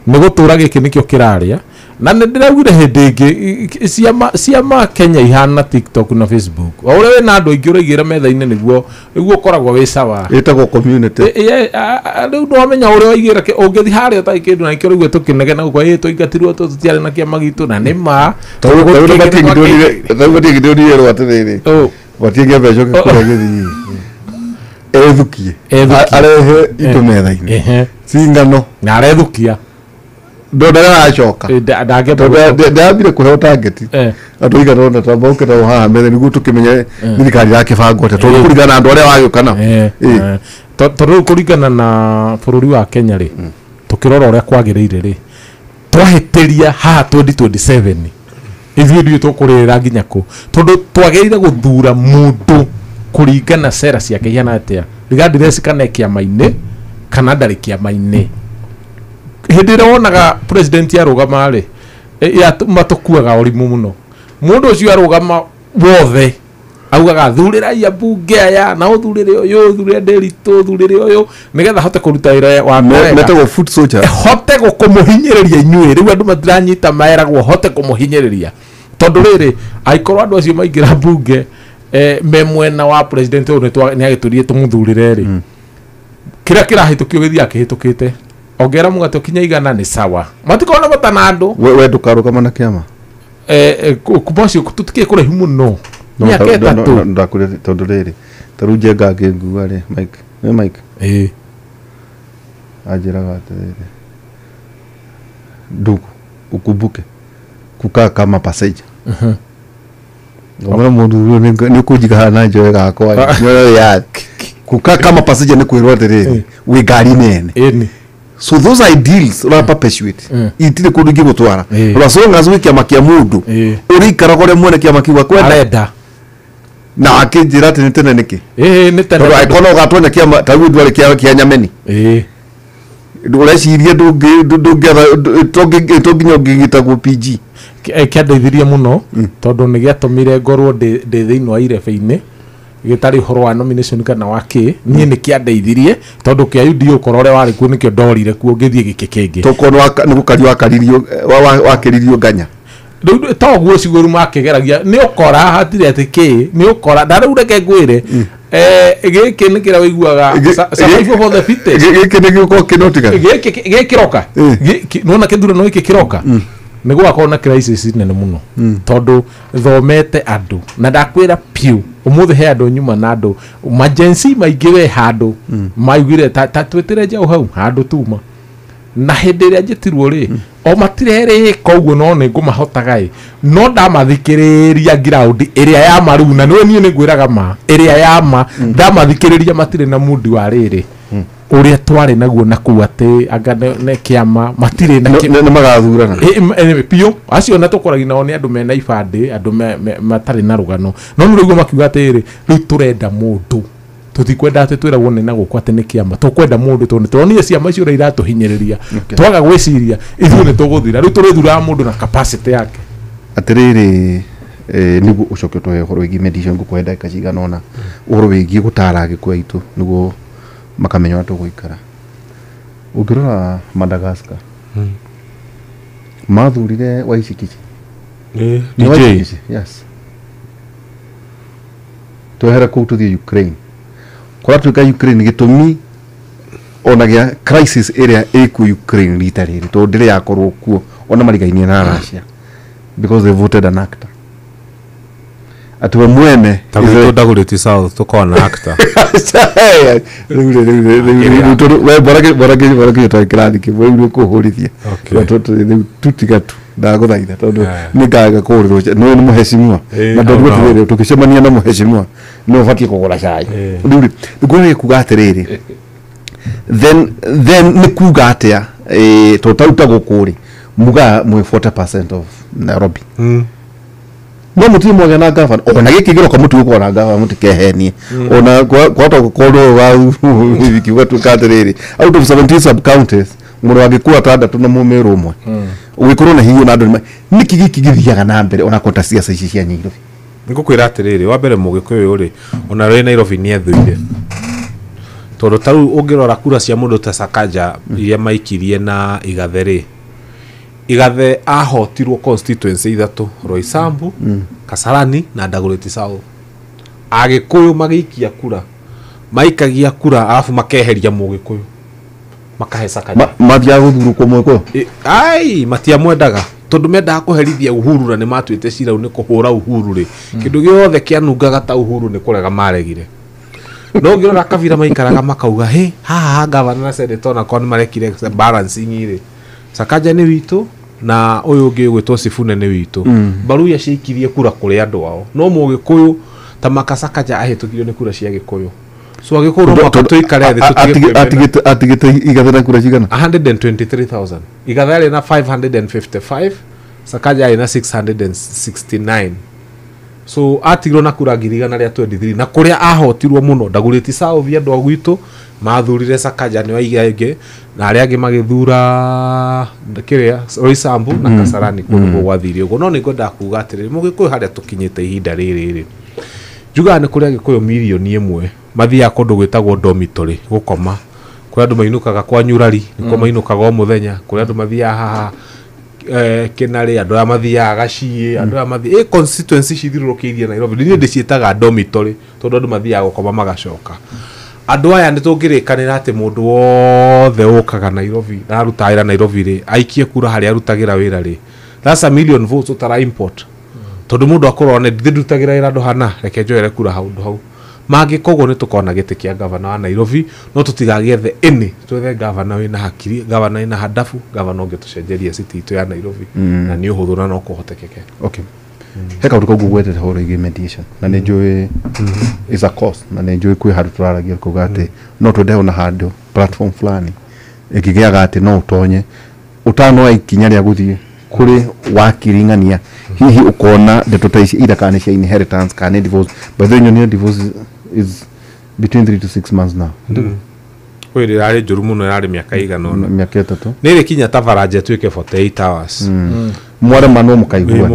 nĩ gũtũra gĩkĩ nĩkĩo kĩrarĩa. Na nĩ ndĩraugire hĩndĩ ĩngĩ ciama Kenya ihana TikTok na Facebook, o ũrĩa wĩna andũ aingĩ ũraigĩra metha-inĩ nĩguo ũkoragwo wĩ sawa. Ĩtagwo community. Rĩu nĩwamenya ũrĩa waigĩra ũngĩthiĩ harĩa ũtarĩ kĩndũ na nĩkĩo ũraigua tũkĩnegena gũkũ tũingatirwo tũtiarĩ na kĩama gitũ na nĩ ma tondũ matiĩgĩndĩonire atĩrĩrĩ gatiĩngĩamba ĩcoke kũrĩa gĩthiĩ ethukie arehe indo metha-inĩ cingano na arethukia ndaracoka ndambire kũheo target andũ aigana ũna ta moke nao haha metha nĩguo tũkĩmenye thirikari ĩrakĩbangwo atĩa tondũ kũringana na andũ arĩa wagĩũka nao. Tondũ rĩu kũringana na bũrũri wa Kenya rĩ, tũkĩrora ũrĩa kwagĩrĩire rĩ, twahĩtĩria haha 2027 ithuĩ ndiũĩ tũkũrĩrĩra nginya kũ tondũ twagĩrĩire gũthura mũndũ kũringana sera ciake ihana atĩa regardless kana e kĩama-inĩ kana ndarĩ kĩama-inĩ. Hĩndĩ ĩrĩa wonaga president arũgama rĩ, matũkuaga ũrimũ mũno. Mũndũ ũcio arũgama wothe augaga thurĩrai ambunge aya na ũthurĩre ũyũ ũthurĩre Ndĩritũ ũthurĩre ũyũ nĩgetha hote kũruta wĩra wa metagwo foot soldier hote kũmũhinyĩrĩria inyuĩ. Rĩu andũ matiranyita maeragwo hote kũmũhinyĩrĩria tondũ rĩrĩ angĩkorwo andũ acio maingĩra mbunge me mwena wa president ũyũ nĩ agĩtũrie tũmũthurĩre rĩ, kĩrĩa kĩrahĩtũkio gĩthiaga kĩhĩtũkĩte ongera mũgate ũkinya igana nĩ sawa matikorwo na bata na andũ. We ndũkarũgama na kĩama kuma ũcio tũtikĩrĩ kũraihu mũno mĩaka ĩtatũ. Ndakũrĩa tondũ rĩrĩ ta rĩu Njenga angĩngua rĩ, Mike nĩ Mike anjĩraga atĩrĩrĩ, ndugu ukumbuke kukaa kama passenger. Ngomera mũndũ nĩ ũkũnjiga haha na njoe gakwa nyoyo ya kukaa kama passenger nĩ kwĩrwo atĩrĩrĩ wĩ ngari-inĩ ene. So those ideals ura perpetuate itire kundu ingigutwara ura so ngazu kĩama kĩa mũndũ ũrĩikaraga ũrĩa mwene kĩama kĩu akwenda arenda na akĩnjĩra atĩ nĩ tene nĩkĩ nĩ tene tondũ angĩkorwo no ũgatonya kĩama ta rĩu ndwarĩ kĩa Nyameni ũreciria ndũngĩatha to nginya ũngĩgĩtagwo PG. Kĩandeithirie mũno tondũ nĩ gĩatũmire ngorwo ndĩ thĩinĩ wa irebe-inĩ gĩtarĩ ũhoro wa nomination kana wa kĩ niĩ nĩ kĩandeithirie tondũ kĩa UDA ũkorwo ũrĩa warĩ kuo nĩkĩo ndorire kuo ngĩthiĩ gĩkĩ kĩngĩ tokorwo nĩ gũkario wakĩririo nganya rĩu to guo cigũrũ makĩgeragia nĩ ũkora hatirĩ atĩ kĩ nĩ ũkora na rĩu reke ngwĩre gĩkĩ nĩ kĩrĩa ũiguaga survival for the fittest gĩkĩ nĩ gĩgũkorwo kĩnotigana gĩkĩ gĩkĩroka nĩwona kĩthurano gĩkĩ kĩroka nĩ gũgakorwo na crisis nene mũno tondũ thomete andũ na ndakwĩra piũ ũmũthĩ he andũ nyuma na andũ majensi maingĩ we handũ maiguire ta twĩtĩre njaũ hau handũ tuma na hĩndĩ ĩrĩa njĩtirwo rĩ o matirerĩka ũguo no nĩ ngũmahotaga ĩ no ndamathikĩrĩria ground ĩrĩa ya maruna nĩwe niĩ nĩ ngwĩraga ma ĩrĩa ya ma ndamathikĩrĩria matirĩ na mundi wa rĩrĩ Ũrĩa twarĩ naguo na kũu atĩ anga nĩ kĩama matirĩ na nĩ magathurana biũ acio na tũkoragi nao nĩ andũ mena ibandĩ andũ matarĩ na rũgano no nĩ rĩu makiuga atĩrĩrĩ rĩu tũrenda mũndũ tũtikwenda atĩ twĩragwo nĩ na gũkũ atĩ nĩ kĩama tũkwenda mũndũ tondũ tũronire ciama icio ũrĩa iratũhinyĩrĩria twaga gwĩciria ithuĩ nĩ tũgũthira rĩu tũrĩthuraga mũndũ na capacity yake atĩrĩrĩ nĩguo ũcoke ũtũhe ũhoro wĩgiĩ mediation ngũkũhe ndagĩka cigana ũna ũhoro wĩgiĩ gũtara Agĩkũyũ aitũ nĩguo makamenya ũrĩa tũgũikara ũngĩrora Madagascar mathurire Waicikici DJ yes twehere kũu tũthiĩ Ukraine kũratuĩka Ukraine gĩtũmi ona gĩa crisis ĩrĩa ĩkuo Ukraine rita rĩrĩ tondũ ndĩrĩ yakorwo kuo ona marigainie na Russia because they voted an actor atĩ we mwene tagwitũ Dagoretti South tũkorwo na actor we bora twa kĩrathi kĩmwe rĩu nĩũkũhũrithia rĩu tutiga tu ndagũthaitha tondũ nĩngaga kũgũrĩrwo nĩ mũheshimiwa na tondũ atĩrĩrĩ tũkĩcemania na mũheshimiwa nĩ ũbatiĩ kũgũra cai rĩu rĩ ngwĩra kuga atĩrĩrĩ then nĩ kuga atĩa tondũ tarĩu ta gũkũ rĩ mugaga mwĩ 40% of Nairobi no mũtirĩ mwagĩa na gavana ona gĩkĩ gĩroka mũtigũkorwo na gavana mũtikehenie ona kwahota gũkorwo kiuga tuĩka atĩrĩrĩ out of 17 sub counties mũndũ angĩkua atandatũ na mũmĩrũ ũmwe ũgĩkorwo na hinya na andũ nĩkĩ gĩkĩ gĩthiaga na mbere ona kota ciaca ici cia Nairobi nĩngũkwĩra atĩrĩrĩ wa mbere mũgĩkũyũ rĩ ona rĩ Nairobi nĩ ethũire tondũ ta rĩu ũngĩrora kura cia mũndũ ta Sakaja iria maikirie na Igathe rĩ Igathe ahotirwo constituency ithatũ Roysambu Kasarani na Dagoretti South Agĩkũyũ magĩikia kura maikagia kura alafu makeheria mũgĩkũyũ makahe Sakaja mathiaga gũthurwo kwa mũgĩkũyũ ai matiamwendaga tondũ mendaga kũherithia Uhuru na nĩ matuĩte cira nĩ kũhũra Uhuru rĩ kĩndũ gĩothe kĩanungaga ta Uhuru nĩ kũrega maregire no ngĩrora Kabira maikaraga makauga hĩ haha gavana na senator na korwo nĩ marekire balancing rĩ Sakaja nĩ witũ na ũyũ ũngĩ ũgwĩtwo Sifune nĩ witũ Baruya ciaikirie kura kũrĩ andũ ao no mũgĩkũyũ ta Makasakaja ahĩtũkirio nĩ kura cia Gĩkũyũ so Agĩkũyũ no mũhaka tũikare thĩ tũtige atigĩte Igathe na kura cigana 123,000 Igathe arĩ na 555 Sakaja arĩ na 669 so atigirwo na kura 123 na kũrĩa ahotirwo mũno Dagoretti South andũ a gwitũ mathurire Sakaja nĩ waiga ĩngĩ na arĩa angĩ magĩthura kĩrĩa Roysambu na Kasarani kũndũ kũu gwathire ũguo no nĩ ngwendaga kuga atĩrĩrĩ mũgĩkũyũ harĩa tũkinyĩte ihinda rĩrĩ rĩ njugaga nĩ kũrĩ Agĩkũyũ mirioni ĩmwe mathiaga kũndũ gwĩtagwo dormitory gũkoma kũrĩa andũ mainũkaga kwa Nyurari nĩkuo mainũkaga o mũthenya kũrĩa andũ mathiaga haha Kĩnarĩ andũ aya mathiaga Gaciĩ andũ aya mathiaga constituency cithiũrũrũkĩirie Nairobi niĩ ndĩciĩtaga dormitory tondũ andũ mathiaga gũkoma magacoka andũ aya nĩ tũngĩrĩkanĩra atĩ mũndũ wothe ũkaga Nairobi na arutaga wĩra Nairobi rĩ aikie kura harĩa arutagĩra wĩra rĩ that's a million votes ũtara import tondũ mũndũ akorwo nĩ ndutagĩra wĩra handũ hana reke njoere kura handũ hau mangĩkoguo nĩ tũkona gĩtĩ kĩa gavana wa Nairobi no tũtigagĩethe any twethe gavana wĩna hakiri gavana wĩna hadabu gavana ũngĩtũcenjeria city itũ ya Nairobi na nĩ ũhũthũ na no kũhotekeke okay he kaũndũ kau ngũgwetete ũhoro wĩgiĩ mediation na nĩ njũĩ is a cost na nĩ njũĩ kwĩ handũ tũraragia kuga atĩ no twende ona handũ platform fulani ĩngĩgĩaga atĩ no ũtonye ũtanoya ikinya rĩa gũthiĩ kũrĩ wakiri ng'ania hihi ũkona ndeto ta ici either kana nĩ cia inheritance kana nĩ divorce by the way nyonia divorce is between 3 to 6 months now kwĩ ĩrarĩ njũru mũno ĩrarĩ mĩaka ĩigana ũna mĩaka ĩtatũ nĩ ĩrĩkinya ta baranja ĩtuĩke 48 hours mwaremanwo mũkaiguana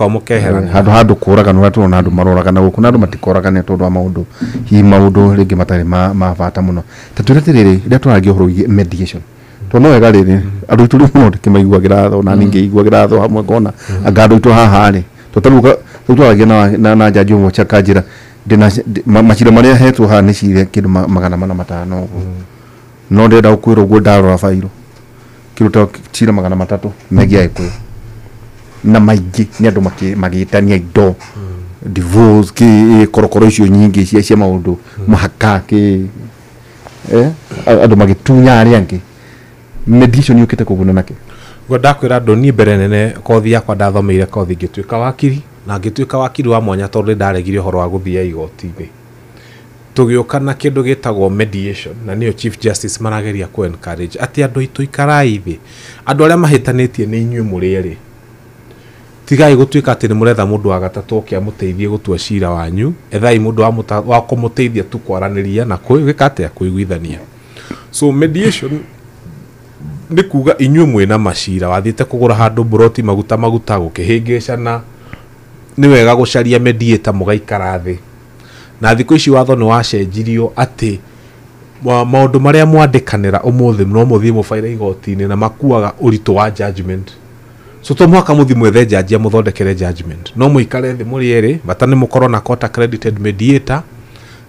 mũkeherana handũ handũ kũragana ũrĩa tũrona andũ maroragana gũkũ na andũ matikoragane tondũ wa maũndũ hihi maũndũ rĩngĩ matarĩ ma bata mũno ta twĩre atĩrĩrĩ rĩrĩa tũragia ũhoro wĩgiĩ mediation tondũ no wega rĩrĩ andũ aitũ rĩu mũno ndĩkĩmaiguagĩra tha ona niĩ ngĩiguagĩra tha hamwe ngona anga andũ aitũ haha rĩ tondũ tarĩu twaragia na njanji ũmwe akanjĩra ndĩna macira marĩa hetwo haha nĩ cira kĩndũ 405 ũguo no ndĩrenda gũkwĩra ũguo ndarora bairũ kĩndũ ta cira 300 megiĩ Agĩkũyũ na maingĩ nĩ andũ magĩtania indo divorce kĩ korokoro icio nyingĩ cia maũndũ mũhaka kĩ andũ magĩtunya arĩa angĩ mediation yũkĩte kũguna nakĩ ngwenda kwĩra andũ niĩ mbere nene kothi yakwa ndathomeire kothi ngĩtuĩka wakiri na ngĩtuĩka wakiri wa mwanya tondũ nĩndaregire ũhoro wa gũthiĩ igoti-inĩ Tũgĩũka na kĩndũ gĩtagwo mediation, na nĩyo Chief Justice marageria kũ encourage atĩ andũ aitũ ikarai thĩ, andũ arĩa mahĩtanĩtie nĩ inyuĩ mũrĩ erĩ, tigai gũtuĩka atĩ nĩ mũretha mũndũ wa gatatũ oke amũteithie gũtua cira wanyu, ethai mũndũ wa kũmũteithia tu kwaranĩria na gwĩka atĩa, kũiguithania. So mediation nĩ kuga inyuĩ mwĩna macira, wathiĩte kũgũra handũ mburoti maguta maguta gũkĩhĩngĩcana, nĩ wega gũcaria mediator mũgaikara thĩ. Na thikũ ici watho nĩ wacenjirio atĩ maũndũ marĩa mwandĩkanĩra ũmũthĩ no mũthiĩ mũbaire igoti-inĩ na makuaga ũritũ wa judgment. So to mũhaka mũthiĩ mwethe jaji amũthondekere judgment, no mũikare thĩ mũrĩ erĩ, bata nĩ mũkorwo na court accredited mediator,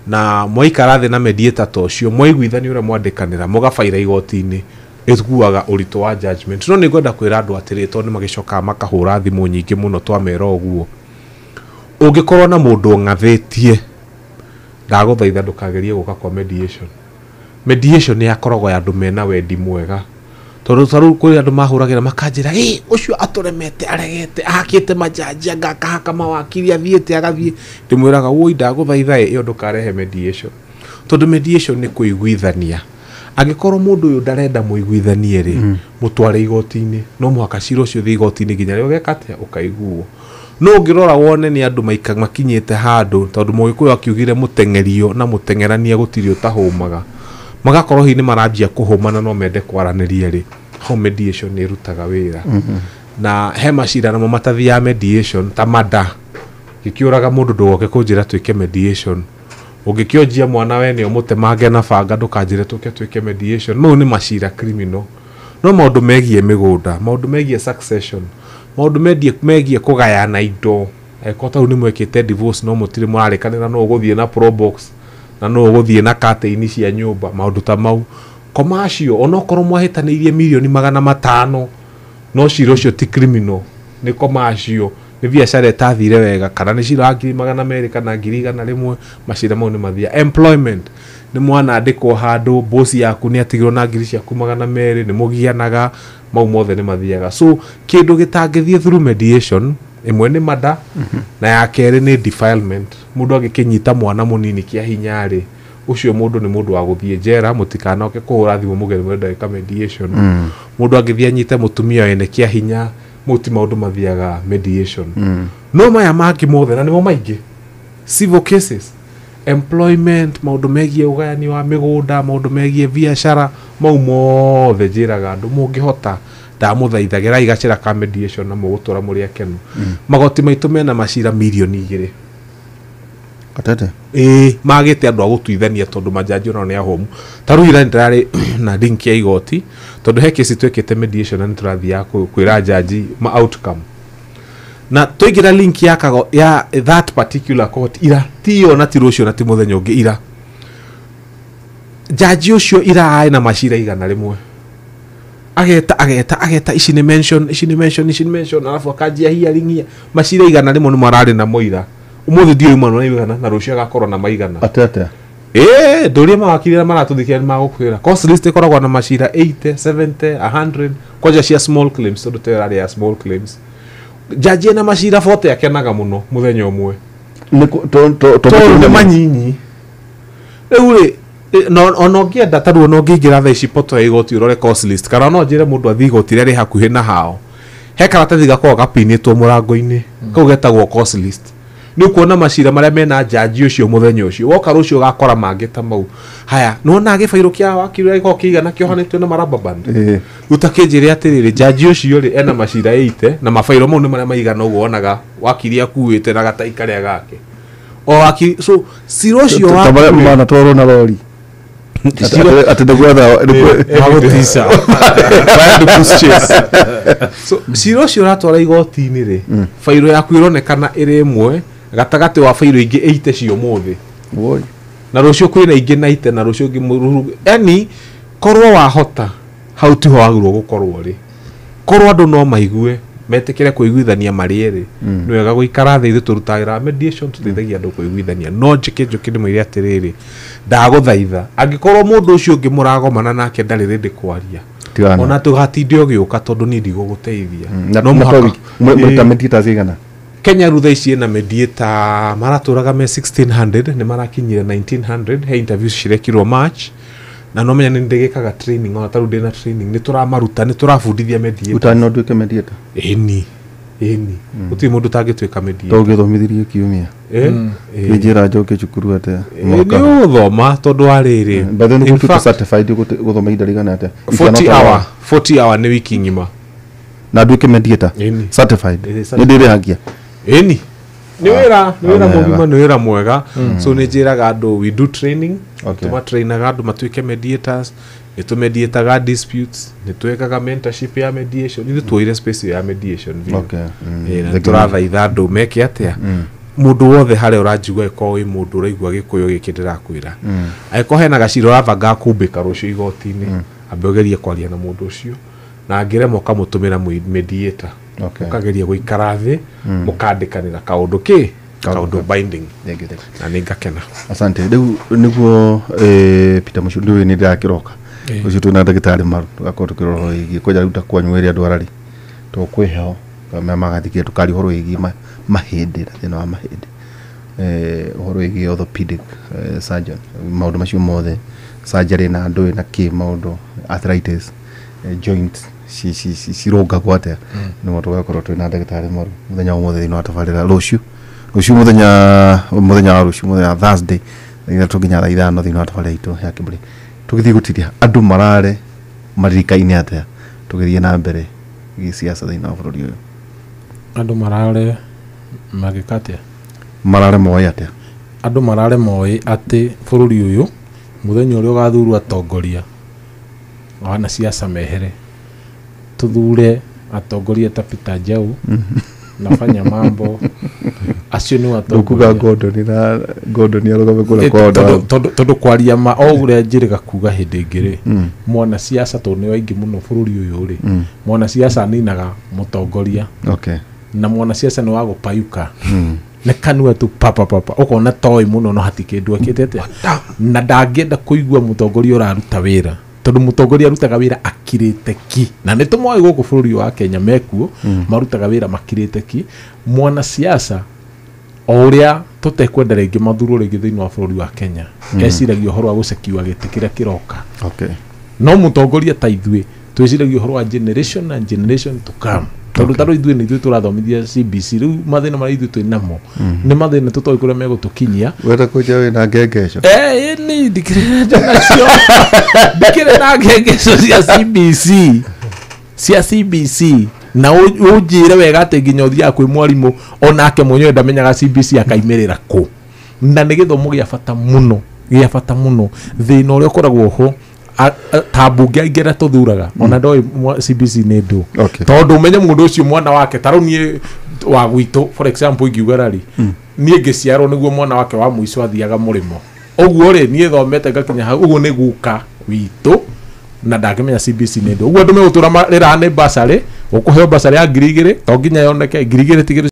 na mwaikara thĩ na mediator ta ũcio mwaiguithania ũrĩa mwandĩkanĩra mũgabaira igoti-inĩ, ĩkuaga ũritũ wa judgment. No nĩngwenda kwĩra andũ atĩrĩ, tondũ nĩ magĩcokaga makahũra thimũ nyingĩ mũno twamera ũguo, ũngĩkorwo na mũndũ ũng'athĩtie, ndagũthaitha ndũkagerie gũka kwa mediation. Mediation nĩ yakoragwo ya andũ mena wendi mwega, tondũ ta rĩu kwĩ andũ mahũragĩra makanjĩra, ĩ ũcio atũremete, aregete, ahakĩte majaji, anga akahaka mawakiri, athiĩte agathiĩ. Ndĩmwĩraga woi, ndagũthaitha ĩyo ndũkarehe mediation, tondũ mediation nĩ kũiguithania. Angĩkorwo mũndũ ũyũ ndarenda mũiguithanie rĩ, mũtware igoti-inĩ, no mũhaka cira ũcio ũthiĩ igoti-inĩ nginya rĩrĩa ũgeka atĩa, ũkaiguo. No ũngĩrora wone nĩ andũ makinyĩte handũ, tondũ Mũgĩkũyũ akiugire mũteng'erio na mũteng'erania gũtirĩ ũtahũmaga, magakorwo hihi nĩ maranjia kũhũmana no mende kwaranĩria rĩ, hau mediation nĩ ĩrutaga wĩra. Na he macira namo matathiaga mediation ta mada, gĩkĩũraga mũndũ ndũgoke kũnjĩra twĩke mediation, ũngĩkĩonjia mwana wene ũmũtemange na banga ndũkanjĩre tũke twĩke mediation. Mau nĩ macira criminal. No maũndũ megiĩ mĩgũnda, maũndũ megiĩ succession, maũndũ megiĩ kũgayana indo, angĩkorwo ta rĩu nĩ mwekĩte divorce no mũtirĩ mũrarĩkanĩra no ũgũthiĩ na probox na no ũgũthiĩ na curtain cia nyũmba, maũndũ ta mau commercial, onokorwo mwahĩtanĩirie mirioni 500 no cira ũcio ti criminal, nĩ commercial, nĩ biacara ĩtathire wega, kana nĩ cira wa 200,000 kana 100,000, macira mau nĩ mathia. Employment, nĩ mwanandĩkwo handũ, boss yaku nĩ atigirwo na ngiri ciaku 200, nĩ mũgianaga, mau mothe nĩ mathiaga. So kĩndũ gĩtangĩthiĩ through mediation, ĩmwe nĩ mada, na ya kerĩ nĩ defilement. Mũndũ angĩkĩnyita mwana mũnini kĩa hinya rĩ, ũcio mũndũ nĩ mũndũ wa gũthiĩ njera, mũtikanoke kũhũra thimũ mũgere mũrenda gwĩka mediation. Mũndũ angĩthiĩ anyite mũtumia wene kĩa hinya, mau ti maũndũ mathiaga mediation. No maya mangĩ mothe, na nĩmo maingĩ, civil cases, employment, maũndũ megiĩ ũgayani wa mĩgũnda, maũndũ megiĩ biacara, mau mothe njĩraga andũ mũngĩhota ndamũthaitha gerai gacĩra ka mediation na mũgũtũra mũrĩ akenu. Magoti maitũ mena macira 2 million. Atete? Ĩĩ, magĩte andũ a gũtuithania tondũ majaji onao nĩ ahomu. Ta rĩu ira nĩndĩrarĩ na link ya igoti, tondũ he kesi twĩkĩte mediation na nĩtũrathiaga kwĩra jaji ma outcome. Na twaingĩra link ya kago, ya that particular court ira, ti yo na ti rũciũ na ti mũthenya ũngĩ ira. Jaji ũcio ira arĩ na macira 100. Ageta ageta ageta, ici nĩ mention, ici nĩ mention, ici nĩ mention, alafu akanjia hearing here. Macira 100 nĩmo mararĩ na moira. Ũmũthĩ ndiũĩ imwe na igana na rũciũ agakorwo na maigana. Atete? Ĩĩ, ndũrie mawakiri arĩa maratũthikĩrĩria nĩ magũkwĩra. Cause list ĩkoragwo na macira 80, 70, 100, kwanja cia small claims, tondũ teyo ĩrarĩ ya small claims. Jaji ena macira 40 akenaga mũno mũthenya ũmwe. Tondũ nĩ manyinyi. Rĩu rĩ, ona ũngĩenda ta rĩu ona ũngĩingĩra thaa ici poto ya igoti ũrore cause list, kana no njĩre mũndũ athiĩ igoti rĩrĩa rĩ hakuhĩ na hao, he karatathi gakoragwo gapinĩtwo mũrango-inĩ, kau getagwo cause list. Nĩ ũkuona macira marĩa mena jaji ũcio mũthenya ũcio, woka rũciũ ũgakora mangĩ ta mau. Haya, nĩwona gĩbairũ kĩa wakiri ũrĩa gĩkoragwo kĩigana kĩohanĩtio na maraba band? Rĩu ta kĩnjĩre atĩrĩrĩ, jaji ũcio rĩ ena macira 80 na mabairũ mau nĩ marĩa maigana ũguo wonaga wakiri akuĩte na gatai karĩa gake. O wakiri, so cira ũcio Ta waku marĩa rĩ- manatwarwo na rori. Atĩ nĩgwetha Magũtica. So cira ũcio ũratwara igoti-inĩ rĩ, bairũ yaku ĩronekana ĩrĩ ĩmwe gatagatĩ wa bairũ ingĩ 80 cia ũmũthĩ. Na rũciũ kwĩna ingĩ 90 na rũciũ ũngĩ yani korwo wahota hau tiho wagĩrĩirwo gũkorwo rĩ, korwo andũ no maigue metĩkĩre kũiguithania marĩ erĩ, nĩ wega gũikara thĩ. Ithuĩ tũrutagĩra mediation, tũteithagia andũ kũiguithania. No njĩke njũke ndĩmwĩre atĩrĩrĩ, ndagũthaitha, angĩkorwo mũndũ ũcio ũngĩ mũragomana nake ndarĩ ready kwaria, Tigana. ona tũgatinde ũgĩũka tondũ niĩ ndigũgũteithia. Na No mũhaka mũrita mediators igana? Kenya rĩu thaa ici ĩna mediator maratũraga me 1600 nĩ marakinyire 1900 he interviews cirekirwo March na no menya nĩ ndĩgĩkaga training ona tarĩu ndĩna training nĩ tũramaruta nĩ tũrabundithia mediators. Ũtani no nduĩke mediator? Ĩni ĩni gũtirĩ mũndũ ũtangĩtuĩka mediator. To ũgĩthomithirie kiumia kĩnjĩra njoke cukuru atĩa? Nĩ ũgũthoma tondũ wa rĩrĩ By the way, nĩ gũtuĩka certified gũthoma ihinda rĩigana atĩa? 40 hour nĩ wiki ng'ima na nduĩke mediator certified nĩ ndĩrĩhagia? Ĩni nĩ wĩra mũgima, nĩ wĩra mwega. So nĩ njĩraga andũ we do training, tũmatrainaga andũ matuĩke mediators, nĩ tũmediataga disputes, nĩ twĩkaga mentorship ya mediation, ithuĩ tuoire space ya mediation biũ. Na tũrathaitha andũ meke atĩa mũndũ wothe harĩa ũranjigua ĩkorwo wĩ mũndũ ũraigua gĩkũyũ gĩkĩ ndĩrakwĩra, angĩkorwo hena gacira ũrabanga kumbĩka rũciũ igoti-inĩ, ambe ũgerie kwaria na mũndũ ũcio, na angĩremwo ũkamũtũmĩra mediator, ũkageria gũikara thĩ mũkandĩkanĩra kaũndũ kĩ kaũndũ binding na nĩ ngakena. Asante. Rĩu nĩguo Peter Mucundu ndũĩ nĩ ndĩrakĩroka ũcio twĩna ndagĩtarĩ Maru tũgakorwo tũkĩrora ũhoro wĩgiĩ kwanja rĩu ta kwanyu ĩrĩa andũ ararĩ to kwĩ heho magathikia tũkaria ũhoro wĩgiĩ mahĩndĩ na thĩna wa mahĩndĩ, ũhoro wĩgiĩ orthopedic surgeon, maũndũ macio mothe, surgery na ndũĩ na kĩ maũndũ, arthritis, joints cirũngagwo atĩa, nĩguo tũgakorwo twĩna ndagĩtarĩ Maru mũthenya wa ũmũthĩ thĩinĩ wa tabarĩra rũciũ mũthenya wa rũciũ mũthenya wa Thursday ithatũ nginya thaa ithano thĩinĩ wa tabarĩra itũ ya Kĩbũrĩ. Tũgĩthiĩ gũtiria andũ marare maririkaine atĩa tũgĩthiĩ na mbere gĩsiasa thĩinĩ wa bũrũri ũyũ? Andũ marare magĩka atĩa? Marare moĩ atĩa? Andũ marare moĩ atĩ bũrũri ũyũ mũthenya ũrĩa ũgathurwo atongoria wanasiasa mehere, tuthure atongoria ta Peter Njau na Fanya Mambo acio nĩ atongoria. Gordon na Gordon arũgame kũrĩa kwa tondũ kwaria ma o ũrĩa njĩrĩga kuga hĩndĩ ĩngĩ rĩ, mwanasiasa tondũ nĩ aingĩ mũno bũrũri ũyũ rĩ, mwanasiasa aninaga mũtongoria na mwanasiasa nĩ wa gũpayuka nĩ kanua tu papa papa ũkona toĩ mũno no hatikĩ kĩndũ ekĩte atĩa, na ndangĩenda kũigua mũtongoria ũraruta wĩra tondũ mũtongoria arutaga wĩra akirĩte ki, na nĩ tũmoĩ gũkũ bũrũri wa Kenya mekuo marutaga wĩra makirĩte ki. Mwanasiasa o ũrĩa tũtekwenda rĩngĩ mathurwo rĩngĩ thĩinĩ wa bũrũri wa Kenya eciragia ũhoro wa gũcekiwa gĩtĩ kĩrĩa kĩroka. No mũtongoria ta ithuĩ twĩciragia ũhoro wa generation na generation to come, tondũ tarĩu ithuĩ nĩ ithuĩ tũrathomithia CBC, rĩu mathĩna marĩa ithuĩ twĩ namo nĩ mathĩna tũtoĩ kũrĩa megũtũkinyia. Weta kũnja wĩna ngengeco? Ĩni ndikĩrĩ nacio, ndikĩrĩ na ngengeco cia CBC, cia CBC na ũnjĩre wega atĩ nginya ũthiaga kwĩ mwarimũ onake mwenyewe ndamenyaga CBC akaimĩrĩra kũ, na nĩ gĩthomo gĩa bata mũno, gĩa bata mũno. Thĩna ũrĩa ũkoragwo ho ta mbunge aingĩ arĩa tũthuraga ona ndoĩ CBC nĩ ndũ, tondũ ũmenye mũndũ ũcio mwana wake ta rĩu niĩ wa gwitũ for example ingiuga rari niĩ ngĩciarwo nĩguo mwana wake wa mũico athiaga mũrĩmo, ũguo rĩ niĩ thomete ngakinya hau, ũguo nĩ guka witũ na ndangĩmenya CBC nĩ ndũ. Ũguo andũ megũtũra marĩraga nĩ bursary, ũkũheo bursary ya 2000 to nginya yoneke 2000 tigĩrĩ.